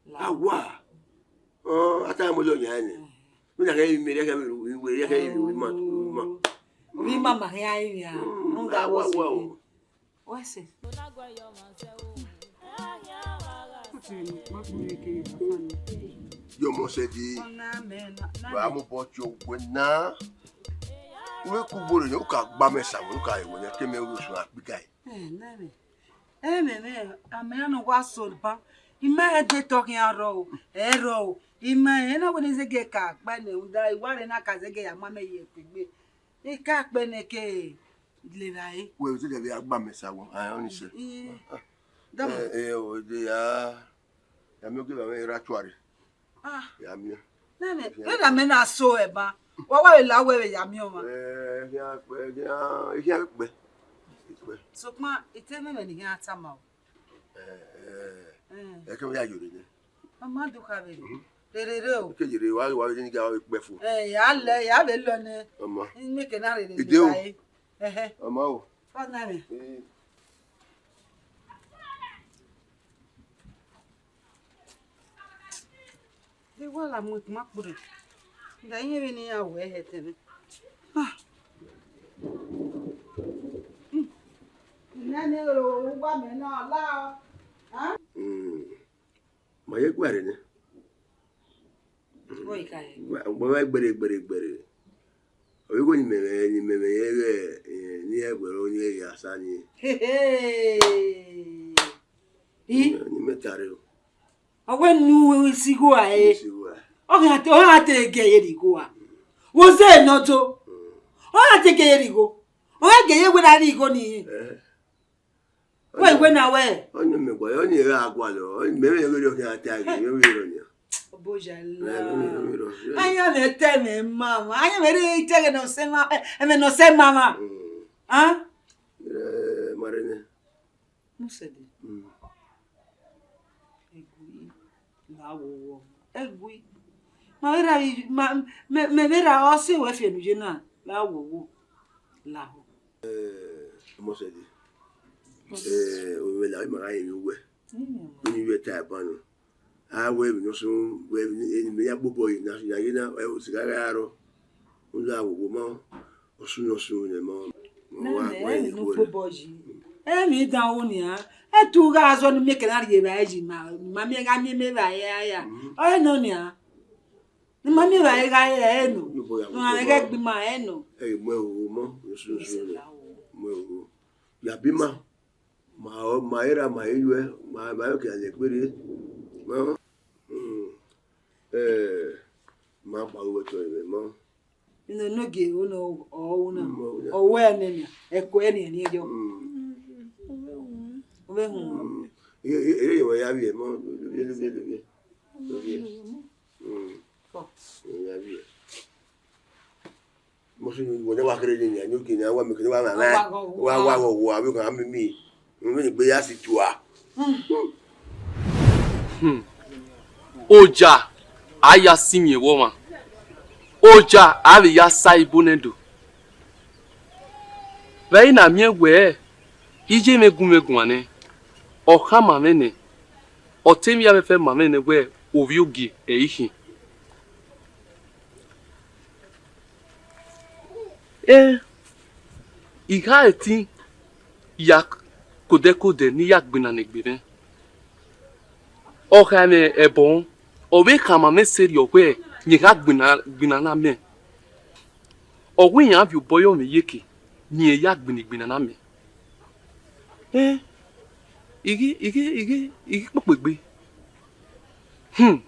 La. Awa. Ọ, a ta mo lọ yan nẹ. Mm. Mi na kẹ mi rẹ kẹ mi ru, mi wẹ rẹ kẹ mi ru ma, ru ma. Ru ma ma hia yin a. Mm, nunga awa, vbe ọse awa o. Wẹ sẹ. Yọmọ sẹ di. Wa mu bọ tie owẹ na. Wẹ ku gbore ne u ka gba mẹ sa, u ka ewo ne ke mẹ ru sunu akpika. Ẹ, nẹmwẹ. Ẹmwẹ mwẹ, a ma rẹn ne ọ wa so ban. I ma rẹn de tọ khian rrọọ o, ẹ rrọọ o. I ma rẹn na wẹ ne zẹgẹ ka kpa nẹ, rhunmwuda I wa rẹn na ka zẹgẹ ya ma mẹ ye ẹkugbe. I ka kpe nẹ ke levba re. Wẹ zẹgẹ vbe a gba mẹ sa wọ, a rẹn ọnii sẹ. Iye. Dama. Ẹ, ẹ, o de ya, ya miẹn ogie vbe avbe erha tuare. Ah. Ya miẹn. Nene, vbene amẹ na so ẹban, wa wa vbe la wẹ vbe ya miẹn ọmwa. Eh, khian, khian, khian kpẹ. Kpẹ. Sokpan, ite mwẹ mwẹ ne I khian tama o. Eh, eh. Eh. Ẹ kẹ vbe ya yore nẹ. Ọ ma do kha vbe rere o. Ke yere wa, wa vbe ni ga kpẹ fo. Eh, ya lẹ, ya vbe lọ nẹ. Ọmọ. Mẹ ke na rere. Ide o. Ẹhẹ. Ọmọ o. Ọ na rẹ. Eh. De wa la mu ekun ma kpurre. Da iye vbe ne iran wẹ hẹ tẹmwẹ. Ah. Hmm. Nene ro wa mẹ na la. Ah. Mm. Ma ye guare nẹ. Wẹ ka ye. Wa, wa gbere, gbere, gbere. Ọ igho ni mẹ mwẹ, ni mẹ mwẹ ye ghẹ, eh, ne I wẹ ro ne I ya sa ni. He, he. Ni, ni mẹ tare o. Ọ wẹ ne u si igho a re. Isi igho a. Ọ gha te, ọ gha te gẹ ye righo a. Wo ze ne ọ do. Ọ gha te gẹ ye righo. Ọ gha gẹ ye wẹ na righo ni. Eh. Wẹ wẹ na wẹ. Ọni mẹ gua, ọni ra gua lọ. Ọni mẹ mẹ ghe ọ khian ta ghe, mẹ vbe rọ nia. Oboya la. Mẹ vbe rọ. Aya mẹ te mẹ mama. Aya mẹ re te ghe nọ sẹ ma, eh, mẹ nọ sẹ mama. Mm. Ah? Eh, mare nẹ. Musẹdi. Mm. Egui, la wowo. Egui. Ma vbe ra, ma, mẹ, mẹ vbe ra ọ sẹ wẹ fi enu ye na, la wowo. Lahọ. Eh, Musẹdi. Eh, ovbi mwẹ la, ima gha rinmwian uwẹ. Rinmwian ma. Unu vbe ta ban nọ. A wẹ emwi ne ọ sunu, wẹ emwi ne, emwi ne ya gbobọ yi na, ya ye na, ẹ, osigha gha rrọọ. Unu la wowo ma, ọ sunu, ọ sunu nẹ ma. Ma wa, nẹ, wa emwi ne u gbobọ yi. Emwi dan wo nian. Etu gha zọ ne miẹn kẹ na rhie evbare yi ma, ma miẹn gha miẹn mẹ evbare ya ya. Mm. Ọ re nọ nian. Ne ima miẹn evbare gha re ẹre nọ. Ne ọ gha mwẹ ẹgbẹe ima ẹre nọ. Ẹ i mu ẹhoho mọ, osunsun mu ẹhoho. Ya bi ima, ma ọ, ma i ra, ma i yuẹ, ma, ma i ke a lẹ gberriẹ. Ma, mm, ẹ, ma kpa wẹ otọ ẹmwẹ ma. Inogie ọ nọ, ọ na. Mm, ọ na. Ọ wẹ nẹ nian, ẹko ẹre nian yọ. Mm. Ọ vbe họn. Mm. Ẹ, ẹ, ẹ, ẹ, ya vbiẹ ma, lele, lele, lele. Mm. Kọ. Ẹ, ya vbiẹ. Mo si ni wọ ne wa kere ni, ni, ni, ni, wa mẹ kere wa ma, wa, wa, wa, wa, wa, wa, mi, mi. Mo ni gbe ya si tua. Hmm. Oja, a ya si yẹn vbe ọmwa. Oja, a vbe ya sa ibo nẹ do. Vbe ẹre na miẹn wẹẹ, iye mwẹ gu mwẹ guan nẹ, ọ khama mwẹ nẹ, ọ te emwi avbe fẹ ma mwẹ nẹ wẹẹ, ovbi ogie ẹ i khin. Ẹ, I gha ẹtin ya kodẹkodẹ ne I ya gbinna ne egbe mwẹ. Ọ kha mwẹ ẹbọ, ọ vbe khama mwẹ sẹrriọ wẹẹ, rẹn gha gbinna, gbinna na mẹ. Ọ wẹ iran viọ obọ yọ mwẹ iyeke, rẹn ya gbinna igbinna na mẹ. Ẹ, I ghi, I ghi, I ghi, I ghi kpokpo egbe. Hmm.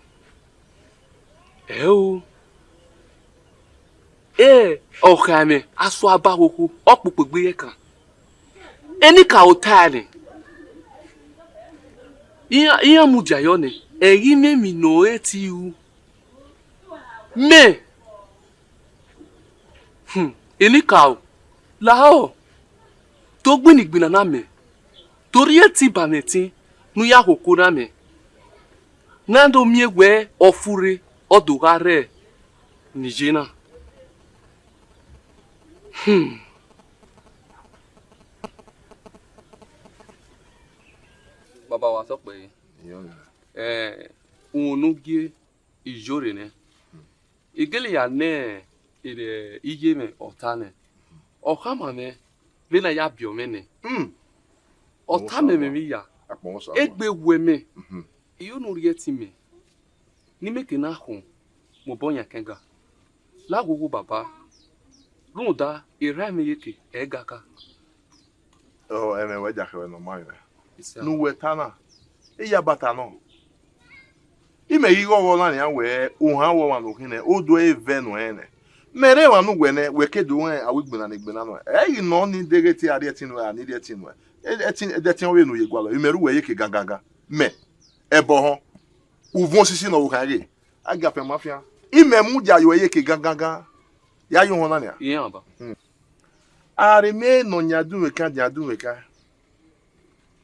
Ẹ o. Ẹ, ọ kha mwẹ, a sua ba khokho, ọ kpokpo egbe ye kan. Enikaro ta nẹ, iran, iran mudia yọ nẹ, ẹ ghi mwẹ emwi ne ọ re te ru. Mẹ, hmm, enikaro, lahọ, to gbinna igbinna na mẹ, to rhie ẹtin ba mwẹ ẹtin ne u ya khokho na mẹ. Ne a do miẹn wẹẹ ọ furre, ọ do gha rre ne iye na. Hmm. Baba wa sọkpẹ re. Iyọnrẹn. Eh, uhunmwu ne u gie iyore nẹ. I gele ya nẹ iye mwẹ ọta nẹ. Ọ khama mwẹ vbene a ya biẹ mwẹ nẹ. Hmm. Ọ tama mwẹ emwi ya. Akpọnmwẹ sa egbe wẹ mẹ. Mhm. I unu rhie ẹtin mẹ, ne imẹ ke na khọn mu obọ yan ẹkẹn ga. La ghogho baba, rhunmwuda erha mwẹ iyeke ẹ i ga ka. Ọ, ẹmwẹ wẹ jakhẹ wẹ ne ọ ma mwẹ. Isa. Ne uwẹ ta na, I ya ba ta nọ. Imẹ ghi ghe ọghọ na nian wẹẹ, ohan wẹ ọmwa ne u khin nẹ, oduẹ vẹ nuẹn nẹ. Mẹ rre emwa ne uwẹ nẹ, wẹ ke do rẹn avbe igbinna ne igbinna nuẹn. Ẹ i ghi nọ ni deghẹ te a rhie ẹtin nuẹn, a ni rhie ẹtin nuẹn. Ẹ, ẹtin, ẹdẹtin ọvbehe ne u ye gualọ, imẹ rre uwẹ iyeke gangan. Mẹ, ẹbọ họn, uvun osisi ne ọ vbe khan ghe, a gia fian ma fian. Imẹ mudia ye uwẹ iyeke gangan. Ya ye uhọn na nian. Iran ba. Hmm. A rre mẹ ne ọ yan dunmweka, yan dunmweka.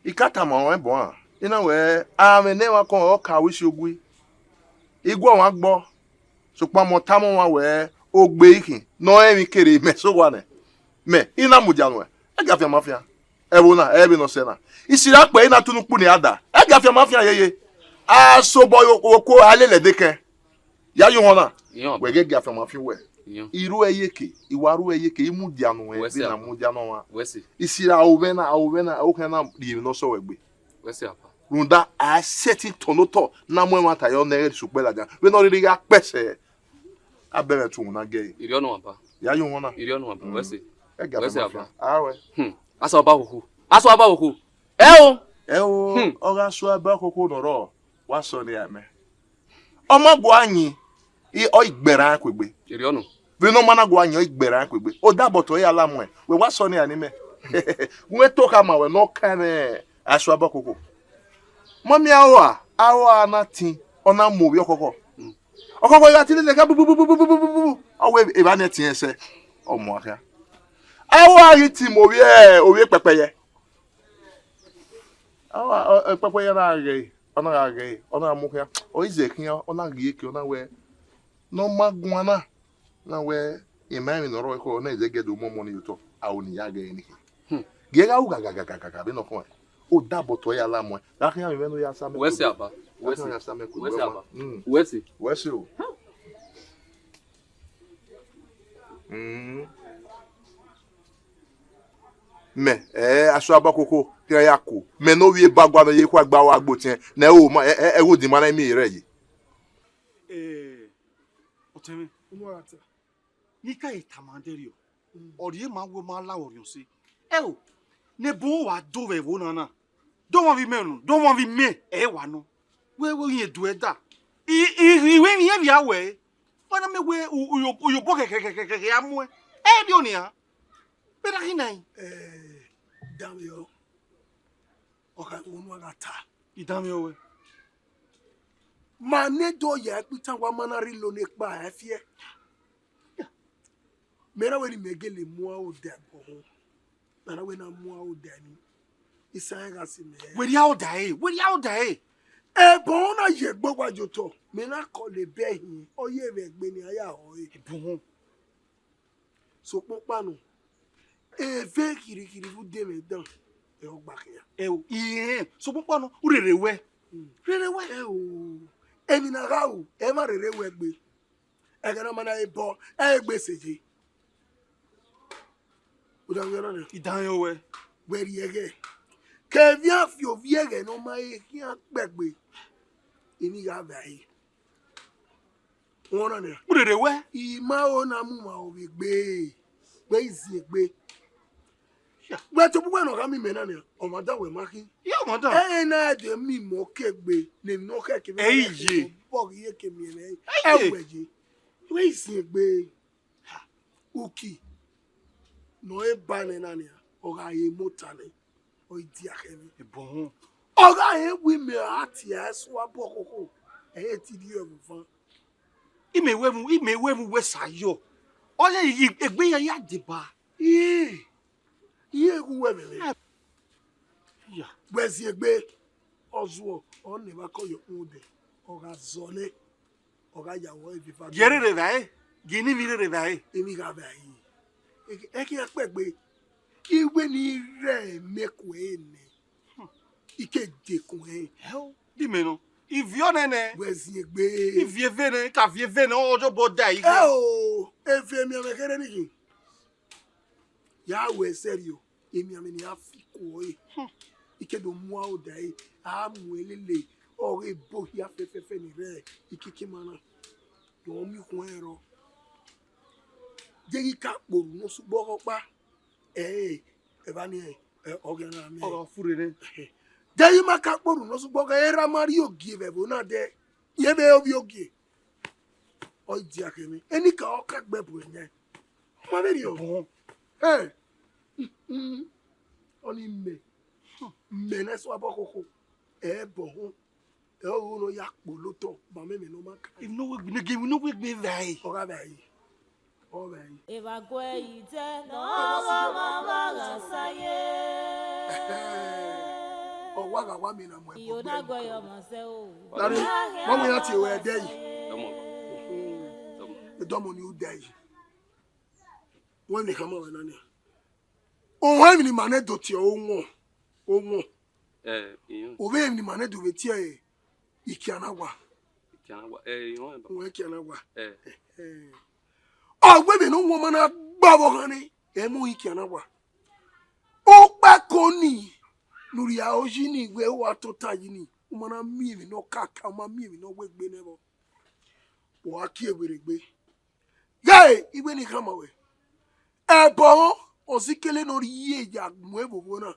I ka tama ọnrẹn bọ an, I na wẹẹ, amwẹ ne ẹmwẹ akọn ọ ka ru isi ogui. I gu ọmwa gbọ, sokpan mẹ ọ tama ọmwa wẹẹ, ogbe I khin, ne ọ rẹn emwi kere mẹ sẹ owa nẹ. Mẹ, I na mudia nuẹn, ẹ gia fian ma fian. Ẹvbo na, ẹ vbe nọ sẹ na. Isi ra kpẹre na tunu ukpu ne a da. Ẹ gia fian ma fian yeye. A sobọ ye okuo, a lele ẹdẹ kẹn. Ya ye uhọn na. Iran. Wẹ ghẹ gia fian ma fian wẹ. Iran. I ru ẹ iyeke, I wa ru ẹ iyeke, I mudia nuẹn, wẹ sẹ, bi na mudia nọ mwa. Wẹ sẹ. Isi ra ovbẹ na, ovbẹ na, okhian na rhie emwi ne ọ sẹ wẹ gbe. Wẹ sẹ apa. Rhunmwuda, a sẹtin tọn ne otọ, na mu ẹmwata yọ nẹ ẹghẹ sukpẹ ladian. Vbene ọ rhirhi gha kpẹsẹ, a bẹmwẹ tuwun na gẹe. Iriọ nọ apa. Ya ye uhọn na. Iriọ nọ apa, wẹ sẹ. Ẹ gia fian ma fian. A wẹ. Hmm. Asọ ba khokho. Asọ ba khokho. Ẹ o. Ẹ o, hmm, ọ gha sua ba khokho nọ rrọọ. Wa sọ ne a mẹ. Ọ ma gua yin, i- ọ i gbẹrhan kuegbe. Erriọ nọ. Vbene ọ ma na gua yin, ọ i gbẹrhan kuegbe. Odabọtọ ya la muẹn, wẹ wa sọ ne a ni mẹ. Wẹ to khama wẹ ne ọ kan mwẹ asuabọ koko. Mọmi, a rua, a rua na tin, ọ na mu ovbi ọkhọkhọ. Ọkhọkhọ ya ti lele ka bububububububu. Ọ wẹ evba ne ẹtin ẹsẹ, ọ mu akha. A rua ghi tin mu ovbi, ovbi pẹpẹyẹ. Awa, ọ, ọ, pẹpẹyẹ na ghẹ, ọ na gha ghẹ, ọ na mu khian, ọ i zẹ khian, ọ na ghi eke, ọ na wẹ, ne ọ ma guan na, na wẹ, emwa emwi ne ọ rrọọ ekhọe, ọ na i zẹ gẹdẹ ọmọmọ ni otọ, aro ne I ya ghẹ ni khin. Hmm. Gie gha ru gha gha gha gha gha gha vbene ọ khọn ẹn. Odabọtọ ya la muẹn, gha khian mwẹ ne u ya sa mẹ. Wẹ sẹ aba, wẹ sẹ, wẹ sẹ aba, wẹ sẹ o. Hmm. Mẹ, ẹ, asuabọ koko, khian ya ku. Mẹ ne ovbi eba gua mẹ ye khu agba wa gbe otiẹn, ne ẹ ho ma, ẹ, ẹ, ẹ gho dinmwi na miẹn rẹ ye. Eh, ọtẹn mwẹ, ne I ka ye tama dẹrriọ, ọ rhie ma wẹ ma la vbe orhiọn ọse. Ẹ o, ne ebo wa do vbe ẹvbo na na, dọmwa vbe imẹ nọ, dọmwa vbe imẹ, ẹ wa nọ. Wẹ, wẹ, rẹn do ẹda. I, I, I, wẹ, rẹn vbe a wẹ, wa na mẹ wẹ u, u, uyobọ khẹkhẹkhẹkhẹ a muẹn. Ẹ rhie ọnian. Vbe na khin na? Eh, danmwehọ, ọ kha mu unu a gha ta. I danmwehọ wẹ. Ma ne do ya ẹkpitan wa ma na rhie lo ne ekpa ẹ fiẹ. Mẹ na wẹ ne imẹ gele mu aro da ẹbọ họn. Mẹ na wẹ na mu aro da emwi. Isan gha si mẹ. Wẹ rhie aro da ẹre, wẹ rhie aro da ẹre. Ẹbọ họn na ye egbe wa ye otọ. Mẹ na kọlọ ebe hin, ọ ye vbe egbe ne a ya họ ẹre. Ẹbọ họn. Sokpan ọkpa nọ, eve khirikhiri vbe ude mwẹ dan, ẹ ọ gba khian. Ẹ o, irẹn, sokpan ọkpa nọ, u rere wẹ. Mm. Rere wẹ. Ẹ o, emwi na gha ru, ẹ ma rere wẹ gbe. Ẹghẹ ne ọ ma na re bọ, ẹ i gbe sẹ ye. U da vbiẹ na nian? I danmwehọ wẹ. Wẹ rhie ẹghẹ. Kevbe a fi ovbi ẹghẹ ne ọ ma he khian kpẹgbe, emwi gha vbe a re. Wẹ ọna nian? U rere wẹ. I ma ho na mu ma ovbi egbe, wẹ i zin egbe. Ya. Wẹ tobọ uwẹ ne ọ gha miẹn imẹ na nian, ọmwa dan wẹ ma khin. Ya, ọmwa dan. Ẹ na de miẹn imẹ ọke egbe, ne emwi ne ọ khẹke vbe Ẹ i ye. Bọ ghi ye ke miẹn mwẹ. Ẹ i ye. Ẹ wẹ ye. Wẹ i zin egbe. Uki ne ọ re ba nẹ na nian, ọ gha re mota nẹ, ọ i dia khẹ mwẹ. Ebọ họn. Ọ gha rẹn wẹ imẹ a tie ẹre suabọ khokho, ẹ i re te I rhie ẹvbo van. Imẹ wẹ mu, imẹ wẹ mu wẹ sa yọ. Ọ ya i, egbe ya ya deba. Ii, I i re ghe uwẹ vbe mwẹ. Ya. Wẹ zin egbe, ọ zuọ, ọ ne evba kọ ye okpun odẹ, ọ gha zọ nẹ, ọ gha ya wẹ ivie eva. Gie rere vbe a re, gie ne imẹ rere vbe a re. Emwi gha vbe a re. Ẹ khian kpẹgbe. Iwẹ ne I rre mẹ ku ẹre nẹ, I ke de ku ẹre. Ẹ o, di mẹ nọ. I viọ nẹ nẹ. Wẹ zin egbe. I viọ eve nẹ, I ka viọ eve nẹ, ọ jọ bọ da I. Ẹ o, eve miẹn mwẹ kherhe ni khin. Ya wẹ sẹrriọ, emianmwẹ ne I ra fi ku ẹre. I ke do mu aro da ẹre, a mu ẹre lele, ọ ghe ebo hia fẹfẹfẹ ni rre ikiki ima na. Ọ miẹn ukhuẹn rrọọ. Deghẹ I ka kpe orhu ne ọ sẹ ugbọghọ ọkpa, ẹ, evba ni, ẹ, ọ ghi na mẹ. Ọ gha furre nẹ. Deghẹ I ma ka kpe orhu ne ọ sẹ ugbọghọ, erha ma rrie ogie vbe ẹvbo na dẹ, yevbe ovbi ogie. Ọ i dia khẹ mwẹ. Enikaro ọ ka gbe ẹbu ẹyẹn. Ọ ma vberriọ. Ẹbọ họn. Ẹ. Ọni mẹ. Mẹ ne suabọ khokho. Ẹbọ họn. Ẹ ọghe ne ọ ya kpolo otọ, ba mẹ mẹ ne ọ ma ka. Emwi ne ọ wegbe, nege emwi ne ọ wegbe vbe a re. Ọ gha vbe a re. Ọ vbe a re. Evba guẹ yi dẹ, ne ọ gha ma vba gha sa ye. Ọ wa gha wa miẹn na mu ẹbọ. Iyo na guẹ yọ ma sẹ o. Dare, ma wẹ ya tie wẹ ẹdẹ yi. Dọmọ. Dọmọ. Dọmọ ni u dẹ yi. Wẹ ne khama wẹ na nia. Owẹ emwi ne ima nẹ do tie owọ, owọ. Eh, iyo. Ovbe emwi ne ima nẹ do vbe tie ikianawa. Ikianawa, eh, iyo, eh, ba. Owẹ ikianawa. Eh. Eh. Ọ wẹ vbene owọ ma na gba vbe ọghan nẹ, ẹ mu ikianawa. Okpẹko ni, ne u rhia oyi ni, wẹ u wa tota yi ni, u ma na miẹn emwi ne ọ kaka, u ma miẹn emwi ne ọ wegbe nẹ vbọ. Wa kie werriegbe. Ghẹ, I wẹ ne I khama wẹ. Ẹbọ, ọ sikele ne ọ rhie ya mu evbovbo na.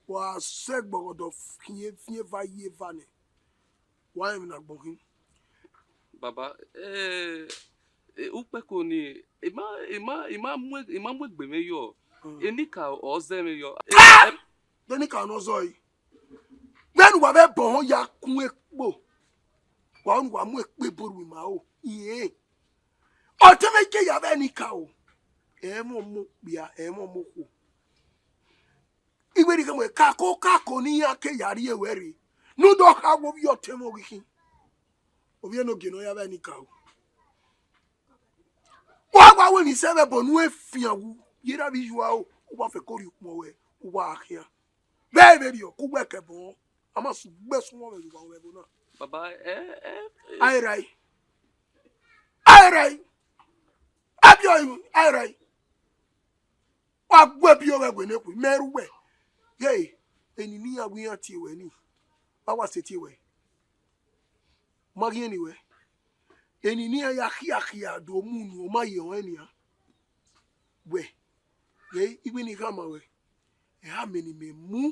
Wa sẹ gbọghọdọ khian, fian eva ye eva nẹ. Wa rẹn emwi ne agbọn khin. Baba, eh, eh, ukpẹko ni, ima, ima, ima mu, ima mu egbe mwẹ yọ. Mm. Enika ọ zẹ mwẹ yọ. Ah! Enika nọ zọ ẹre. Vbene uwa vbe ẹbọ họn ya kun ekpo, wa unu wa mu ekpo ebo ru ima ro. Irẹn. Ọtẹn mwẹ ke ya vbe Enika o. Ẹmwẹ ọmọ okpia, ẹmwẹ ọmọ okhuo. Iwẹ ni khama wẹ, kako kako ne iran ke ya rrie ruẹ rre. Ne u do kha wẹ ovbi ọtẹn mwẹ oghikhin. Ovbi enogie ne ọ ya vbe Enika o. Wa wa wẹ emwi sẹ vbe ẹbọ ne u fian wu, ye erha vbe iyua o, u wa fẹko rhie ukpọn ruẹ, u wa khian. Vbe vberriọ, ke uwẹ kẹ ẹbọ, a ma sugbe sumwọ mwẹ vbe uwa vbe ẹvbo na. Baba, eh, eh, eh. Ae rae. Ae rae. Abiọ, ae rae. Wa gu ẹbiọ vbe ẹguẹ ne khui, mẹ ru wẹ. Ye, eni ne iran wẹ iran tie wẹ ni, wa wa sẹ tie wẹ. Ma ghi eni wẹ. Eni ne iran ya khiakhia do mu unu, ọ ma ye ọnrẹn nian. Wẹ, ye, iwẹ ni khama wẹ. Ẹ ha mẹ ne imẹ mu,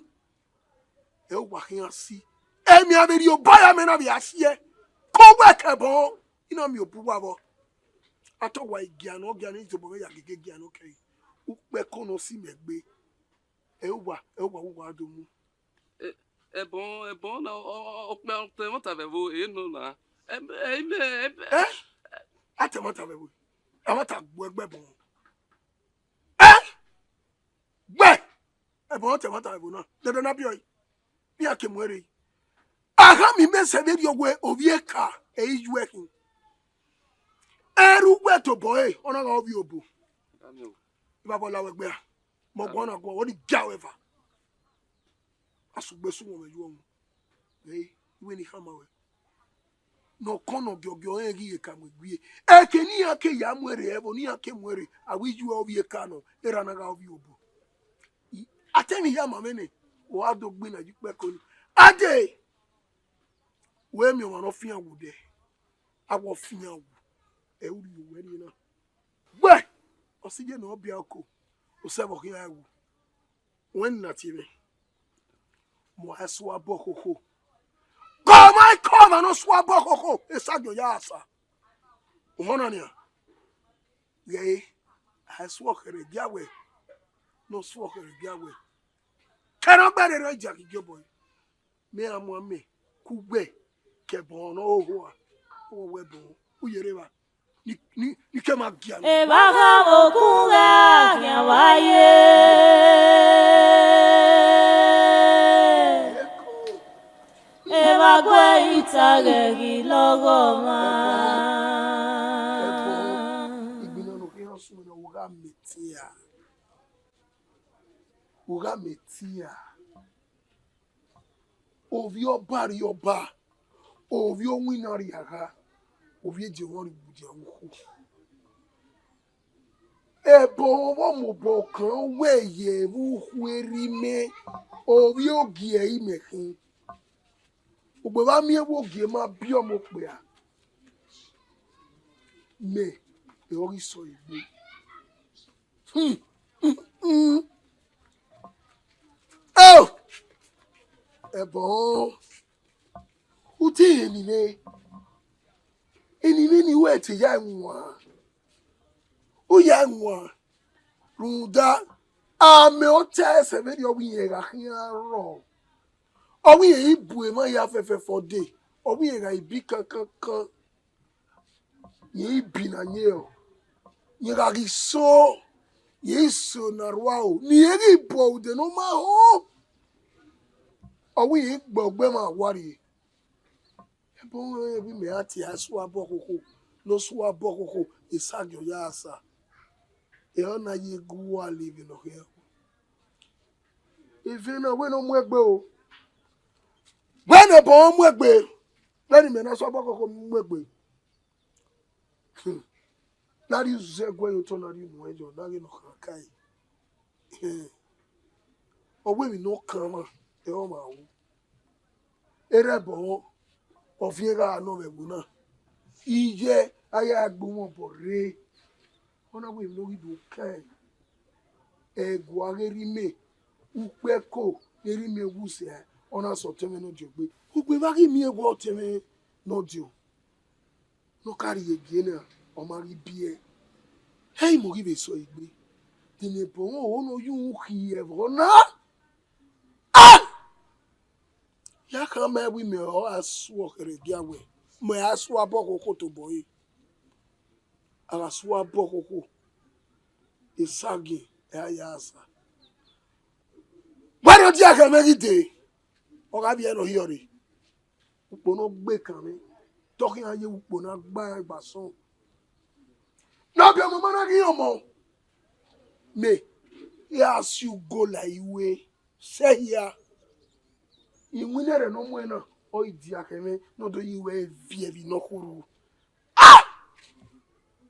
ẹ u wa khian si. Emian vbe rhie obọ ya mẹ na vbe a si ẹe. Ke uwẹ kẹ ẹbọ, I na miẹn obọ uwa vbọ. A te wa gia ne ọ gia ne tobọ mwẹ ya gege gia ne ọ kẹre. Ukpẹ ẹko ne ọ si mẹ gbe. Ẹ u wa, ẹ u wa, u wa do mu. Ẹ, ẹbọ, ẹbọ na, ọ, ọ, ọ, ọkpẹ ọtẹn ẹmwata vbe ẹvbo, ẹ nọ na. Ẹ, ẹ, imẹ, ẹ, ẹ, a te ẹmwata vbe ẹvbo. Ẹmwata gbe ẹgbẹ ẹbọ. Ẹ! Gbe! Ẹbọ te ẹmwata vbe ẹvbo na. Dandan ne a biẹ ọe. Ne iran ke mu ẹre. A khama imẹ sẹ vberriọ wẹ ovbi eka, ẹ i yu ẹre khin. Ẹre uwẹ tobọ ẹre, ọ na gha ovbi obo. Amen. I vbe abọ la wẹ gbe a. Mẹ ọguọna guan, ọ ni gia wẹ eva. A sugbe sẹ uwọnmwẹ ye uwọnmwẹ. Ẹ, iwẹ ni khama wẹ. Ne ọ kọn ne ọ giọgiọ rẹn ghi ye ka mu egbe. Ẹke ne iran ke ya mu ẹre ẹvbo, ne iran ke mu ẹre, a wẹ i yu ovbi eka nọ, erha na gha ovbi obo. I, a te emwi hia ma mwẹ nẹ, ọ gha do gbinna ye ukpẹ ẹko ni. Ade! Wẹ miẹn ọmwa ne ọ fian wu dẹ, a wẹ ọ fian wu, ẹ u rhie owẹ rrie na. Wẹ, ọ sẹ iye ne ọ biẹ oko, osẹ vbe ọ khian wu. Wẹ na tie mwẹ, mu a sua bọ khokho. Kọ ma kọ ọmwa ne ọ sua bọ khokho, esagiẹn ya sa. Uhọn na nian. Ghẹ, a sua ọkhẹrhẹ gia wẹ, ne ọ sua ọkhẹrhẹ gia wẹ. Kẹrẹ ọgbẹrẹ rẹ ja ghi gie obọ. Mẹ a mu amẹ ku wẹ kẹ ẹbọ ne ọ hoho a, ọ wẹ ẹbọ, u ye rre evba. Ni, ni, ni kẹ ma gia nẹ. Evba gha vbe okun gha khian wa ye. Evba gu ita ghẹ ghi lọghọ ọmwa. Ẹbọ, igbinna ne ọ khian sunu nẹ, u gha mẹ tia. U gha mẹ tia. Ovbi ọba rrie ọba, ovbi owinna rrie agha, ovbi ediọn rrie ugbodian vbe ukhu. Ẹbọ vbe ọ mobọ kan wẹ ye vbe ukhu erha imẹ, ovbi ogie ẹre imẹ khin. Ugbẹn vbe a miẹn vbe ogie ma biẹ ọmọ okpia, mẹ, ẹ ọ ghi sẹ egbe. Hmm, hmm, hmm. Oh! Ẹbọ, u te rẹn eni mwẹ, eni mwẹ ni wẹ te ya ẹwaẹn, u ya ẹwaẹn, rhunmwuda amẹ otọ ẹsẹ vberriọ ọ wẹ irẹn gha khian rrọọ. Ọ wẹ irẹn i bu emwa hia fẹfẹfẹ ọde, ọ wẹ irẹn gha bi kankankan. Irẹn i bi na yẹn o, irẹn gha ghi so, irẹn i so ne a rua o, ne irẹn ghi bu ọghe ude ne ọ ma ho. Ọ wẹ irẹn i gbe ọgbẹmwa wa rrie. Ẹbọ ọnrẹn vbe imẹ ra tie a sua bọ khokho, ne ọ sua bọ khokho, esagiẹn ọ ya sa. Ẹ ọ na ye gu uwa le vbe ne ọ khian. Evẹn na wẹ ne ọ mu egbe o. Wẹ ne ẹbọ mu egbe, vbene imẹ na sua bọ khokho mu egbe. Hmm. Ne a rhie uzẹ guẹ ye otọ, ne a rhie unu ẹyọ, ne a ghe ne ọ khan kae. Hmm. Ọ wẹ emwi ne ọ kan mwa, ẹ ọ ma ru. Erha ẹbọ, ọ viẹn gha nọ vbe ẹvbo na. Iye a ya gbe uwẹ obọ rre. Ọ na wẹ emwi ne ọ ghi do kan ẹn. Ẹguae ghe erha imẹ, ukpẹ ẹko ghe erha imẹ wu sẹ, ọ na sẹ ọtẹn mwẹ ne ọ diọgbe. Ugbẹn vbe a ghi miẹn wẹ ọtẹn mwẹ, ne ọ diọn, ne ọ ka rhie gie na, ọ ma ghi biẹ. Hẹ, imẹ ghi vbe sẹ ọre egbe, de ne ẹbọ mwẹ ọvbokhan ne ọ ye uhunmwu khian ẹvbo na. Ah! Ya khama ẹvbo imẹ ọre a suọ khẹrhẹ gia wẹ, mẹ a suọ abọ khokho tobọ ẹre. A gha suọ abọ khokho, esagiẹn ẹre a ya sa. Wẹ ne ọ dia khẹ mwẹ ghi dee, ọ gha vbiẹ ne ọ hiọ rre. Ukpo ne ọ gbe kan mwẹ, te ọ khian ye ukpo ne a gba rẹn gba sọn. Ne ọ biẹ ọmọ ma na ghi rẹn ọmọ. Mẹ, I gha si ugo la iwe. Sẹ hia, iwinna ẹre ne ọ muẹn na, ọ i dia khẹ mwẹ ne ọ do ye ruẹ viẹ vbe inọ khurhu. Ah!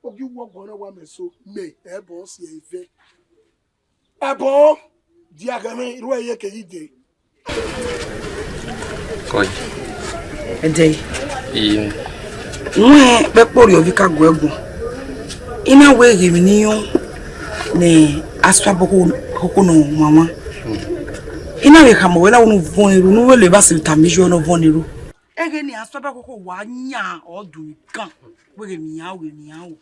Ogie uwu ọguan na wa mẹ so, mẹ, ẹbọ si ẹre vẹ. Ẹbọ, dia khẹ mwẹ, irhuẹ ye ke ghi dee. Kọe. Ẹdẹ. Iye. Wẹ kpẹkpọ rriọ vbe ka guẹ gun. I na wẹ ghe emwi ne I yọn ne a suabọ koko ne ọ wanwan. I na vbe khama wẹ na wẹ ne u vọn eru, ne u vbe le evba sẹ tama iyuẹ ne ọ vọn eru. Ẹghẹ ne a suabọ koko wa yan ọ dun gan. Wẹ ghe emwi iran, wẹ ghe emwi iran o.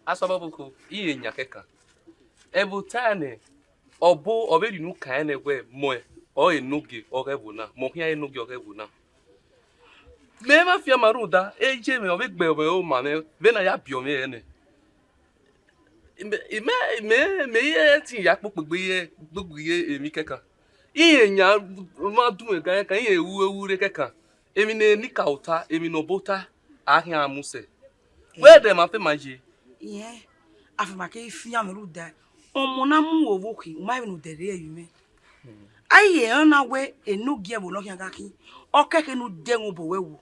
A suabọ koko, I re yan kẹkan. Ẹvbo ta nẹ, ọbo ọ vbe rhie unu kan nẹ wẹ mẹ ọre enogie ọghe ẹvbo na, mẹ ọ khian enogie ọghe ẹvbo na. Mẹ ma fian ma rhunmwuda, e iye mwẹ ọ vbe gbe mwẹ oma mwẹ vbene a ya biẹ mwẹ ẹre nẹ. Mẹ, mẹ, mẹ, mẹ i re ẹtin ya kpokpo egbe ye, gbogbo ye emwi kẹkan. Irẹn yan ma dun ẹga kẹkan, irẹn ru eru rre kẹkan. Emwi ne enikaro ta, emwi ne ọbo ta, a khian mu sẹ. Wẹ dẹ ma fe ma ye. Irẹn, a fe ma ke fian mwẹ rhunmwuda, ọmọ na mu wẹ vbe okhi, u ma vbe ne u dẹrriẹ ye mwẹ. A i ye ẹre na wẹ enogie ẹvbo ne ọ khian gha khin, ọ kẹkẹ ne u dẹ ẹmwẹ obọ wẹ wo.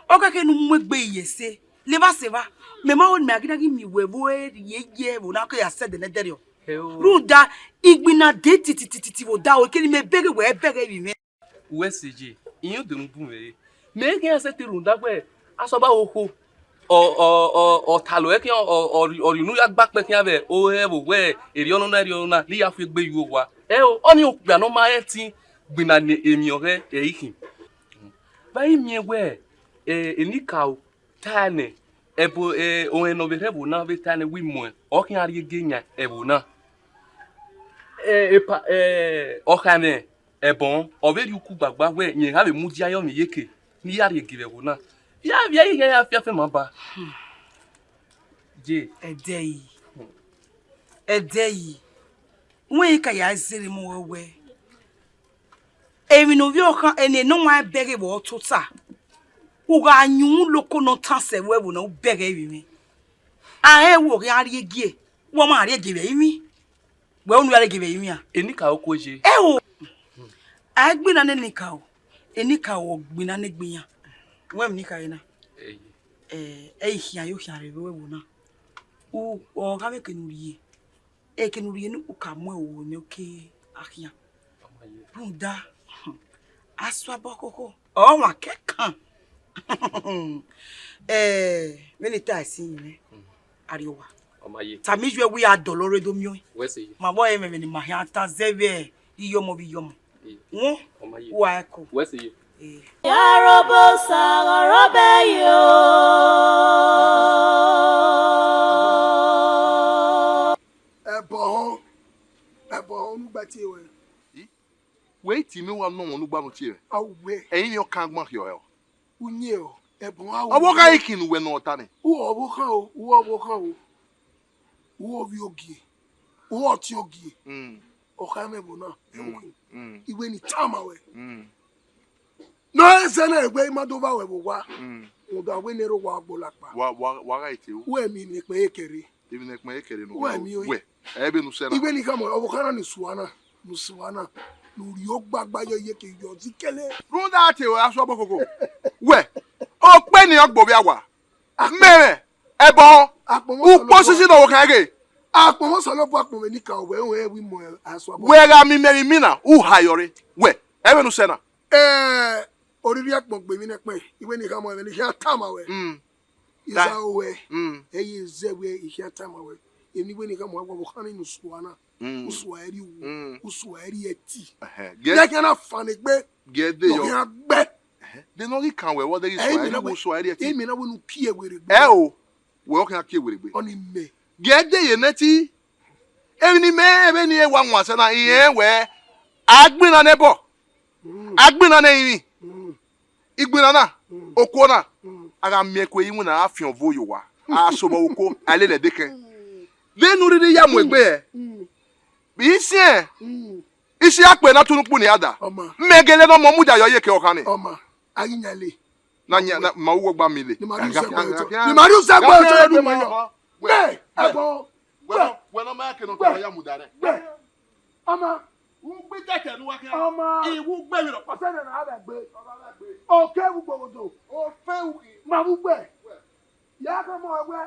Ọ kẹkẹ ne u mu egbe ye ẹse. Levba sẹ evba, mẹ ma ho ne mẹ a ghi na ghi miẹn wẹ vbe ẹ rhie ye ẹvbo na ke ya sẹ ẹdẹ ne ẹdẹrriọ. Heo. Rhunmwuda, igbinna de titititi vbe odaro, ekene mẹ bẹghe wẹ bẹghe vbe mwẹ. Uwẹ sẹ ye, irẹn do ne u bu mwẹ re. Mẹ i khian sẹtin rhunmwuda wẹ, asọba okhuo, ọ, ọ, ọ, ọ talọ ẹre khian, ọ, ọ, ọ rhie unu ya gba kpẹn khian vbe ore ẹvbo wẹ, erriọ nọ na, erriọ nọ na, ne I ya fu egbe ye owa. Ẹo, ọnii okpia ne ọ ma rẹn ẹtin gbinna ne emwi ọghẹ ẹre i khin. Vbe a i miẹn wẹ, e, enikaro ta nẹ, ẹbo, e, ọnrẹn ne ọ vbe rre ẹvbo na vbe ta nẹ wẹ imẹ ọ khian rhie gie yan ẹvbo na. E, epa, e, ọ kha mwẹ ẹbọ, ọ vbe rhie uku gbagba wẹ rẹn gha vbe mudia yọ mwẹ iyeke ne I ya rhie gie vbe ẹvbo na. Ya vbe ẹre I khian ya fiafẹn ma ba. Je. Ẹdẹe. Ẹdẹe. Wẹ I ka ya zẹrẹ mu wẹ wẹ. Emwi ne ovbi ọkhan, eni ne ọ wan bẹghe vbe ọ tota. U gha yin uhunmwu loko ne ọ tan sẹ vbe ẹvbo na, u bẹghe vbe mwẹ. A rẹn wẹ ọ khian rhie gie, wẹ ọ ma rhie gie vbe ẹrinmwi. Wẹ unu ya rhie gie vbe ẹrinmwi a? Enikaro ku ye. Ẹo. A i gbinna ne enikaro, enikaro ọ gbinna ne egbe iran. Wẹ emwi ne I khare na. Eye. Ẹ, ẹ i khian yo khian rre vbe ẹvbo na. U, ọ gha vbe kene u rhie. Ekene u rhie ne u ka mu ẹre ru ne u ke a khian. Rhunmwuda, a suabọ khokho, ọ wan kẹkan. Eh, vbene I ta ẹse iyẹn mwẹ, arriọba. Ọ ma ye. Tama iyuẹ wẹ a dọlọ rre do miẹn ọẹn. Wẹ sẹ ye. Ma vbe ọre mwẹ vbene ima khian ta zẹ vbe iyọmọ vbe iyọmọ. Won, ọ ma ye. Wa ẹko. Wẹ sẹ ye. Eh. Yarobosa ọrọbẹ yo. Ẹbọ họn, ẹbọ họn, unu gba tie ruẹ. Wẹ i ti miẹn owa ne ọ wọn ne u gba unu tie ruẹ? A wẹ. Ẹrinmwi ọkan agbọn khiọ hẹ ọ? Uyẹn ọ, ẹbọ họn a wẹ. Ọvbokhan i khin ne uwẹ ne ọ ta nẹ? U ọvbokhan o, u ọvbokhan o. U ovbi ogie, u ọtiọgie. Mm. Ọ kha mwẹ ẹvbo na, ẹ Mm, wẹ. Mm. Iwẹ ni tama ruẹ. Mm. Ne ọ zẹ na egbe ima do vba ruẹ vbe owa. Mm. Rhunmwuda wẹ ne erha owa gbe olakpa. Wa, wa, wa gha te ru. Wẹ miẹn emwi ne ẹkpẹn ye kẹre. Emwi ne ẹkpẹn ye kẹre ne u Wẹ rhie miẹn ọẹn. Wẹ, ẹ vbe ne u sẹ na. Iwẹ ni khama ọvbokhan na ni sua na, ne u sua na, ne u rhie ogbagba yọ iyeke yọ zẹ kẹlẹ. Rhunmwuda te ruẹ a suabọ khokho. Wẹ, okpe ni ọ gbe ovbi awa. Mẹmẹ, ẹbọ, Akpọnmwẹ ukpo Osanobua. Sisi ne ọvbokhan ghe. Akpọnmwẹ Osanobua, akpọnmwẹ enikaro, wẹ rẹn wẹ imẹ a suabọ. Wẹ gha miẹn imẹ vbe imina, u ha yọ rre. Wẹ, ẹ vbe ne u sẹ na. Eh, oriri akpọn gbe emwi nẹkpẹn, iwẹ ni khama ẹmwẹ ne I khian tama ruẹ. Mm. Iza ruẹ, Mm. ẹ i ye zẹ wẹ I khian tama ruẹ. Emwi ne iwẹ ni khama ruẹ, ọvbokhan ni ne u sua na. Mm. U sua ẹre uwu, Mm. u sua ẹre ẹti. Ẹhẹn. Gẹ- Ne khian na fan egbe, Gẹ de ne ọ yọ. Khian gbẹ. De ne ọ ghi kan wẹ vbe ọ de ghi Ẹ, sua, imẹ na wẹ, wẹ sua ẹre ẹtin. Imẹ na wẹ ne u kie werriegbe. Ẹ o, wẹ ọ khian kie werriegbe. Ọni mẹ. Gie de ye nẹ ti. Emwi ni mẹ, emwi ni e wa wan sẹ na, irẹn wẹ, a gbinna nẹ ẹbọ, a gbinna nẹ ẹrinmwi, igbinna na, okuo na, a gha miẹn ẹko iwinna, a fian ọvo ye owa, a sobọ okuo, a lele ẹdekẹn. Vbene u rhirhi ya mu egbe hẹ, vbe isiẹn, isi akpe na tunu kpu ni a da. Ọma. Mẹ gele ne ọmọ mudia yọ ye ke ọkhan nẹ. Ọma, a ghi yan le. Na nya, na, ma uwu ọgba mi le. Ni ma rhie usẹ gbe ọtọ. Ni ma rhie usẹ gbe ọtọ, ne u ma yọ. Wẹ, wẹ, ẹbọ. Wẹ, wẹ, wẹ nọ ma ke nọ tẹ ya mudia rẹ. Wẹ. Ọma. Ugbe tẹtẹ ne uwa khian. Ọma. Iwu gbe vberriọ. Ọsẹ nẹ na a vbe gbe. Oke wu gbogodo. Ofe wu. Ma vbe ugbe. Ya ke mọ wẹ.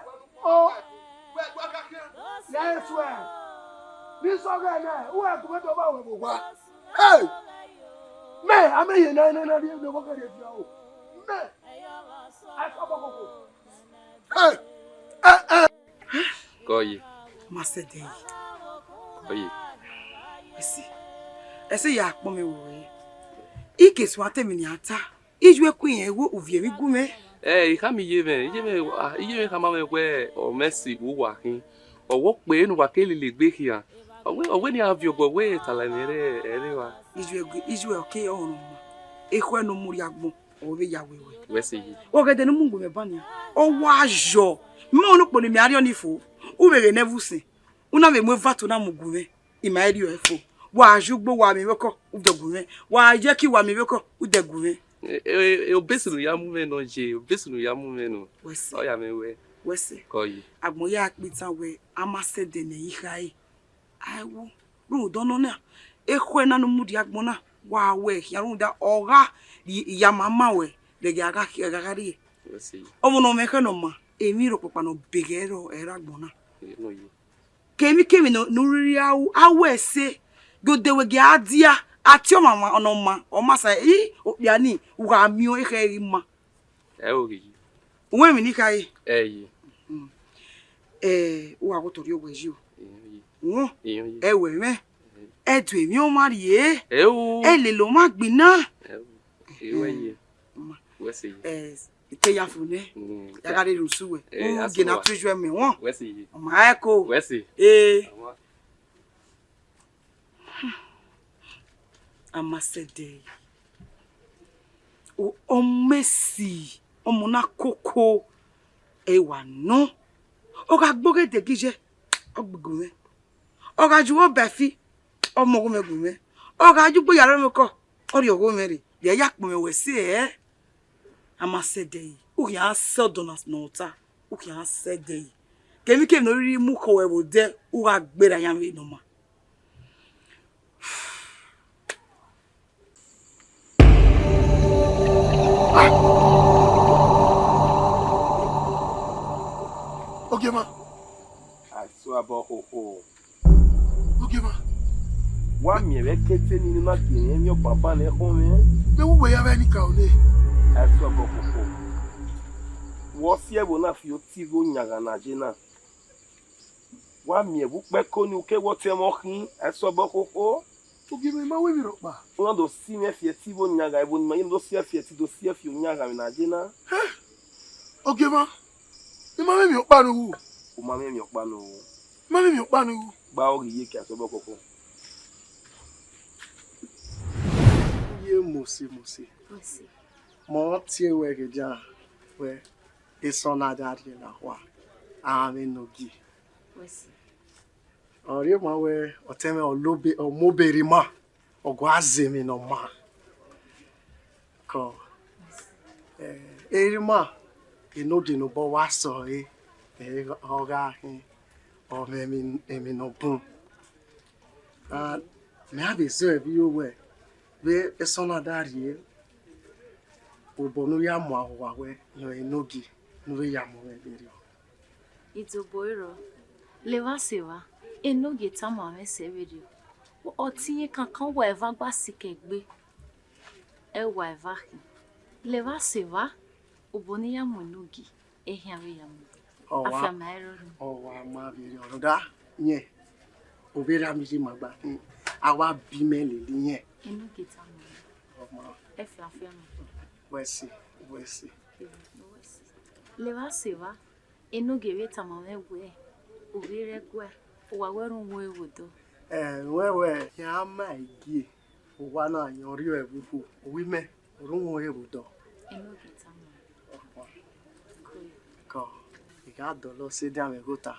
O. Wẹ, wẹ ka khian. Ya e suẹ. Ni sọghẹ nẹ, u ẹ gu mwẹ do vba wẹ vbe owa. Hey! Mẹ, a mẹ ye na, na, na, rhie, ne ọmọ kẹrẹ dia o. Mẹ, a sọ bọ koko. Hey! Eh, eh. Kọ ye. Ma sẹ ẹdẹ yi. Kọ ye. Ẹse. Ẹse ya kpọ mẹ wẹ. I ke suẹn te emwi ne a ta. Iye ku irẹn wo uvie vbe gu mwẹ. Ẹ, I khama iye mwẹ, iye mwẹ, ah, iye mwẹ khama mwẹ wẹ ọ mwẹ si vbe uwa khin. Ọ wẹ ọ kpe ne uwa ke lele egbe khian. Ọ wẹ, ọ wẹ ne iran viọ obọ wẹ tala ẹmwẹ rẹ ẹre evba. Iye gu, iye ọ ke ọrọnma. Ekhọe ne ọ mu rrie agbọn, ọ vbe ya wẹ wẹ. Wẹ sẹ yi. Ọgẹdẹ ne u mu gu mwẹ ba nian. Ọ wa yọ. Mẹ ọnukpo ne mẹ arriọ ni fo. U vbe ghe ne ẹvbo usẹn. U na vbe mu eva to na mu gu mwẹ. I ma rhie ọe fo. Wa ye ugbo, wa miẹn vbe okọ, u dẹ gu mwẹ. Wa ye ẹki, wa miẹn vbe okọ, u dẹ gu mwẹ. E, e, e, obesi ne u ya mu mwẹ nọ ye, obesi ne u ya mu mwẹ nọ. Wẹ sẹ. Ọ ya mwẹ wẹ. Wẹ sẹ. Kọ ye. Agbọn ya kpe itan wẹ, a ma sẹ ẹdẹ ne ẹ i khare. Aẹwo, rhunmwuda ọnọna, ekhọe na ne u mu rrie agbọn na, wa wẹ khian rhunmwuda ọ gha rhie iyama ma ruẹ, vbe ẹghẹ a gha, a gha rrie. Wẹ sẹ. Ọmọ ne ọ mwẹ ekhọe ne ọ ma, emwi rhọkpakpa ne ọ beghẹ ẹre, ẹre agbọn na. E, nọ ye. Kemwikemwi ne u rhirhi a ru, a ru ẹse, gie odẹ wẹ gie a dia, a tie ọmwa ne ọ ma, ọ ma sa, i, okpia ni, u gha miẹn ekhọe ghi ma. Ẹ o ghi yi. U wẹ emwi ne I khare? Ẹ yi. Ẹ, u gha ghọtọ rhie owẹ yi o. Iyọn yi. Wọn, iyọn yi. Ẹ wẹ mwẹ, ẹ do emwi ọmwa rrie, ẹ o, ẹ lele ọmwa gbinna. Ẹ o, ẹ wẹ yi. Wẹ sẹ yi. Ẹ, I te ya fo nẹ. Mm, ya gha rherhe usu wẹ. Eh, u gena tuju ẹmwẹ wọn. Wẹ sẹ yi. Ọ ma ẹko. Wẹ sẹ. Eh. Ama. A ma sẹ ẹdẹ. O, ọmọ esi, ọmọ na koko, ẹ wa nọ. Ọ gha gbe oghe dẹgiyẹ, ọ gbe gu mwẹ. Ọ gha ju uwu ba ẹfi, ọ mu ọghomwẹ gu mwẹ. Ọ gha ju ugbo ya rre mwẹ okọ, ọ rhie ọghomwẹ rre. Vbe a ya kpọnmwẹ wẹ sẹ ẹ? A ma sẹ ẹdẹ yi, u khian sẹ ọdọ na ne ọ ta, u khian sẹ ẹdẹ yi. Kemwikemwi ne ọ rhirhi mu khọ ruẹ vbe odẹ, u gha gberra yan vbe ne ọ ma. Ogiemwa. Asuabọ khokho. Ogiemwa. Wa miẹn vbe kete ni ne u na gie emwi ọkpa ban ne ẹkhọnmwẹ. Mẹ wu wẹ ya vbe ni ka ole. Asuabọ khokho. Wẹ ọ si ẹvbo na fi oti igho yan gha na je na. Wa miẹn vbe ukpẹko ni uke wẹ ọtẹn mwẹ ọ khin, Asuabọ khokho. Ogiemwa, I ma ru emwi rhọkpa. U na do si mwẹ fi ẹti vbe oyan gha, ẹvbo ne ima ye, do si ẹfi ẹti, do si ẹfi oyan gha vbe ne a ye na. Hẹ! Ogiemwa, I ma mwẹ emwi ọkpa ne u ru. U ma mwẹ emwi ọkpa ne u ru. I ma mwẹ emwi ọkpa ne u ru. Gba ọ ghi ye ke Asuabọ khokho. Ye mose mose. Mẹ ọ tie ruẹ ghe dia wẹ, esọn na da rhie na khua, a mwẹ enogie. Ọ rhie ma wẹ, ọtẹn mwẹ ọ lobe, ọ mu obe rre ima, ọ gua zẹ emwi ne ọ ma. Kọ, eh, erha ima, enogie ne obọ wa sẹ ọre, eh, ọ gha khin, ọ mwẹ emwi, emwi ne ọ bun. Ah, mẹ a vbe zẹ vbe iro wẹ, vbe esọn na da rhie, obọ ne u ya mu aro uwa wẹ, rẹn ọre enogie ne u vbe ya mu mwẹ vberriọ. Idobo iro, levba sẹ evba, enogie tama mwẹ sẹ vberriọ. Ọtẹn iye kankan wa eva gba sikẹ egbe, ẹ wa eva khin. Levba sẹ evba, obọ ne I ya mu enogie, ehia vbe ya mu. Ọ wa, afia mẹ a i rrọọ. Ọ wa ma vberriọ rhunmwuda, yẹn, ovbi erha mi ye ima gba khin, a wa bi mẹ lele iyẹn. Enogie tama mwẹ. Ọ ma. Ẹfe afia mẹ. Wẹ si, wẹ si. Levba sẹ evba, Enogie vbe tama mwẹ wẹẹ, u ghi rre ẹguae, uwa wẹ rhunmwuda ẹvbo odọ. Ẹ, wẹ wẹ, iran ma gie uwa na yan rriọ ẹvbo ukhu, uwu imẹ, u rhunmwuda ẹvbo odọ. Enogie tama mwẹ. Kọ, I gha dọlọ sẹ edian mwẹ ghe ota.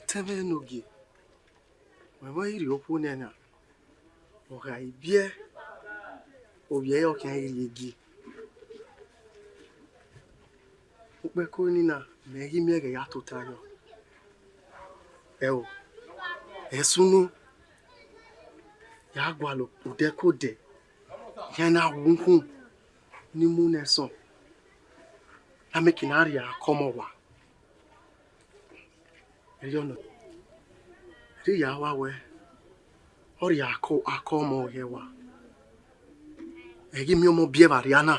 Ọtẹn mwẹ Enogie, wẹ vbe rhie okhuo nẹ na, ọ gha biẹ, ovbi ẹre ọ khian rhie gie. Ukpẹko nii na, mẹ ghi miẹn ẹghẹ ya tota yọ. Ẹo, ẹsunu, ya gualọ odẹ ke odẹ, iran na wu ukhun ni mu nẹ ẹsọn, na make ne a rhie akọmọ wa. Erriọ nọ, erriọ ya wa wẹ, ọ rhie akọ, akọmọ ye wa. Ẹ ghi miẹn ọmọ biẹ vbe arria na,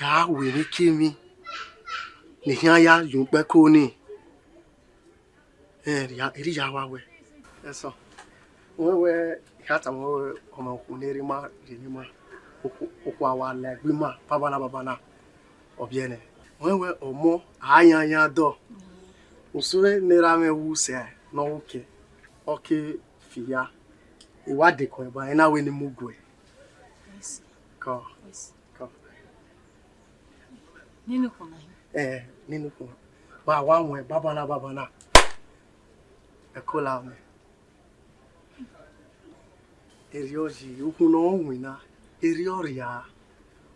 ya ru emwikemwi ne I khian ya ye ukpẹko nii. Ẹ, erriọ ya wa wẹ. Ẹsọn, wẹ wẹ, I kha tama wẹ, ọmọ okhuo ne erha ima rhie ne ima, okhuo, okhuo a wa la egbe ima, babana, babana, ọ biẹ nẹ. Wẹ wẹ, ọmọ, a yan yan dọ. Usun ne erha mwẹ wu sẹ ne ọ wu kẹ, ọ ke fi ya. I wa dekun ẹban, I na wẹ ne I mu guẹ. Kọ, kọ. Nene okhuo na hin? Ẹ, nene okhuo. Wa wa wọn babana, babana. Ẹ ko la mwẹ. Erriọ yi, ukhun ne ọ winna, erriọ rria,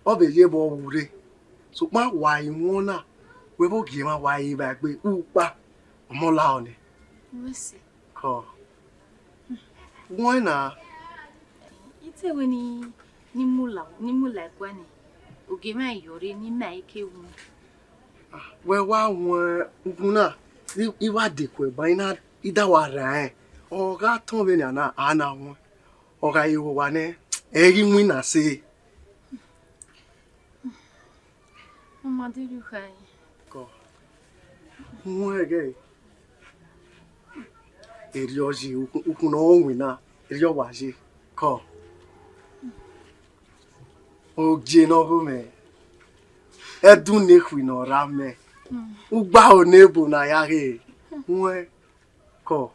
ọ vbe ye vbe ọ wu rre. Sokpan wa i wọn na, wẹ vbe ogie mwa wa i vba egbe ukpa, ọmọ lahọ nẹ. Wẹ si. Kọ. Wọn na. I te wẹ ni, ni mu la, ni mu la ẹguae nẹ, ogie mwa yọ rre ne ima i ke wu. Wẹ wa wọn ugun na, I, I wa dekun ẹban, I na, I da wa rran rẹn. Ọ gha tọn vbenian na, a na wọn. Ọ gha ye vbe owa nẹ, ẹ i ghi winna sẹ. Ọ ma deghẹ u khare. Kọ. Wọn ẹghẹ. Erriọ yi, ukhun, ukhun ne ọ winna, erriọ wa ye. Kọ. Ogie ne ọ vbe mẹ, ẹdun ne ekhui ne ọ ra mẹ, ugba ho ne ebo ne a ya ghe. Wọn kọ.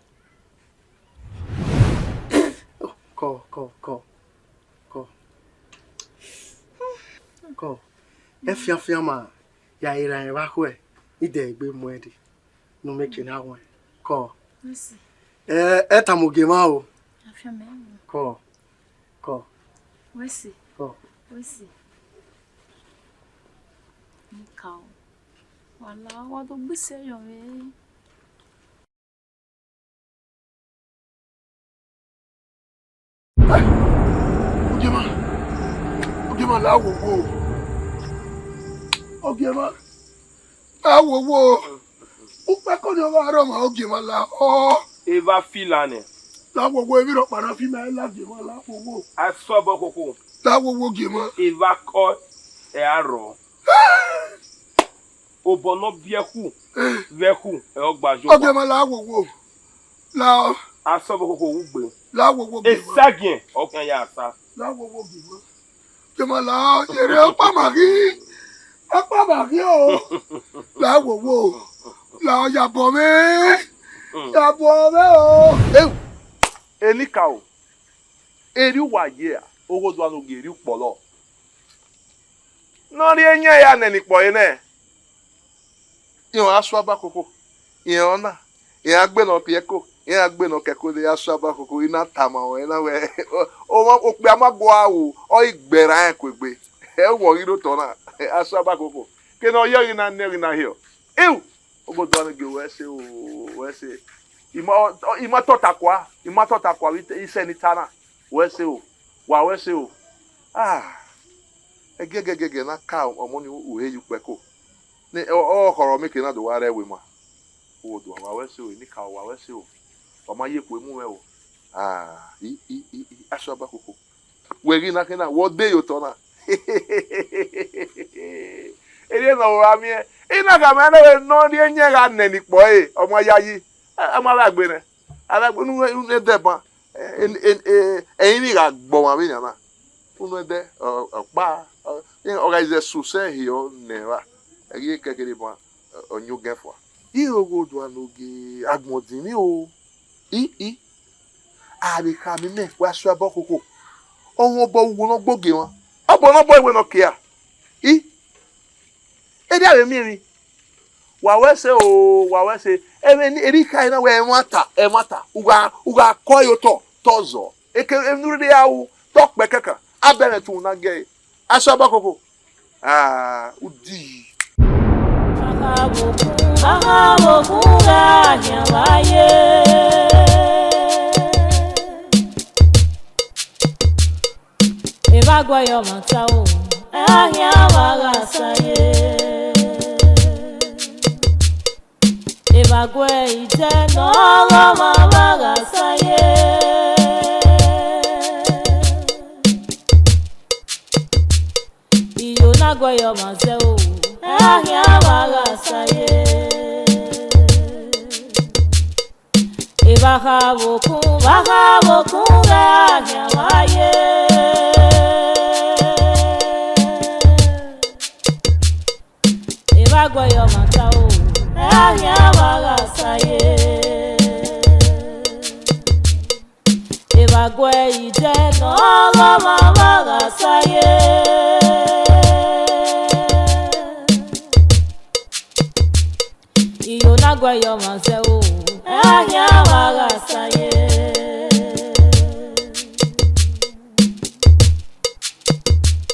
Kọ, kọ, kọ, kọ. Kọ. Ẹfianfian ma ya i ra rẹn vbe akhuẹ, I dẹ egbe mu ẹn dee. Ne u make ne a wan. Kọ. Wẹ si. Ẹ, ẹ tama ogie mwa o. Afianma. Kọ. Kọ. Wẹ si. Kọ. Wẹ si. Nika o. Wa la, wa do gbe isẹ yọ vbe. Ogiemwa, Ogiemwa, la wowo. Ogiemwa, la wowo. Ukpẹ ko ni ọ gha rrọọ ma, Ogiemwa, la ọ. Evba fila nẹ. La wowo, emwi rhọkpa na fi ma, la Ogiemwa, la wowo. Asọbọ koko. La wowo, Ogiemwa. Evba kọ, ẹ a rrọọ. Obọ ne ọ biẹ khu, vbe khu, ẹ ọ gba ye owa. Ogiemwa, la wowo. La. Asọbọ koko wu gbe. La wowo, Ogiemwa. Esagiẹn, ọ khian ya sa. La wowo, Ogiemwa. Ogiemwa, la, yẹrẹ ọkpa ma ghi. Ọkpa ma ghi o. La wowo. La ya bọ mwẹ. Ya bọ mwẹ o. Ewu, enikaro. Erriọ uwa ye a, oghodua ne ogie erriọ ukpọlọ. Ne ọ rhie eyẹn ya nẹ ne ikpọ ẹre nẹ. Irẹn ọre Asuabakoko, irẹn ọna, irẹn a gbe ne ọ piẹ ẹko, irẹn a gbe ne ọ kẹ ẹko, ne Asuabakoko, I na tama ruẹ na wẹ, ọmwa okpia ma gua ru, ọ i gbe erha rẹn kuegbe. Ẹ wẹ ọ ghi rre otọ na, Asuabakoko. Kene ọ ye ghi na nẹ ghi na hiọ. Iu! Oghodua ne gie wẹ ẹse o, wẹ ẹse. I ma, I ma tota kua, I ma tota kua vbe isẹ ne I ta na. Wẹ ẹse o, wa wẹ ẹse o. Ah, ẹgiẹgiẹgiẹ ne a ka ọmọ ni u he ye ukpẹ ẹko. Ne ọ, ọ khọrọ mieke na do wa rre ẹvbo ima. Oghodua, wa wẹ ẹse o, enikaro, wa wẹ ẹse o. Wa ma ye eku emu mwẹ o. Ah, i, i, i, i, Asuabakoko. Wẹ ghi na khin na, wẹ ọ de ye otọ na. Erriọ ne ọ ra miẹn, I na khama ẹn wẹ ne ọ rhie eyẹn gha nẹ ne ikpọ ẹre, ọ ma yayi, ọ ma vbe gbe nẹ. Avbe agbọn unu, unu ẹdẹ ban, ẹrinmwi gha gbe ọmwa vbenian na. Unu ẹdẹ, ọ, ọkpa, ọ, ọ gha zẹ sẹ usẹ hiọ nẹ evba, ẹ ghi kẹkẹre ban, ọ, ọ yan ugẹn fua. Irogho dua ne ogie agbọn dinmwi o. I, i, a vbe khama imẹ wẹ a suẹn abọ koko. Ọmwa obọ uwu ne ọ gbe ogie mwa. Obọ ne ọ bọ iwe ne ọ kia. I, erriọ a vbe miẹn emwi. Wa wẹ ẹse o, wa wẹ ẹse. Ẹmwẹ ne erha I khare na wẹ ẹmwata, ẹmwata. U gha, u gha kọ ẹre otọ, te ọ zọ. Eke emwi ne u rhirhi ra ru, te ọ kpẹ kẹkan. A bẹmwẹ ẹtu na gie ẹre. A suẹn abọ koko. Ah, udi. Ahavbokun, ahavbokun gha khian vba ye. Evba guẹ ye ọmwa ta o, ẹ a khian vba gha sa ye. Evba guẹ idẹ ne ọ ghe ọmwa vba gha sa ye. Iyo na guẹ ye ọmwa zẹ o, ẹ a khian vba gha sa ye. Evba ahavbokun, vba ahavbokun gha khian vba ye. Evba guẹ ye ọmwa ta o, ẹ a khian vba gha sa ye. Evba guẹ idẹ ne ọ ghe ọmwa vba gha sa ye. Iyo na guẹ ye ọmwa zẹ o, ẹ a khian vba gha sa